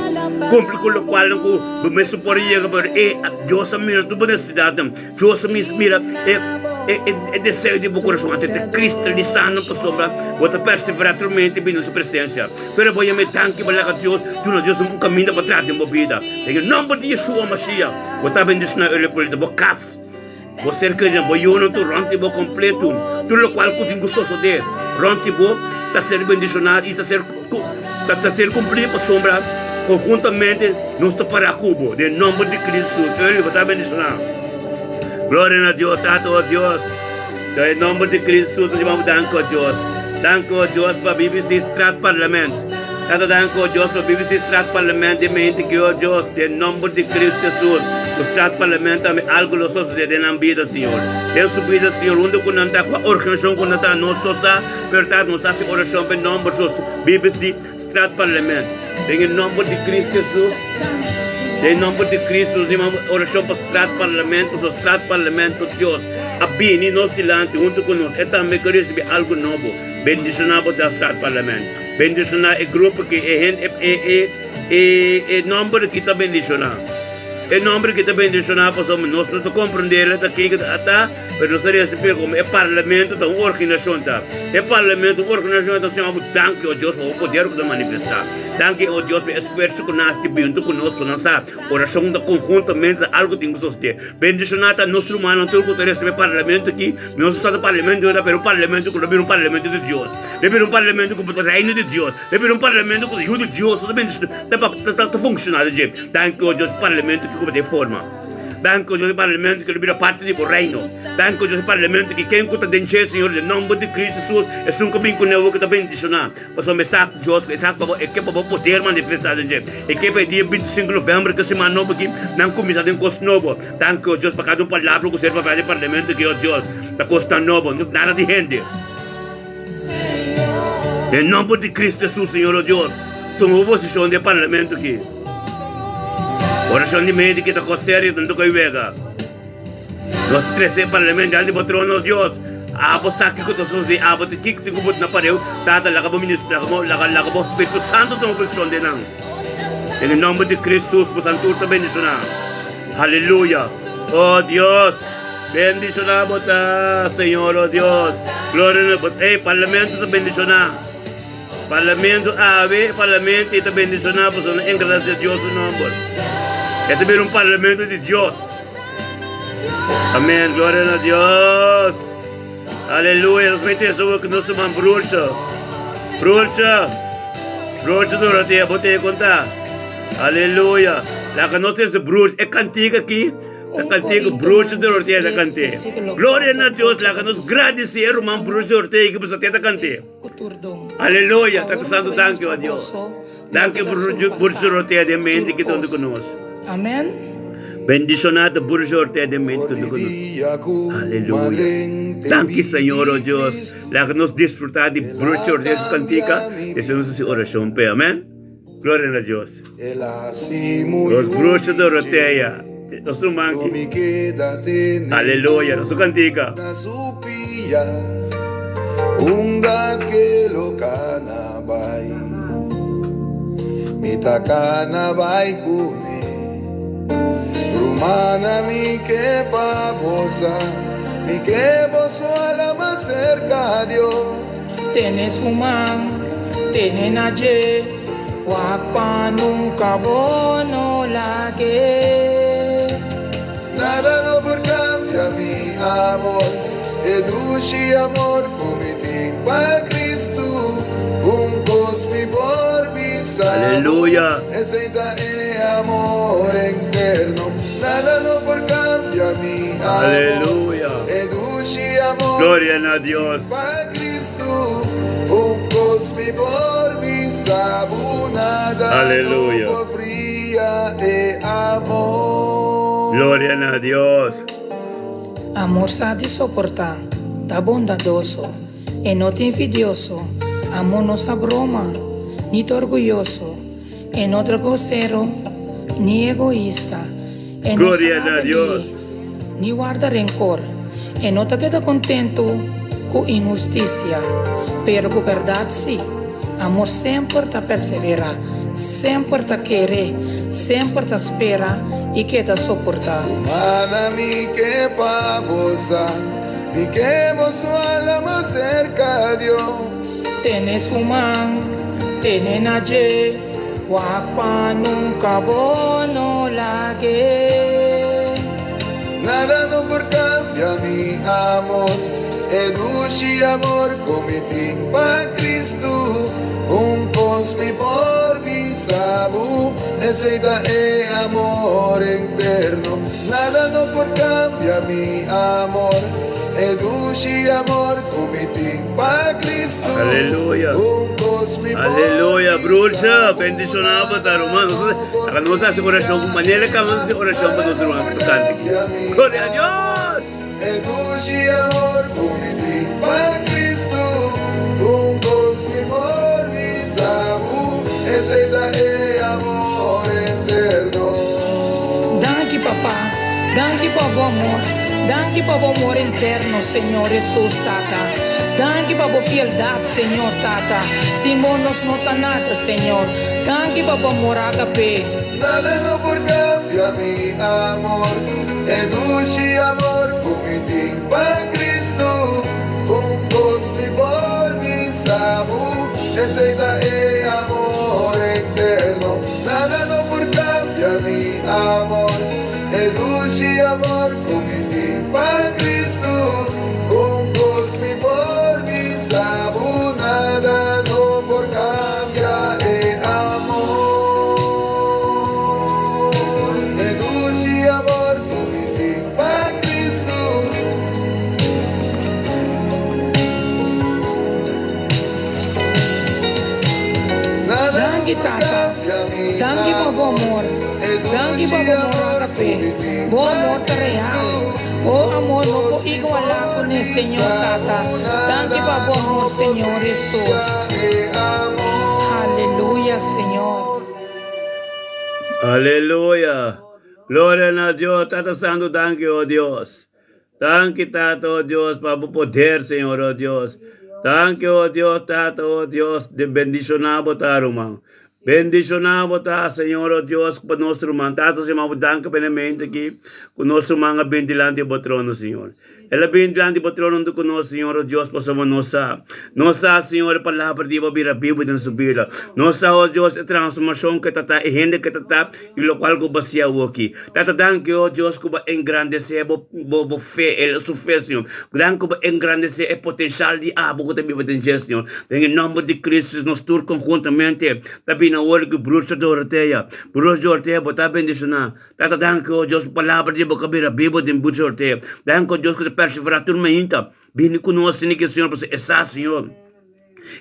Kumpli ku lokualnan ku bo mester por yega, pero e, Dios a mira tur bo nesesidatnan. Dios a mira e, e, e, e deseo di bo kurason, anto e ta kristalisá nan pasobra bo ta perseverá turmente bini na su presensia. Pero bo yama e danki, bo laga Dios duna Dios un kaminda pa tras den bo bida. Den e nòmber di Yeshua Mashiach, bo ta bendishoná ora por bo kas, bo ser kerido, bo yunan tur rònt di bo kompletu. Tur lokual ku tin ku sosodé rònt di bo ta ser bendishoná i ta ser ta ser kumplí pasobra konhuntamente nos ta pará ku bo. Den e nòmber di Kristu Hesus, ora bo ta bendishoná. Gloria na Dios, Tata, o Dios. Den e nòmber di Kristu Hesus nos yama bo danki, o Dios. Danki, o Dios, pa BBC Straat Parlement. Tata, danki, o Dios, pa BBC Straat Parlement den mente ki, o Dios, den nòmber di Kristu Hesus, ku Straat Parlement tambe algu lo sosodé den nan bida, Señor. Den su bida, Señor, huntu ku nan ta, kua organisashon ku nan ta, nos no sa, pero Tata, nos hasi orashon pa e nòmber Hesus, BBC Straat Parlement. Den e nòmber di Kristu Hesus, den e nòmber di Kristu, nos yama orashon pa Straat Parlement, pasobra Straat Parlement, o Dios, a bini nos dilanti huntu ku nos. E tambe ke risibí algu nobo. Bendishoná bo ta Straat Parlement. Bendishoná e grupo ki e hende e e e e nòmber ki ta bendishoná. E nòmber ki ta bendishoná pasobra nos no ta komprendé ta kiko ta ta. Pero nos ta recibi como e parlamento ta un orginacion ta. E parlamento un orginacion ta Señor bo danki o Dios pa bo poder cu ta manifesta. Danki o Dios pa e esfuerzo cu nan haci di hunto cu nos pa nan sa oracion ta conhuntamente ta algo tin cu sosode. Bendiciona ta nos rumannan tur cu ta recibi e parlamento aki. Nos no sa ta parlamento ta pero un parlamento cu lo bira un parlamento di Dios. Lo bira un parlamento cu ta reino di Dios. Lo bira un parlamento cu ta yu di Dios ta bendiciona ta ta funciona di dje. Danki o Dios pa parlamento aki cu bo ta e forma. Danki, o Dios di parlamento, ku lo bira parti di bo reino. Danki, o Dios di parlamento, ki ken ku ta den dje, Señor, den nomber di Cristo Jesus, esun ku bin ku ne bo ku ta bendishoná. Pasobra mi sa ku Dios, e sa ku pa bo, e ke pa bo poder manifestá den dje. E ke pa e dia 25 november, ke siman nobo aki, nan kuminsá den kos nobo. Danki, o Dios, pa kada un palabra ku ser papia den parlamento aki, o Dios, ta kosnan nobo, no nada di hende. Den nomber di Cristo Jesus, Señor, o Dios, tuma bo posishon den e parlamento aki. Orashon di mente ki ta kos serio tantu ku e wega. Nos trese e parlamento dilanti di bo trono, Dios. Abo sa kiko ta sosodé, abo ta kiko tin ku bo na pareu. Tata, laga bo ministro, laga bo, laga, laga bo Spiritu Santu tuma posishon den nan. Den e nomber di Kristus, bosan tur ta bendishoná. Aleluya! Oh Dios, bendishoná bo ta, Señor, oh Dios. Gloria na bo. Ey, parlamento ta bendishoná. Parlamento awe, e parlamento ei ta bendishoná pasobra nan engradesé Dios su nòmber. E ta bira un parlamento di Dios. Amèn, gloria na Dios. Aleluya. Nos mete eso ku nos ruman Broertje. Broertje, Broertje Dorothea, bo te konta. Aleluya. Laga nos trese Broertje. E kantika aki. Ta kant'é ku Broertje Dorothea ta kant'é. Gloria na Dios, laga nos gradisí e ruman Broertje Dorothea ku bisa te ta kant'é. Aleluya! Tata Santu danki o Dios. Danki Broertje Dorothea den mente ki ta huntu ku nos. Bendishoná ta Broertje Dorothea den mente ki ta huntu ku nos. Aleluya! Danki Señor o Dios. Laga nos disfrutá di Broertje Dorothea su kantika, despues nos hasi orashon p'e. Amèn. Gloria na Dios. Los bruchos Dorotea. Nos ruman ki. Aleluya. Nos cantica. Unda ke lo kana bai Mi ta kana bai kuné Rumana mi ke pa bo sa Mi ke bo su alama serka Dios. Tene su man, tene na dje, wak pa nunka bo no lag'é. Nada no por cambia mi amor, e dushi amor cu mi tin pa Cristo. Un cos mi por bisa bo, Aleluya. esey ta e amor eterno. Nada no por cambia mi amor, Aleluya. e dushi amor Gloria cu na mi tin Dios. pa Cristo. Un cos mi por bisa bo, nada no Aleluya. por fria e amor. Gloria na Dios. Amor sa di soportá, ta bondadoso, e no ta envidioso. Amor no sa broma, ni ta orguyoso, e no ta grosero, ni egoista. E no sa Gloria na Dios. rebelí, ni warda renkor. E no ta keda kontentu ku inhustisia, pero ku bèrdat sí. Amor semper ta perseverá, semper ta kere, semper ta spera i keda soportá. Humana mi ke pa bo sa, mi ke bo su ala mas serka Dios. Tene su man, tene na dje, wak pa nunka bo no lag'é. Nada no por cambia mi amor, e dushi amor cu mi tin pa Cristo. Un cos mi por bisa bo, esey ta e amor eterno. Nada no por cambia mi amor, e dushi amor cu mi tin pa Cristo. Aleluya. Un cos mi por Aleluya, bisa broertje, bo, bendiciona bo ta nada ruman. no por Laga nos haci oracion fria cu manera e cu nos haci oracion pa nos amor. ruman cu tocante aki. Gloria a Dios! E dushi amor cu mi tin pa Cristo, un cos mi por bisa bo, esey ta e amor eterno. Danki Papa, danki pa bo amor, danki pa bo amor interno Señor Hesus Tata, danki pa bo fieldad Señor Tata, sin bo nos no ta nada Señor, danki pa bo amor agape. Nada no por cambia mi amor, e dushi amor cu mi tin pa Cristo. Un cos mi por bisa bo, esey ta e amor eterno. Nada no por cambia mi amor, e dushi amor cu mi tin pa Cristo. Un cos mi por bisa bo, nada no por cambia e amor. E dushi amor cu mi tin pa Cristo. Nada no Danki por Tata, cambia mi danki pa bo amor. amor, E danki pa dushi bo amor amor cu agape. mi tin Bo pa amor ta Cristo. real, bo amor no por igualá kuné Señor Tata. Danki pa bo amor Señor Hesus. Aleluya Señor. Aleluya! Gloria na Dios! Tata Santu danki o Dios. Danki Tata o Dios pa bo poder Señor o Dios. Danki o Dios Tata o Dios de bendiciona bo ta ruman. Bendiciona bo ta Señor o Dios pa nos ruman. Tata Señor bo danki pa e mente aki cu nos ruman a bin dilanti bo trono Señor. El a bin dilanti bo trono huntu cu nos Señor o Dios pasobra nos sa. Nos sa Señor e palabra di bo a bira bibu den su bida. Nos sa o Dios e transformacion cu e ta ta e hende cu e ta ta y locual cu bo hacia awoki. Tata danki o Dios cu bo a engrandece bo bo bo fe el su fe Señor. Danki cu bo a engrandece e potencial di abo cu ta biba den dje Señor. Den e nomber di Cristo nos tur conhuntamente ta bini awor cu Brucha Dorothea. Brucha Dorothea bo ta bendiciona. Tata danki o Dios pa palabra di bo cu a bira bibo den Brucha Dorothea. Danki o Dios cu ta persevera tur mainta bini cu nos tene ki Señor pasobra e sa Señor.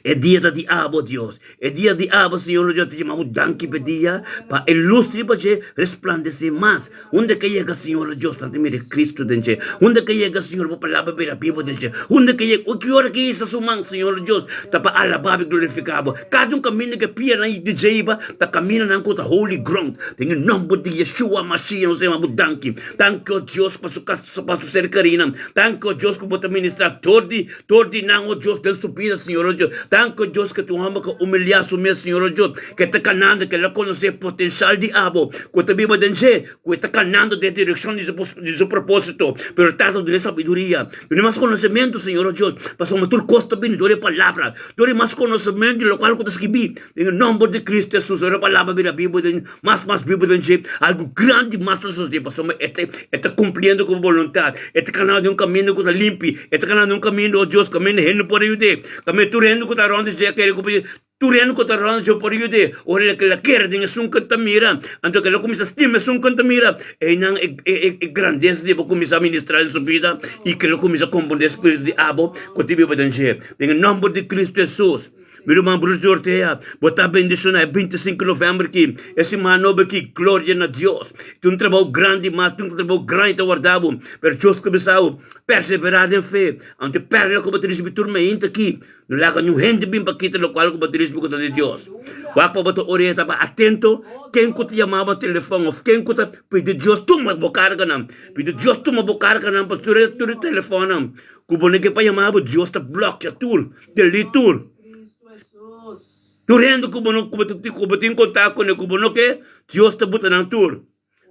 E dia ta di abo, Dios. E dia di abo, Señor Dios, ta yama bo danki p'e dia, pa e lus riba dje resplandesé mas. Unda ke yega, Señor Dios, nan ta mira Cristo den dje. Unda ke yega, Señor, bo palabra bira bibu den dje. Unda ke yega, ki ora ke hisa su man, Señor Dios, ta pa alabá bo i glorifiká bo. Kada un kaminda ke pianan di dje iba, ta kamindanan ku ta holy ground. Den e nòmber di Yeshua Mashiach nos ta yama bo danki. Danki, o Dios, pa su kas, pa su ser kerinan. Danki, o Dios, ku bo ta ministrá dor di Dor di nan, o Dios, den su bida, Señor, o Dios. Danki, Dios, ku ta un hòmber ku humiliá su mes, Señor, o Dios, ku e ta kanando, ku el a konosé e potensial di abo, ku ta biba den dje, ku e ta kanando den direkshon di su propósito. Pero Tata, dun'é sabiduria, dun'é mas konosementu, Señor, o Dios, pasobra tur kos ta bini dor e Palabra, dor e mas konosementu di lokual ku ta skibí. Den e nòmber di Kristu Hesus, ora e Palabra bira bibu den, mas mas bibu den dje, algu grandi mas ta sosodé, pasobra e ta, e ta kumpliendo ku bo boluntat. E ta kanando den un kaminda ku ta limpi, e ta kanando den un kaminda, o Dios, kaminda hende por a yud'é, kaminda tur hende ku ta rònt di dje a kere ku tur hende ku ta rònt di dje por yud'é. Ora el a kere den esun ku ta mira, anto el a kuminsá stima esun ku ta mira, einan e, e, e grandesa di bo kuminsá ministrá den su bida i ku el a kuminsá komprondé e spiritu di abo ku ta biba den dje. Den e nòmber di Kristu Hesus. Mi ruman Bruce Dorthea, bo ta bendiciona e 25 november ki, e siman nobo ki, gloria na Dios. Tin un trabou grandi mas, tin un trabou grandi ta warda bo, pero Dios ku bisa bo, persevera den fe, anto e perla ku bo ta ricibi tur mainta ki, no laga niun hende bin pa kita locual ku bo ta ricibi ku ta di Dios. Wak pa bo ta orienta pa atento ken ku ta yama bo telefon of ken ku ta pidi Dios tuma bo carganan, pidi Dios tuma bo carganan pa tur e tur e telefonnan. Ku bo no ke pa yama bo, Dios ta blòkia tur, delete tur. Tur hende ku bo no ku bo ku bo tin kontak kuné ku bo no ke, Dios ta buta nan tur.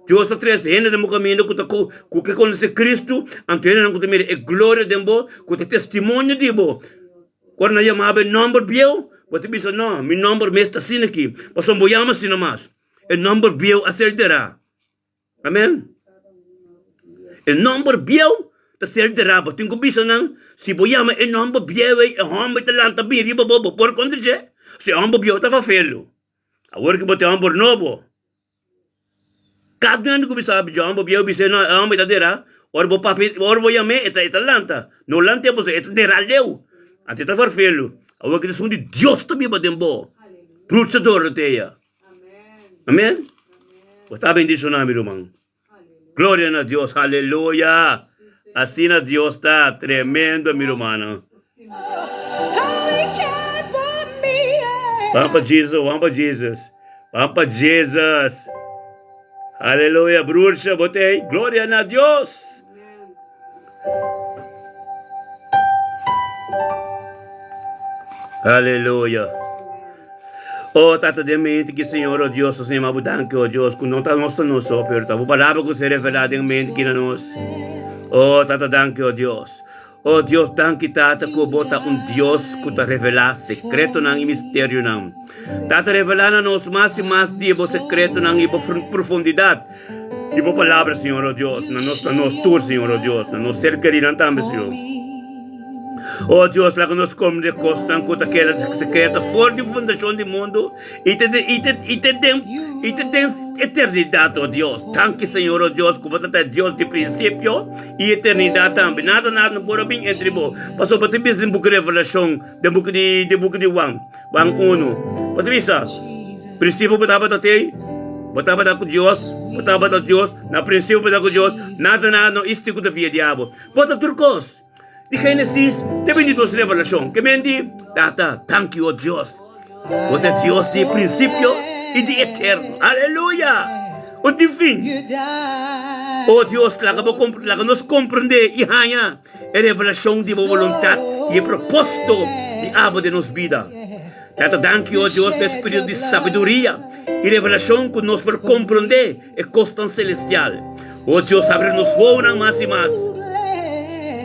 Dios ta trese hende den bo kaminda ku ta ku ku ke konosé Kristu, anto hendenan ku ta mira e gloria den bo, ku ta testimonio di bo. Ora nan yama bo e nòmber bieu, bo ta bisa, No, mi nòmber mes ta asina aki, pasobra bo yama asina mas. E nòmber bieu a ser derá. Amen. E nomber bieu ta ser derá. Bo tin ku bisa nan, si bo yama e nomber bieu ei, e homber ta lanta bin riba bo, bo por kontra dje. Si e homber bieu ta fafelu. Awor ku bo tin homber nobo, kada hende ku bisa dje homber bieu bis'é, no, e homber ta derá. Ora bo papia, ora bo yam'é, e ta, e ta lanta. No lant'é pasobra e ta derá leu. Anto e ta farfelu. Awor ku esun di Dios ta biba den bo. Brucha Dorotea. Amen. Bo ta bendiciona mi ruman. Gloria na Dios. Aleluya. Asina Dios ta tremendo mi rumannan. Vamos pa Jesus, vamos pa Jesus. Vamos pa Jesus. Aleluya, broertje, bo te. Gloria na Dios. Aleluya. Oh, Tata den mente ki Señor, oh Dios, nos yama bo danki, oh Dios, ku no ta nos ta nos so, pero ta bo palabra ku se revelá den mente ki na nos. Oh, Tata, danki, oh Dios. Oh Dios, danki Tata ku bo ta un Dios ku ta revelá sekretonan i misterionan. Tata, revelá na nos mas i mas di bo sekretonan i bo profundidat di bo palabra, Señor, oh Dios, na nos, na nos tur, Señor, oh Dios, na nos ser kerinan tambe, Señor. Oh Dios, laga nos komprendé kosnan ku ta keda sekreto for di fundashon di mundu i te i te i te den i te den eternidat, oh Dios. Danki, Señor, oh Dios, ku bo ta ta Dios di prinsipio i eternidat tambe. Nada nada no por a bin entre bo, pasobra bo ta bisa den buki Revelashon, den buki di den buki di Juan, Juan unu, bo ta bisa, Prinsipio bo tabata t'ei, bo tabata ku Dios, bo tabata Dios, na prinsipio bo tabata ku Dios, nada nada no isti ku ta fia di abo. Bo ta tur kos. Di Génesis te bini dos revelashon. Ke men di, Tata, danki, o Dios. Bo ta Dios di prinsipio i di eterno. Aleluya! Un tin fin. O Dios, laga bo laga nos komprendé i haña e revelashon di bo boluntat i e propósito di abo den nos bida. Tata, danki, o Dios, pa e spiritu di sabiduria i revelashon ku nos por komprendé e kosnan selestial. O Dios, abri nos wowonan mas i mas,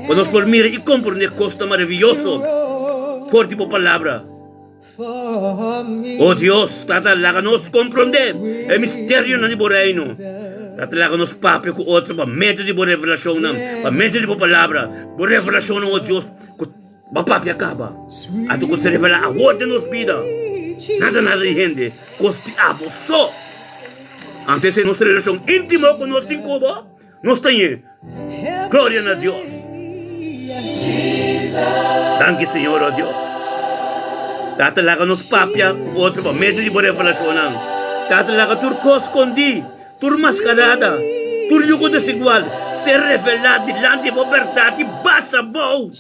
pa nos por mira i komprendé kosnan maravioso for di bo Palabra. O Dios, Tata, laga nos komprendé e misterionan di bo Reino. Tata, laga nos papia ku otro pa medio di bo revelashonnan, pa medio di bo Palabra, bo revelashonnan, o Dios, ku bo a papia kaba, anto ku ta revelá awor den nos bida. Nada nada di hende, kos di abo so. Anto esei nos relashon íntimo ku nos tin ku bo, nos ta ñe. Gloria na Dios! Danki Señor, oh Dios. Tata laga nos papia ku otro pa medio di bo revelashonnan. Tata laga tur kos skondí, tur maskarada, tur yugo desigual ser revelá dilanti bo bèrdat i basa bou.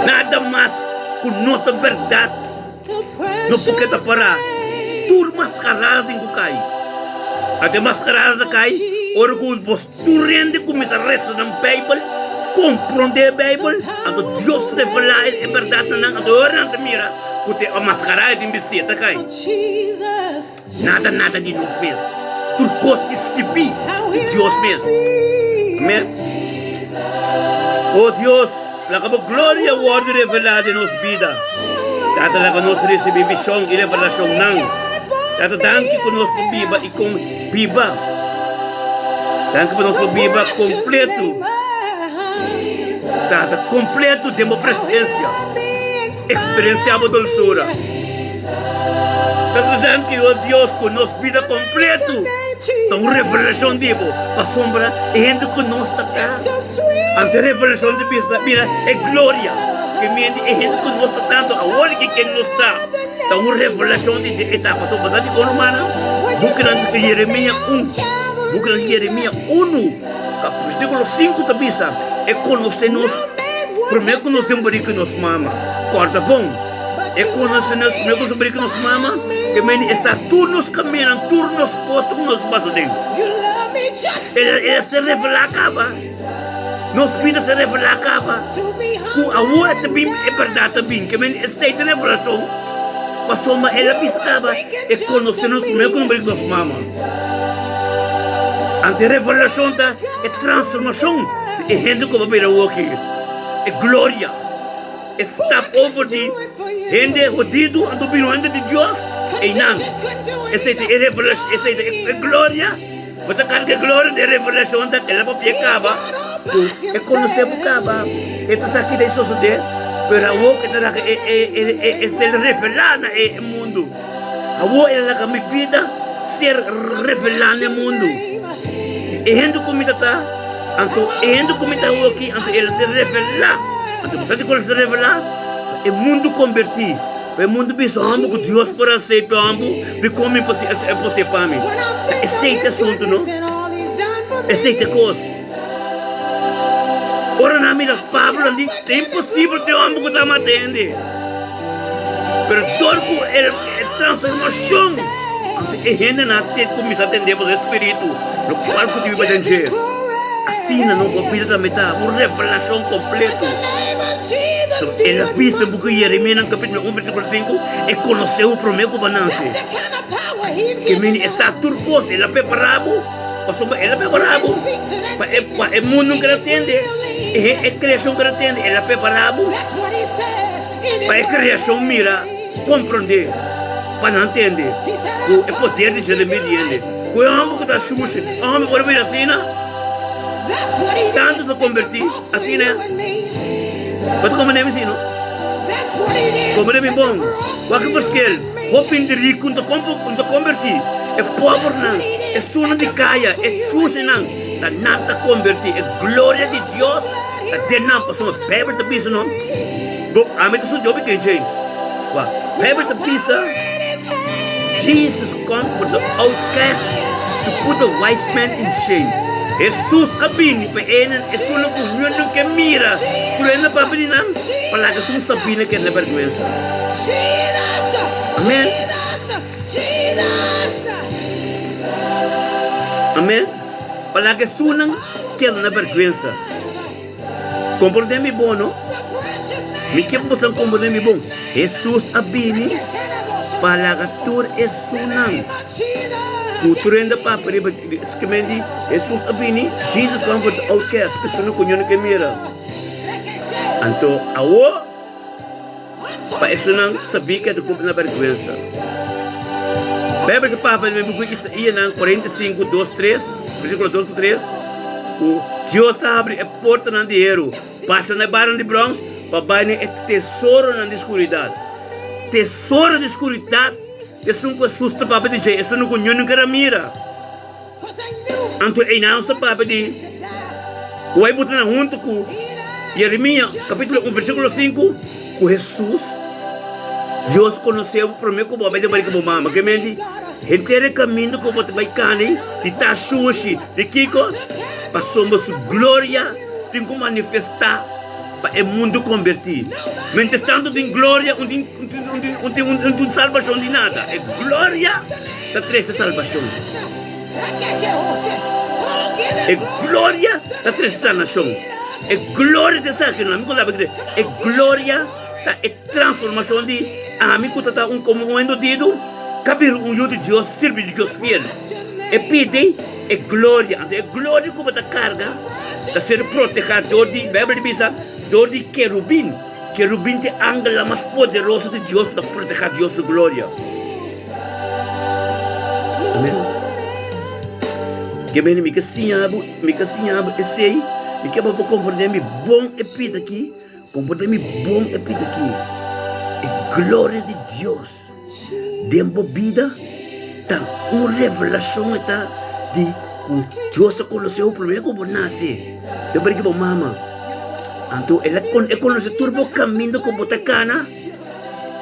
Nada mas ku no ta bèrdat. No por keda pará. Tur maskarada tin ku kai. Ate maskarada ta kai ora ku bos tur hende kuminsá resa nan Beibel. komprondé e Beibel, anto Dios ta revelá e bèrdat na nan, anto ora nan ta mira ku ta e maskará e tin bistí, e ta kai. Nada nada di nos mes, tur kos di skibí di Dios mes. Amen. O Dios, laga bo gloria wòrdu revelá den nos bida. Tata, laga nos risibí vishon i revelashonnan. Tata, danki ku nos por biba i kon biba. Danki pa nos por biba kompletu, Tata, kompletu den bo presensia, eksperensiá bo dolsura. Ta danki, o Dios, ku nos bida kompletu ta un revelashon di bo, pasobra e hende ku nos ta ta ante e revelashon di bisa, mira e gloria ke mende e hende ku nos ta tantu awor ke ken nos ta, ta un revelashon di e ta. Pasobra sa dikon, rumannan? Bukinan di Yeremia un, bukinan di Yeremia unu, versíkulo sinku ta bisa, E konosé nos promé ku nos den barika di nos mama. Kòrda bon. E konosé nos promé ku nos brinka nos mama, ke meni e sa tur nos kaminnan, tur nos kos ku nos pasa den. El a ser revelá kaba, nos bida ser revelá kaba, ku awor e ta bin, e bèrdat ta bin, ke meni esei ta revelashon, pasobra el a bisa kaba, e konosé nos promé ku nos brinka nos mama. Anto e revelashon ta e transformashon di e hende ku bo bira awor aki, e gloria. E stap over di hende hodidu anto bira hende di Dios, einan esei ta e revelashon, esei ta e gloria. Bo ta karga e gloria di e revelashon ta keda papia kaba ku e konosé bo kaba, e ta sa kita e sosodé, pero awor e ta laga e e e e ser revelá na e mundu. Awor e ta laga mi bida ser revelá na e mundu. E hende ku mi ta ta. Anto e hende ku mi ta hoki, anto el a ser revelá. Anto bo sa dikon el a ser revelá? Pa e mundu kombertí, pa e mundu bisa hòmber ku Dios por hasi pa e hòmber, dikon mi por e por hasi pa mi? Ta esei ta e asuntu, no? Esei ta e kos. Ora nan mira Pablo, nan di, Ta imposibel pa e hòmber ku ta mata hende. Pero dor ku e transformashon, anto e hendenan a kuminsá tende boso espíritu, lokual ku ta biba den dje. Asina no bo bida tambe ta un revelashon kompleto. El a bisa den buki di Yeremia nan kapítulo un versíkulo sinku, E konosé bo promé ku bo a nase. Ke mini e sa tur kos, el a prepará bo, pasobra el a prepará bo pa e pa e mundu keda tende, e e kreashon keda tende, el a prepará bo. Pa e kreashon mira, komprondé, pa nan tende ku e poder di Jeremia di hende, ku e hòmber ku ta shushi, e hòmber por a bira asina, tantu ta kombertí asina. Bo ta komprendé mi si no? Komprendé mi bon. Wak e forskel, hopi hende riku no ta kombertí, e pobernan, esunnan di kaya, e shushinan, ta nan ta kombertí. E gloria di Dios ta den nan, pasobra Beibel ta bisa no, bo, ami ta studia hopi King James, wak, Beibel ta bisa, Jesus come for the outcast to put the wise men in shame. Hesus a bini pa enan esunnan ku niun no ke mira, truena papia di nan, pa laga esun sabina keda na bèrgwensa. Amen. Amen. Pa laga esunnan keda na bèrgwensa. Komprondé mi bon, no? Mi ke pa boso komprondé mi bon. Hesus a bini pa laga tur esunnan ku tur hende papia riba dje. Hesus a bini, Jesus come for the outcast, esunnan ku niun no ke mira. Anto awor. Pa esunnan sabí ke ta kumpli na bèrgwensa. Beibel ta papia den buku Isaíanan 45, 2, 3, versíkulo 2 ku 3, ku Dios ta habri e portanan di heru, basha na e barnan di bròns, pa bai na e tesoronan di skuridat. Tesoro di skuridat, esun ku Hesus ta papia di dje, esun ku niun no kere mira. Anto einan nos ta papia di ku a buta nan huntu ku Yeremia kapítulo un versíkulo sinku ku Hesus Dios konosé bo promé ku bo a bai den barika bo mama. Ke men di henter e kaminda ku bo ta bai kani di ta shushi di kiko pasobra su gloria tin ku manifestá pa e mundu kombertí. Mientras tantu tin gloria un tin un tin un tin salbashon di nada. E gloria ta trese salbashon. E gloria ta trese sanashon. E gloria ta esaki no, ami ku laba e gloria ta e transformashon di ami ku ta ta un komo un endodido ka bira un yu di Dios, sirbi di Dios fiel. E pidi e gloria, anto e gloria ku bo ta karga ta ser protehá dor di, Beibel ta bisa, dor di kerubin. Kerubin ta e angelnan mas poderoso di Dios ku ta protehá Dios su gloria. Amen. Ke bini mi ke siña bo, mi ke siña bo esei, mi ke pa bo komprendé mi bon e pida aki, komprendé mi bon e pida aki. E gloria di Dios den bo bida ta un revelashon e ta di ku Dios ta konosé bo promé ku bo nase den barika bo mama. Anto el a e konosé tur bo kaminda ku bo ta kana.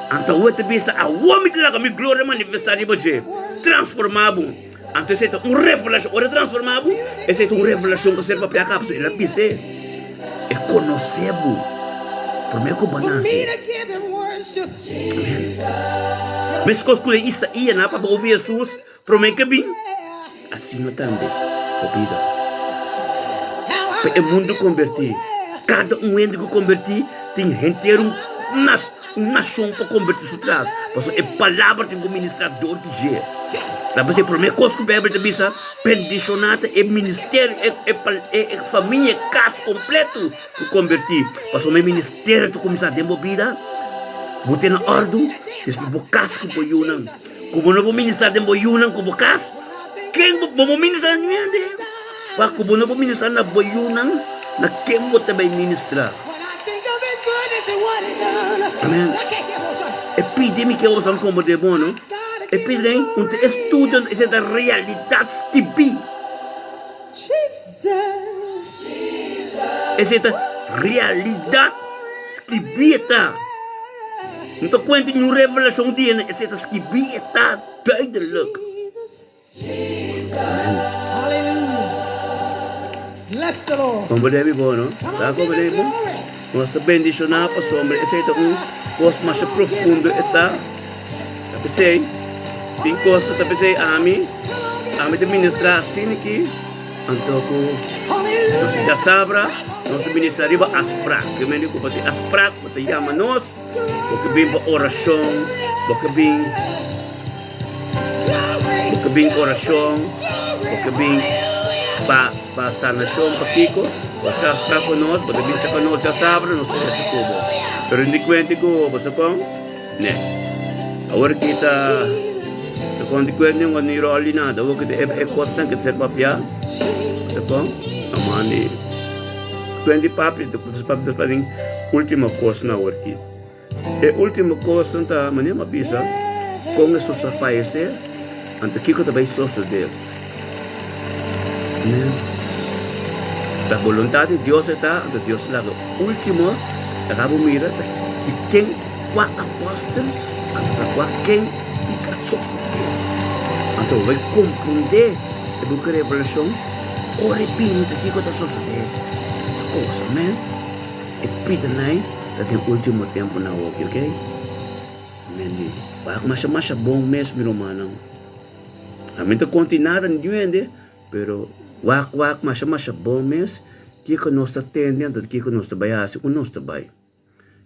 Anto awor ta bisa, Awor mi ta laga mi gloria manifestá riba dje, transformá bo. Anto esei ta un revelashon. Ora e transformá bo, esei ta un revelashon ku a ser papiá kaba. Pasobra el a bis'é, E konosé bo promé ku bo a nase. Amèn. Meskos ku den Isaías nan a papia over Hesus Promé ke bin, asina tambe bo bida. Pa e mundu kombertí, kada un hende ku kombertí tin henter un nashon pa kombertí su tras, pasobra e palabra tin ku ministrá dor di dje. Ta p'esei promé kos ku Beibel ta bisa, bendishoná ta e ministerio, e famia, e kas kompletu ku kombertí, pasobra e ministerio ta kuminsá den bo bida, bo tene òrdu, despues bo kas ku bo yunan. Ku bo no por ministrá den bo yunan ku bo kas, ken bo bo ministrá na hende? Wak ku bo no por ministrá na bo yunan, na ken bo ta bai ministrá? Amen. E pidi mi ke bo san komprendé bon, no? E pidi den un ta estudio esei ta realidat skibí. Esei ta realidat skibí e ta. No ta kuenta niun revelashon di hende, esei ta skibí e ta duidelik. Amen. Komprendé mi bon, no? Ta komprendé mi bon? Nos ta bendishoná pasobra esei ta un kos masha profundo e ta. Ta p'esei, tin kos ta p'esei ami, ami ta ministrá asina aki, anto ku nos djasabra nos ta ministrá riba afsprak. Ke mende ku bo tin afsprak, bo ta yama nos, bo ke bin pa orashon, bo ke bin, bo ke bin orashon, bo ke bin pa pa sanashon, pa kiko, bo ta afsprak ku nos, bo ta bin serka nos djasabra, nos ta hasi ku bo. Pero di kuenta ku bo sa kon. Ne. Awor ki ta ta kon di kuer nin ni rol ni nada. Awor ki ta e e kosnan ki ta ser papiá. Ta kon amandi kuen di papia ta ta papia ta den ultimo kosnan awor ki. E ultimo kosnan ta manera mi a bisa kon Hesus a fayesé anto kiko ta bai sosodé. Amen. Ta boluntat di Dios e ta anto Dios a laga ultimo ta bo mira ta di ken Kua apòstel anto ta kua ken i ta sosodé? Anto bo bai komprondé e buki Revelashon ora e bini ta kiko ta sosodé e kos, amen. E pidanai ta den último tempunan awoki, oke? Amen di. Wak masha masha bon mes mi rumannan. Ami no ta konta nada ni di hende, pero wak wak masha masha bon mes kiko nos ta tende anto kiko nos ta bai hasi ku nos ta bai.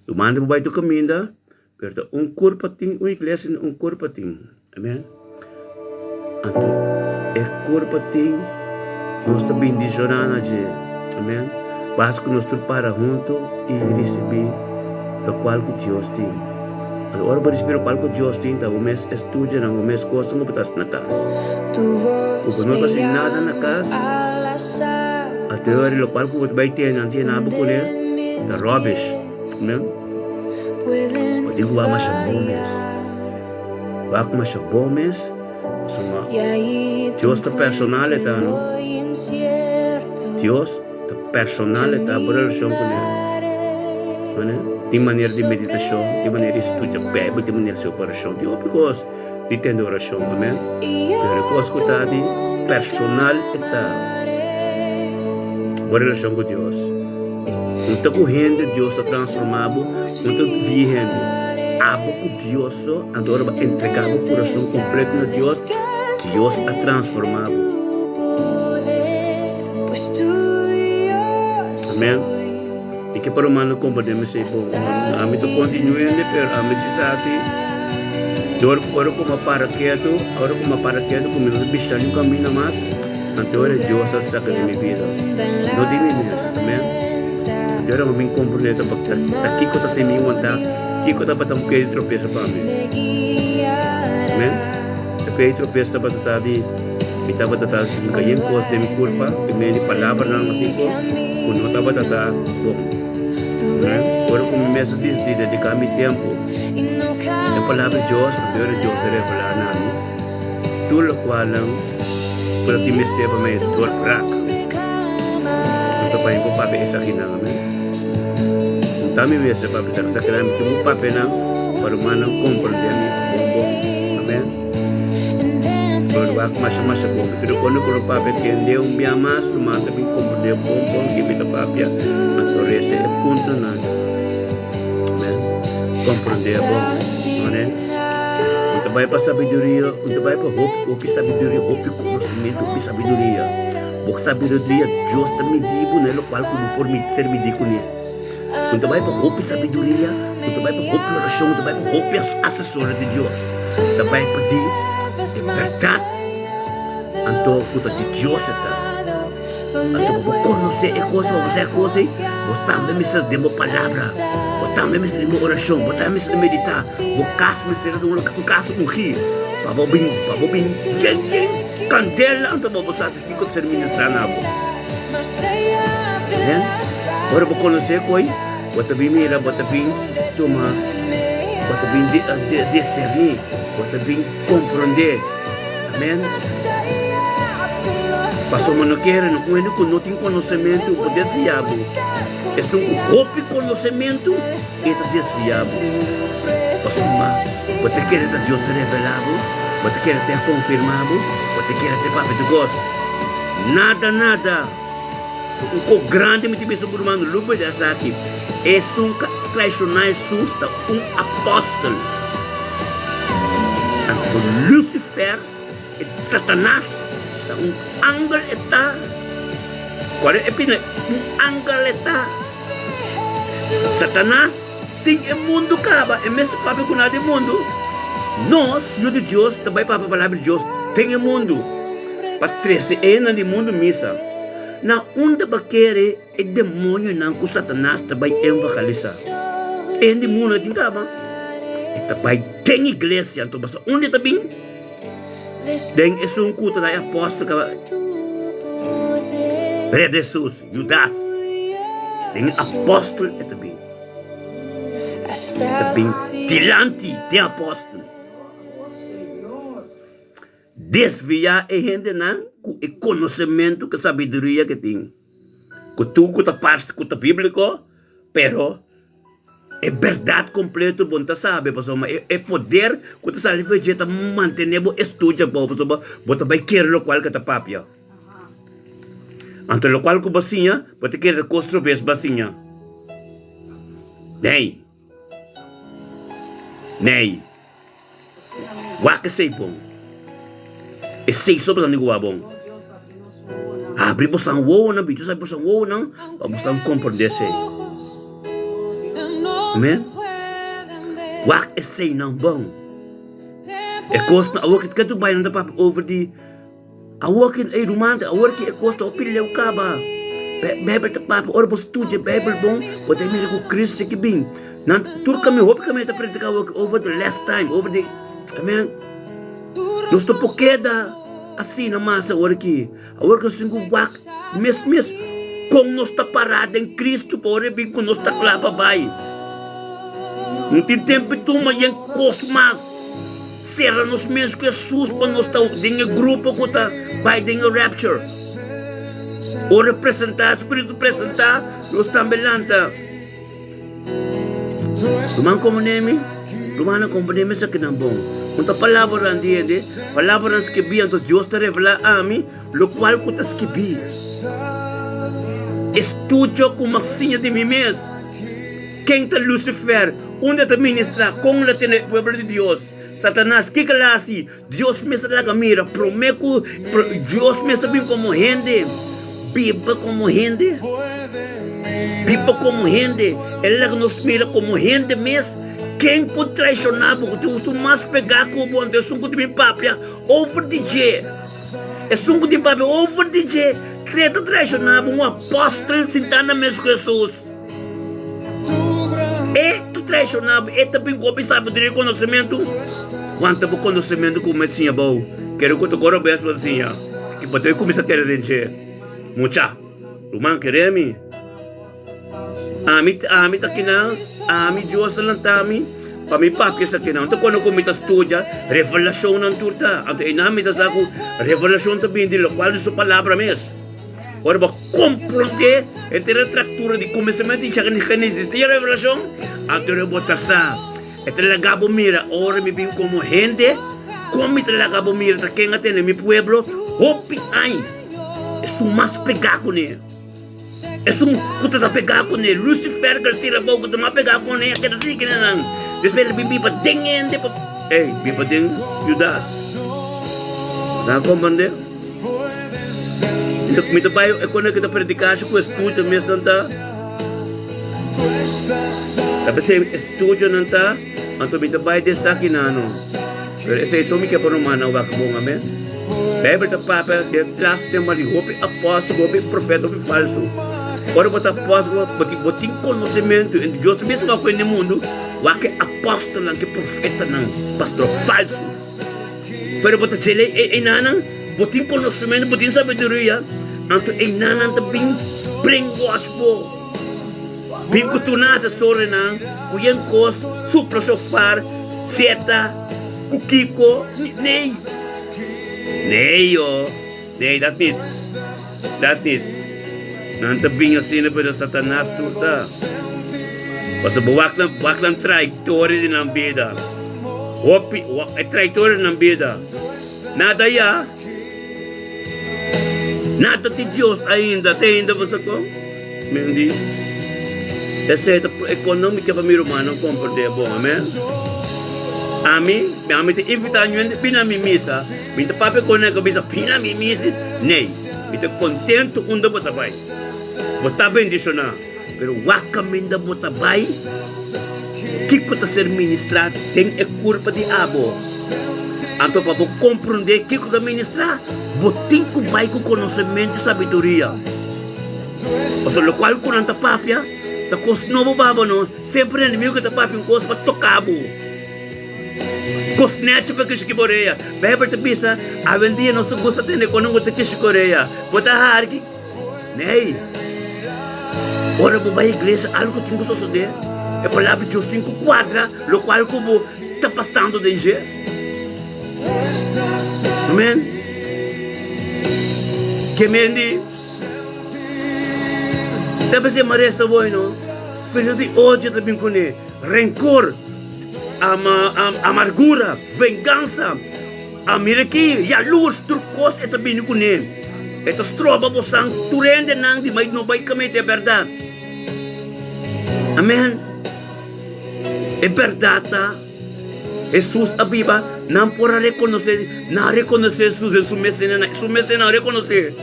Lo manda bo bai tur kaminda, pero ta un kurpa tin, un iglesia tin, un kurpa tin. Amen. Anto e kurpa tin, nos ta bindishoná na dje. Amen. Basta ku nos tur para huntu i risibí lokual ku Dios tin. Anto ora bo risibí lokual ku Dios tin, ta bo mes estudianan, bo mes kosnan ku bo ta hasi na kas. Ku bo no ta hasi nada na kas, a teoria lokual ku bo ta bai tene, nan ta yena bo kuné. Ta rubbish. Amen. Bo tin ku wak masha bon mes. Wak masha bon mes. Pasobra Dios ta personal e ta, no? Dios ta personal e ta, bo relashon ku ne. Mane? Tin manera di meditashon, tin manera di studia Beibel, tin manera di hasi orashon, tin hopi kos di tende orashon. Amen. Pero e kos ku ta di personal e ta. Bo relashon ku Dios. No ta ku hende Dios ta transformá bo, no ta via hende. Abo ku Dios so, anto ora bo a entregá bo kurason kompleto na Dios, Dios a transformá bo. Amèn. ke pa rumannan komprendé mi esei bon. Ami ta kontinuende, pero ami si sa si dor ku ora ku mi a para ketu, ora ku mi a para ketu ku mi no ta bishita niun kaminda mas, anto ora Dios a saka di mi bida. No di mi mes. Amen. Anto ora mi bin komprendé ta ta kiko ta tin mi wantá, kiko tabata un pia di tropeso pa mi. Amen. E pia di tropeso tabata ta di mi tabata ta hinka yen kos den mi kurpa, i medio di palabranan asina ku ku no tabata ta bon. Amen. Ora ku mi mes a disidí dediká mi tempu na palabra di Dios, anto ora Dios a revelá na mi tur lokualnan ku ta tin mester pa mi doorbraak. No ta paña ku papia esakinan, amen. No ta mi mester papia esakinan, mi tin ku papianan pa rumannan komprendé mi bon bon. Amen. Pero wak masha masha bon. Pero cuando cu lo papia tende un bia mas, ruman ta bin comprende bon bon ki mi ta papia, anto reza e puntonan. Amen. Comprende bon. Amen. Un ta bai pa sabiduria, un ta bai pa hopi, hopi sabiduria, hopi conocimiento, hopi sabiduria. Bo sabiduria, Dios ta midi bo na e locual cu bo por ser midi cune. Un ta bai pa hopi sabiduria, un ta bai pa hopi orashon, un ta bai pa hopi asesor di Dios. Ta bai pa di e bèrdat anto ku ta di Dios e ta. Anto pa bo konosé e kos, pa bo sa e kos ei, bo tambe mester den bo palabra, bo tambe mester den bo orashon, bo tambe mester meditá, bo kas mester ta un kas ungí pa bo bin, pa bo bin yen yen kandela anto pa bo sa. Kiko ta ser ministrá na bo? Amen. Ora bo konosé koi, bo ta bin mira, bo ta bin tuma, bo ta bin diserní, bo ta bin komprondé. Amen. Pasobra no kere no un hende ku no tin konosementu por desviá bo. Esun ku hopi konosementu e ta desviá bo. Pasobra bo ta kere ta Dios a revelá bo, bo ta kere ta e konfirmá bo, bo ta kere ta e papia di kos. Nada, nada. So un kos grandi mi ta bisa bo ruman, lupe di esaki, esun ku a traishoná Hesus ta un apòstel. Anto Lucifer, e Satanas, ta un angel e ta. Kual e pina un angel e ta? Satanas tin e mundu kaba, e mester papia ku nada di mundu. Nos, yu di Dios, ta bai papia palabra di Dios den e mundu, pa trese e hendenan di mundu misa. Na unda bo kere e demonionan ku Satanas ta bai evangelisá? E hende di mundu a tin kaba. E ta bai den iglesia, anto basa unda e ta bin? Den esun ku ta da e apòstel kaba Red Hesus, Judas, den e apòstel e ta bin. E ta bin dilanti den apòstel. Desviá e hendenan ku e konosementu, ku e sabiduria ke tin. Ku tur ku ta parse ku ta bíbliko, pero E berdad completo bo no ta sabi pasobra e poder cu ta sali for dje ta mantene bo estudia bo pasobra bo ta bay kere locual ke ta papia. Anto locual cu bo siña bo ta kere cos trobes bo a siña. Ney. Ney. Wak esei bon. Esei so boso amigu wak bon. Abri bosan wowonan, bichi sa bosan wowonan pa bosan komprende esei. Amen. Wak eseinan bon. E kosnan awor ke tu bai nan ta papia over di Awor ki ey ruman awor ki e kos ta hopi leu kaba. Bijbel ta papia ora bo studia Bijbel bon bo ta mira ku Cristo ki bin. Nan tur kaminda hopi kaminda ta predika awor ki over the last time over the amen. Nos no por keda asina mas awor ki. Awor ki nos tin ku wak mes mes kon nos ta para den Cristo pa ora e bin ku nos ta kla pa bai. No tin tempu tuma yen kos mas. Sera nos mes ku Hesus pa nos ta den e grupo ku ta bai den e rapture. Ora presentá, Spiritu presentá, nos tambe lanta. Ruman komponé mi, rumannan komponé mi esakinan bon. Un ta palabranan di hende, palabranan skibí, anto Dios ta revelá ami lokual ku ta skibí. Estudio ku mi a siña di mi mes. Ken ta Lucifer? Unda e ta ministrá? Kon lo tene e pueblo di Dios? Satanas, kiko el a hasi? Dios mes a laga mira promé ku Dios mes a bin komo hende, biba komo hende. Biba komo hende. El a laga nos mira komo hende mes. Ken por traishoná bo ku tin esun mas pegá ku bo anto esun ku tin bin papia over di dje? Esun ku tin papia over di dje kre ta traishoná bo, un apòstel sintá na mes ku Hesus. E ta traishoná bo, e ta bin ku hopi sabiduria i konosementu. Wanta bo konosementu ku bo mester siña bou. Kere ku ta kore bes bo ta siña, ki bo ta kuminsá kere den dje. Mucha, ruman, kere mi. Ami, ami ta kinan, ami Dios a lanta mi pa mi papia esakinan. Anto cuando cu mi ta studia revelacionnan tur ta, anto einan mi ta sa cu revelacion ta bini di locual di su palabra mes. Ora bo compronde henter e tractura di cuminsamentu di Genesis te revelacion, anto bo ta sa. E ta laga bo mira ora mi bin como hende, con mi ta laga bo mira ta ken a tene mi pueblo hopi aña. Esun mas pega cune. Esun ku ta ta pegá kuné, Lucifer ku el tira abou ku ta mas pegá kuné, a keda sigui kine nan. Despues el bin biba den hende pa, ey, biba den Judas. Bo sa komprendé? Mi ta, mi ta bai e kone ku ta prediká ku estudio mes nan ta. Ta p'esei estudionan ta, anto mi ta bai den esaki nan no. Pero esei so mi ke pa ruman nan wak bon, amen. Bijbel ta papia den tras tema di hopi apòstel, hopi profeta, hopi falsu. Ora bo ta apòstel, bo tin, bo tin konosementu. En Dios mes wak den mundu, wak e apòstelnan, ke profetanan, pastor falsu. Pero bo ta djele e enanan, bo tin konosementu, bo tin sabiduria, anto enanan ta bin brainwash bo. Bin ku tur nan asesorenan, ku yen kos, supla shofar, seta, ku kiko, nee. Nee yo, nee dat niet, dat niet. Nan ta bin asina pero Satanas tur ta. Pasobra bo wak nan, wak nan trayectoria di nan bida. Hopi, e trayectoria di nan bida. Nada ya. Nada di Dios ainda, te ainda bo sa kon? Men di, Esei ta economica pa mi rumannan comprende bon, amen? Ami, ami ta invita ñu hende bini na mi misa, mi ta papia con nan ku bisa bini na mi misa, nee, mi ta contento unda bo ta bai, bo ta bendiciona, pero wak caminda bo ta bai, kico ta ser ministra den e curpa di abo? Anto pa bo comprende kico ta ministra, bo tin cu bai cu conocemento y sabiduria. Pasobra lokual ku nan ta papia ta kos nobo pa bo no. Semper enemigu ke ta papia un kos pa toka bo. Kos nechi pa kishi ki bo orea. Beibel ta bisa, awendia nos ta gusta tende kon nan ta kishi ki orea. Bo ta hari ki Nei. Ora bo bai iglesia algu tin ku sosode. E palabra di Dios tin ku kuadra lokual ku bo ta pasando den dje. Amen. Ke men di. Ta p'esei mi a resa bo, no. Spiritu di odio ta bin kuné, renkor, amargura, vengansa. A mira aki, yalurs, tur kos e ta bini kuné. E ta stroba bosan tur hendenan di bai no bai kamete e bèrdat. Amen. E bèrdat ta. Hesus a biba, nan por a rekonosé, nan a rekonosé Hesus den su mes hende, su mes hende nan a rekonosé.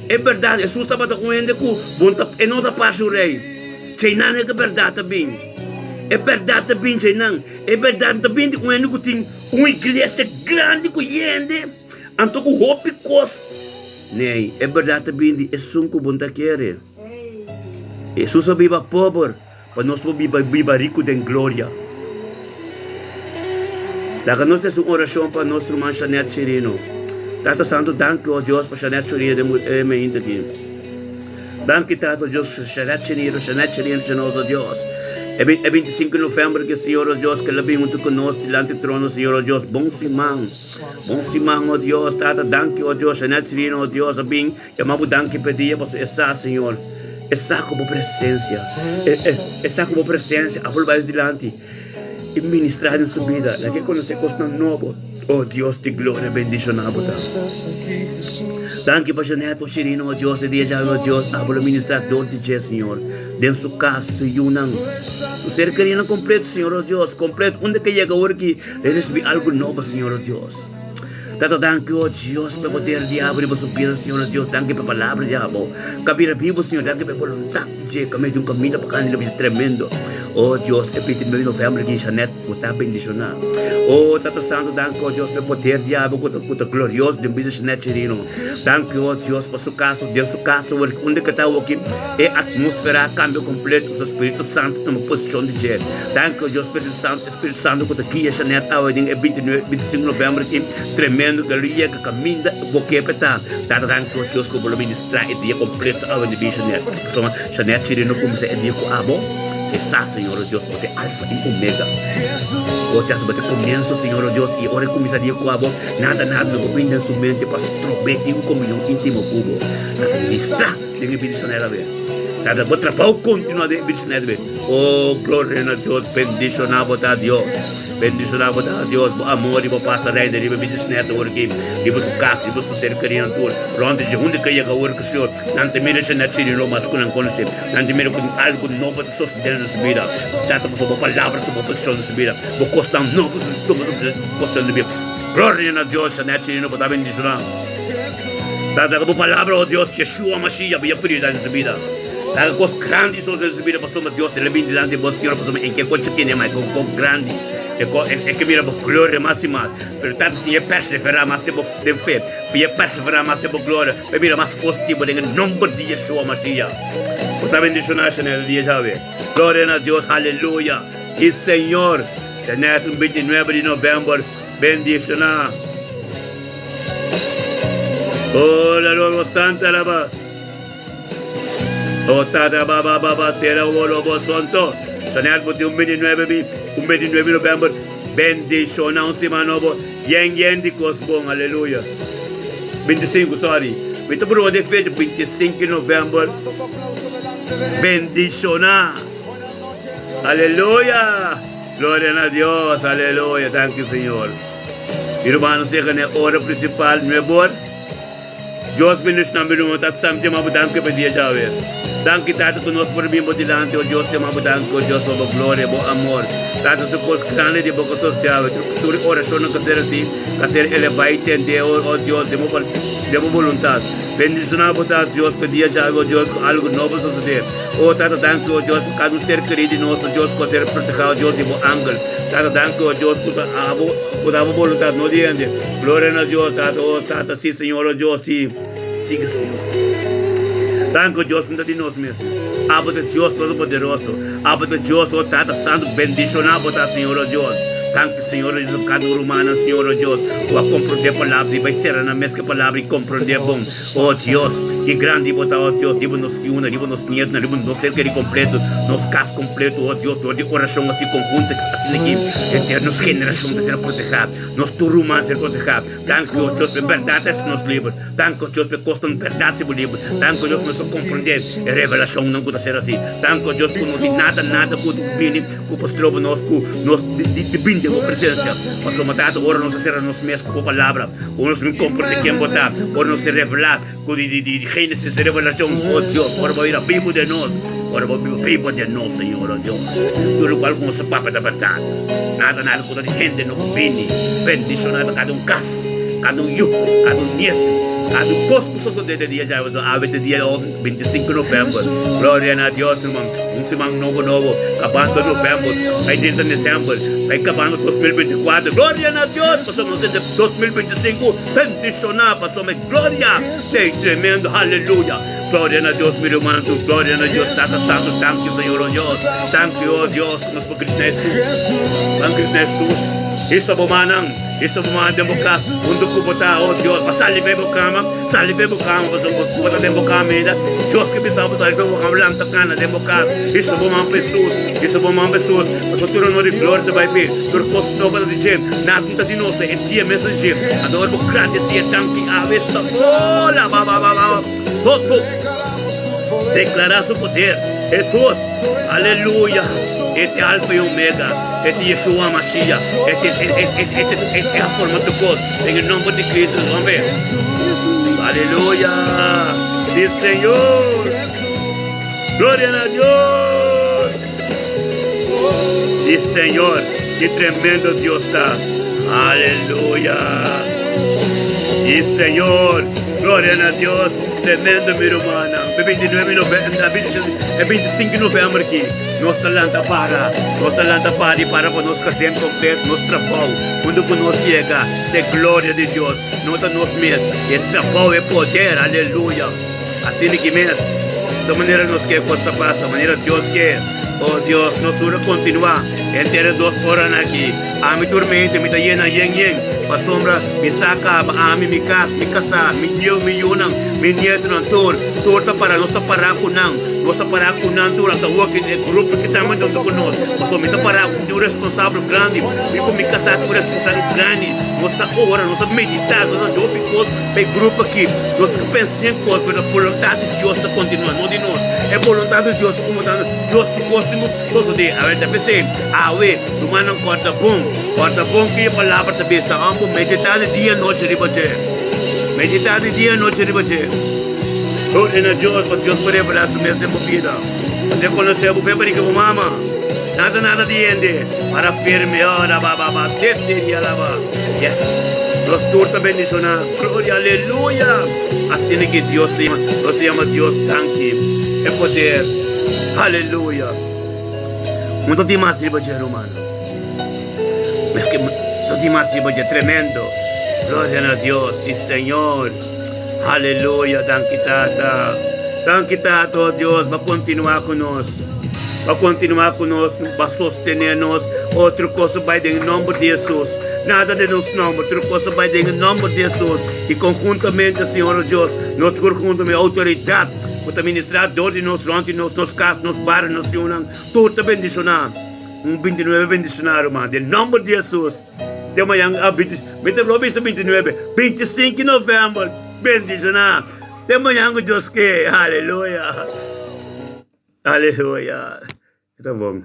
E bèrdat, Hesus tabata un hende ku bon ta, e no ta parse un rei. Djeinan e bèrdat ta bin. E bèrdat ta bin djeinan. E bèrdat ta bin di un hende ku tin un iglesia grandi ku hende, anto ku hopi kos. Nee, e bèrdat ta bin di esun ku bon ta kere. Hesus a biba pober. Pa nos por biba biba riku den gloria. Laga nos hasi un orashon pa nos ruman Shanette Chirino. Tata Santu danki o Dios pa Shanette Chirino den e mainta aki. Danki Tata Dios Shanette Chirino, Shanette Chirino Chenoso Dios. E 25 november ki Señor o Dios ke la bin huntu ku nos dilanti trono Señor o Dios. Bon siman. Bon siman o Dios. Tata danki o Dios Shanette Chirino o Dios a bin Yama bo danki p'e dia pasobra e sa, Señor, e sa ku bo presensia, e sa ku bo presensia a bolba es dilanti i ministrá den su bida. Laga e konosé kosnan nobo. O Dios di gloria, bendishoná bo ta. Danki pa Jeanette, o Chirino, o Dios, e dia djawe, o Dios, abo lo ministrá dor di dje, Señor, den su kas, su yunan, su ser kerinan kompleto, Señor, o Dios, kompleto. Unda ke yega ora ki e risibí algu nobo, Señor, o Dios. Tata danki o Dios pa e poder di abo riba su bida Señor nos Dios danki pa e palabra di abo ka bira bibo Señor danki pa e boluntad di dje ka mete un kaminda pa kanda lo bisa tremendo o Dios e 29 di november aki Jeanette bo ta bendiciona o Tata Santo danki o Dios pa e poder di abo ku ta ku ta glorioso den bida Jeanette Chirino danki o Dios pa su casa den su casa unda ke ta awoki e atmosfera a kambia kompleto su Spiritu Santo tuma posicion di dje danki o Dios Spiritu Santo Spiritu Santo ku ta guia Jeanette awe den e bintinuebe, bintisinku novèmber aki, tremendo ku lo yega kaminda bo ke pa ta. Tata danki ku Dios ku bo lo ministrá e dia kompleto awe den bida Jeanette. Pasobra Jeanette Chirino kuminsá e dia ku abo, e sa Señor o Dios bo ta e Alfa i Omega. Bo ta bo ta e komienso Señor o Dios i ora e kuminsá dia ku abo, nada nada no por bini den su mente pa strob'é tin un komunion íntimo ku bo. Tata ministrá den e bida Jeanette awe. Tata bo trabou kontinuá den e bida Jeanette awe. Oh gloria na Dios, bendiciona bo ta Dios, bendiciona bo ta Dios, bo amor y bo paz ta reina riba mi disneta awor aki, riba su cas, riba su ser querido tur, rond dje hunda ke yega awor ki Señor, nan ta mira esei na chiri lo mas ku nan conoce, nan ta mira ku algo nobo ta sosode na su bida, Tata pasobra bo palabra tuma posicion na su bida, bo cosnan nobo tuma posicion na su bida, gloria na Dios, esei na chiri no bo ta bendiciona, Tata ku bo palabra oh Dios, Yeshua Mashiach bo ya prioridad na su bida. Laga kos grandi sosode den su bida pasobra Dios el a bini dilanti di bo Señor pasobra e ke kon chikini ma e kon kon grandi e kon e ke mira bo gloria mas i mas pero tata si e persevera mas den bo den fe si e persevera mas den bo gloria pa e mira mas kos di bo den e nomber di Yeshua Mashiach bo ta bendiciona Chanel e dia djawe gloria na Dios haleluya si Señor Chanel un 29 di november bendiciona oh la loro santa la ba. O tata ba ba ba ba sera wo lo bo sonto. Sonet bo tin un 29 mi, un 29 november. Bendiciona un siman nobo. Yen yen di cos bon. Aleluya. 25, sorry. Mi ta broma di fecha 25 november. Bendiciona. Aleluya. Gloria na Dios. Aleluya. Thank you, Señor. Mi hermano, sega ne ora principal, nueve Dios bendiciona mi ruman tata Sam jama bo danki pa dia djawe danki tata ku nos por bin bo dilanti o Dios jama bo danki o Dios pa bo gloria bo amor tata tur kos grandi di bo ka sos djawe tur tur orashonnan ka ser asi ka ser eleva i tende o o Dios den bo den bo boluntad bendiciona bo tata Dios pa dia djawe o Dios ku algu nobo sosode o tata danki o Dios pa kada un ser keri di nos o Dios ku a ser proteha o Dios di bo angel tata danki o Dios ku ta abo ku ta bo boluntad no di hende. Gloria na Dios, Tata, oh Tata, si Señor, oh Dios, si. Sigue, Señor. Danko, Dios, no ta di nos mes. Abo ta Dios Todopoderoso. Abo ta Dios, oh Tata Santo, bendiciona bo ta, Señor, oh Dios. Danki, Señor, oh Dios, cada un rumannan, Señor, oh Dios, cu a comprende palabra y bay cera nan mes cu e palabra y comprende bon. Oh Dios, ki grandi bo ta, oh Dios, riba nos yunan, riba nos nietonan, riba nos ser keri kompleto, nos kas kompleto, oh Dios, dor di orashon asi konhunto asina aki, henter nos generashon ta ser protehá, nos tur ruman ser protehá. Danki, oh Dios, pa e bèrdat hasi nos liber. Danki, oh Dios, pa e kosnan bèrdat hasi bo liber. Danki, oh Dios, ku nos ta komprendé e revelashonnan ku ta ser hasi. Danki, oh Dios, ku no tin nada, nada ku bini ku por stroba nos ku nos di bini den bo presensia. Pasobra, Tata, ora nos a sera nos mes ku bo palabra, Ora nos bin komprende ken bo ta, ora nos ser revelá ku di di Génesis, Revelacion, oh Dios, ora bo bira bibu den nos, ora bo bira bibu den nos, Señor, oh Dios, tur lokual ku nos ta papia ta bèrdat, nada nada ku ta di hende no por bini, bendishoná ta kada un kas, kada un yu, kada un nietu, kada un kos ku sosodé den dia djawe, awe ta dia 25 novèmber, gloria na Dios, ruman. Un siman nobo nobo, kabando novèmber, bai drenta desèmber, bai kabando 2024. Gloria na Dios, pasobra nos den 2025 bendishoná, pasobra e gloria t'ei tremendo. Haleluya! Gloria na Dios, mi ruman tur, gloria na Dios, Tata Santu, danki Señor, oh Dios, danki, oh Dios, ku nos por grita na Hesus, ban grita na Hesus. Hisa bo mannan, hisa bo man den bo kas, huntu ku bo ta, oh Dios, ba sali bai bo kama. Sali den bo kama, pasobra bo suba ta den bo kaminda. Dios ke bisa bo sali den bo kama, lanta kana den bo kas. Hisa bo man pa Hesus, hisa bo man pa Hesus, pasobra tur honor i gloria ta bai p'e. Tur kos nobo ta di dje, nada no ta di nos, e dia mes ta di dje. Anto ora bo gradisí e danki awe sta hola ba ba ba ba Soto deklará su poder. Hesus, aleluya! E ta e Alfa i Omega, e ta Yeshua Mashiach, e ta e e e e a forma tur kos. Den e nomber di Cristo, amén. Aleluya. Sí, Señor. Gloria na Dios. Sí, Señor. Qué tremendo Dios ta. Aleluya. Sí, Señor. Gloria na Dios. Tremendo, mi rumannan. E 29 november, e 25 november aki, nos ta lanta para. Nos ta lanta para i para pa nos kasem kompleto, nos trabou. Huntu ku nos yega te gloria di Dios. No ta nos mes, e trabou, e poder. Aleluya. Asina ki mes. Ta manera nos ke kos ta pasa, manera Dios ke. Oh Dios, nos tur a kontinuá henter e dos oranan aki. Ami tur mente mi ta yena yen yen, pasobra mi sa kaba, ami, mi kas, mi kasá, mi yiu, mi yunan, mi nietonan, tur, tur ta pará, nos ta pará ku nan, nos ta pará ku nan tur, anta wak e grupo ki ta huntu ku nos, pasobra mi ta pará ku un responsabel grandi, mi ku mi kasá tin un responsabel grandi, nos ta ora, nos ta meditá, nos ta hasi hopi kos pa e grupo aki, nos ta pensa den kos, pero boluntat di Dios ta kontinuá, no di nos, e boluntat di Dios ta komo ta, Dios su kos tin ku sosodé, awe ta p'esei, awe. Rumannan kòrda bon, kòrda bon ke e palabra ta bisa, Amo meditá di dia i nochi riba dje. Meditá di dia i nochi riba dje. Gloria na Dios, pa Dios por revelá su mes den bo bida. Pa te konosé bo fe pa bo mama. Nada nada di hende. Para firme, oh, ra ba ba ba, sete di alaba. Yes. Nos tur ta bendishoná. Gloria, aleluya. Asina ke Dios ta yama, nos ta yama Dios danki. E poder. Aleluya. No ta tin mas riba dje, rumannan. Meske no tin mas riba dje. Tremendo. Gloria na Dios. Si, Señor. Aleluya. Danki, Tata. Danki, Tata, oh Dios, ba kontinuá ku nos. Ba kontinuá ku nos, ba sostené nos. Otro kos a bai den e nòmber di Hesus. Nada den nos nòmber, tur kos a bai den e nòmber di Hesus. I konhuntamente, Señor, oh Dios, nos tur huntu, mi outoridat. Ku ta ministrá dor di nos, rònt di nos, nos kas, nos bario, nos yunan, tur ta bendishoná. Un bintinuebe bendishoná, ruman, den nòmber di Hesus. Te mañan, a binti, mi ta lo bisa bintinuebe, bintisinku novèmber, bendishoná. Te mañan ku Dios ke. Aleluya! Aleluya! Ta bon.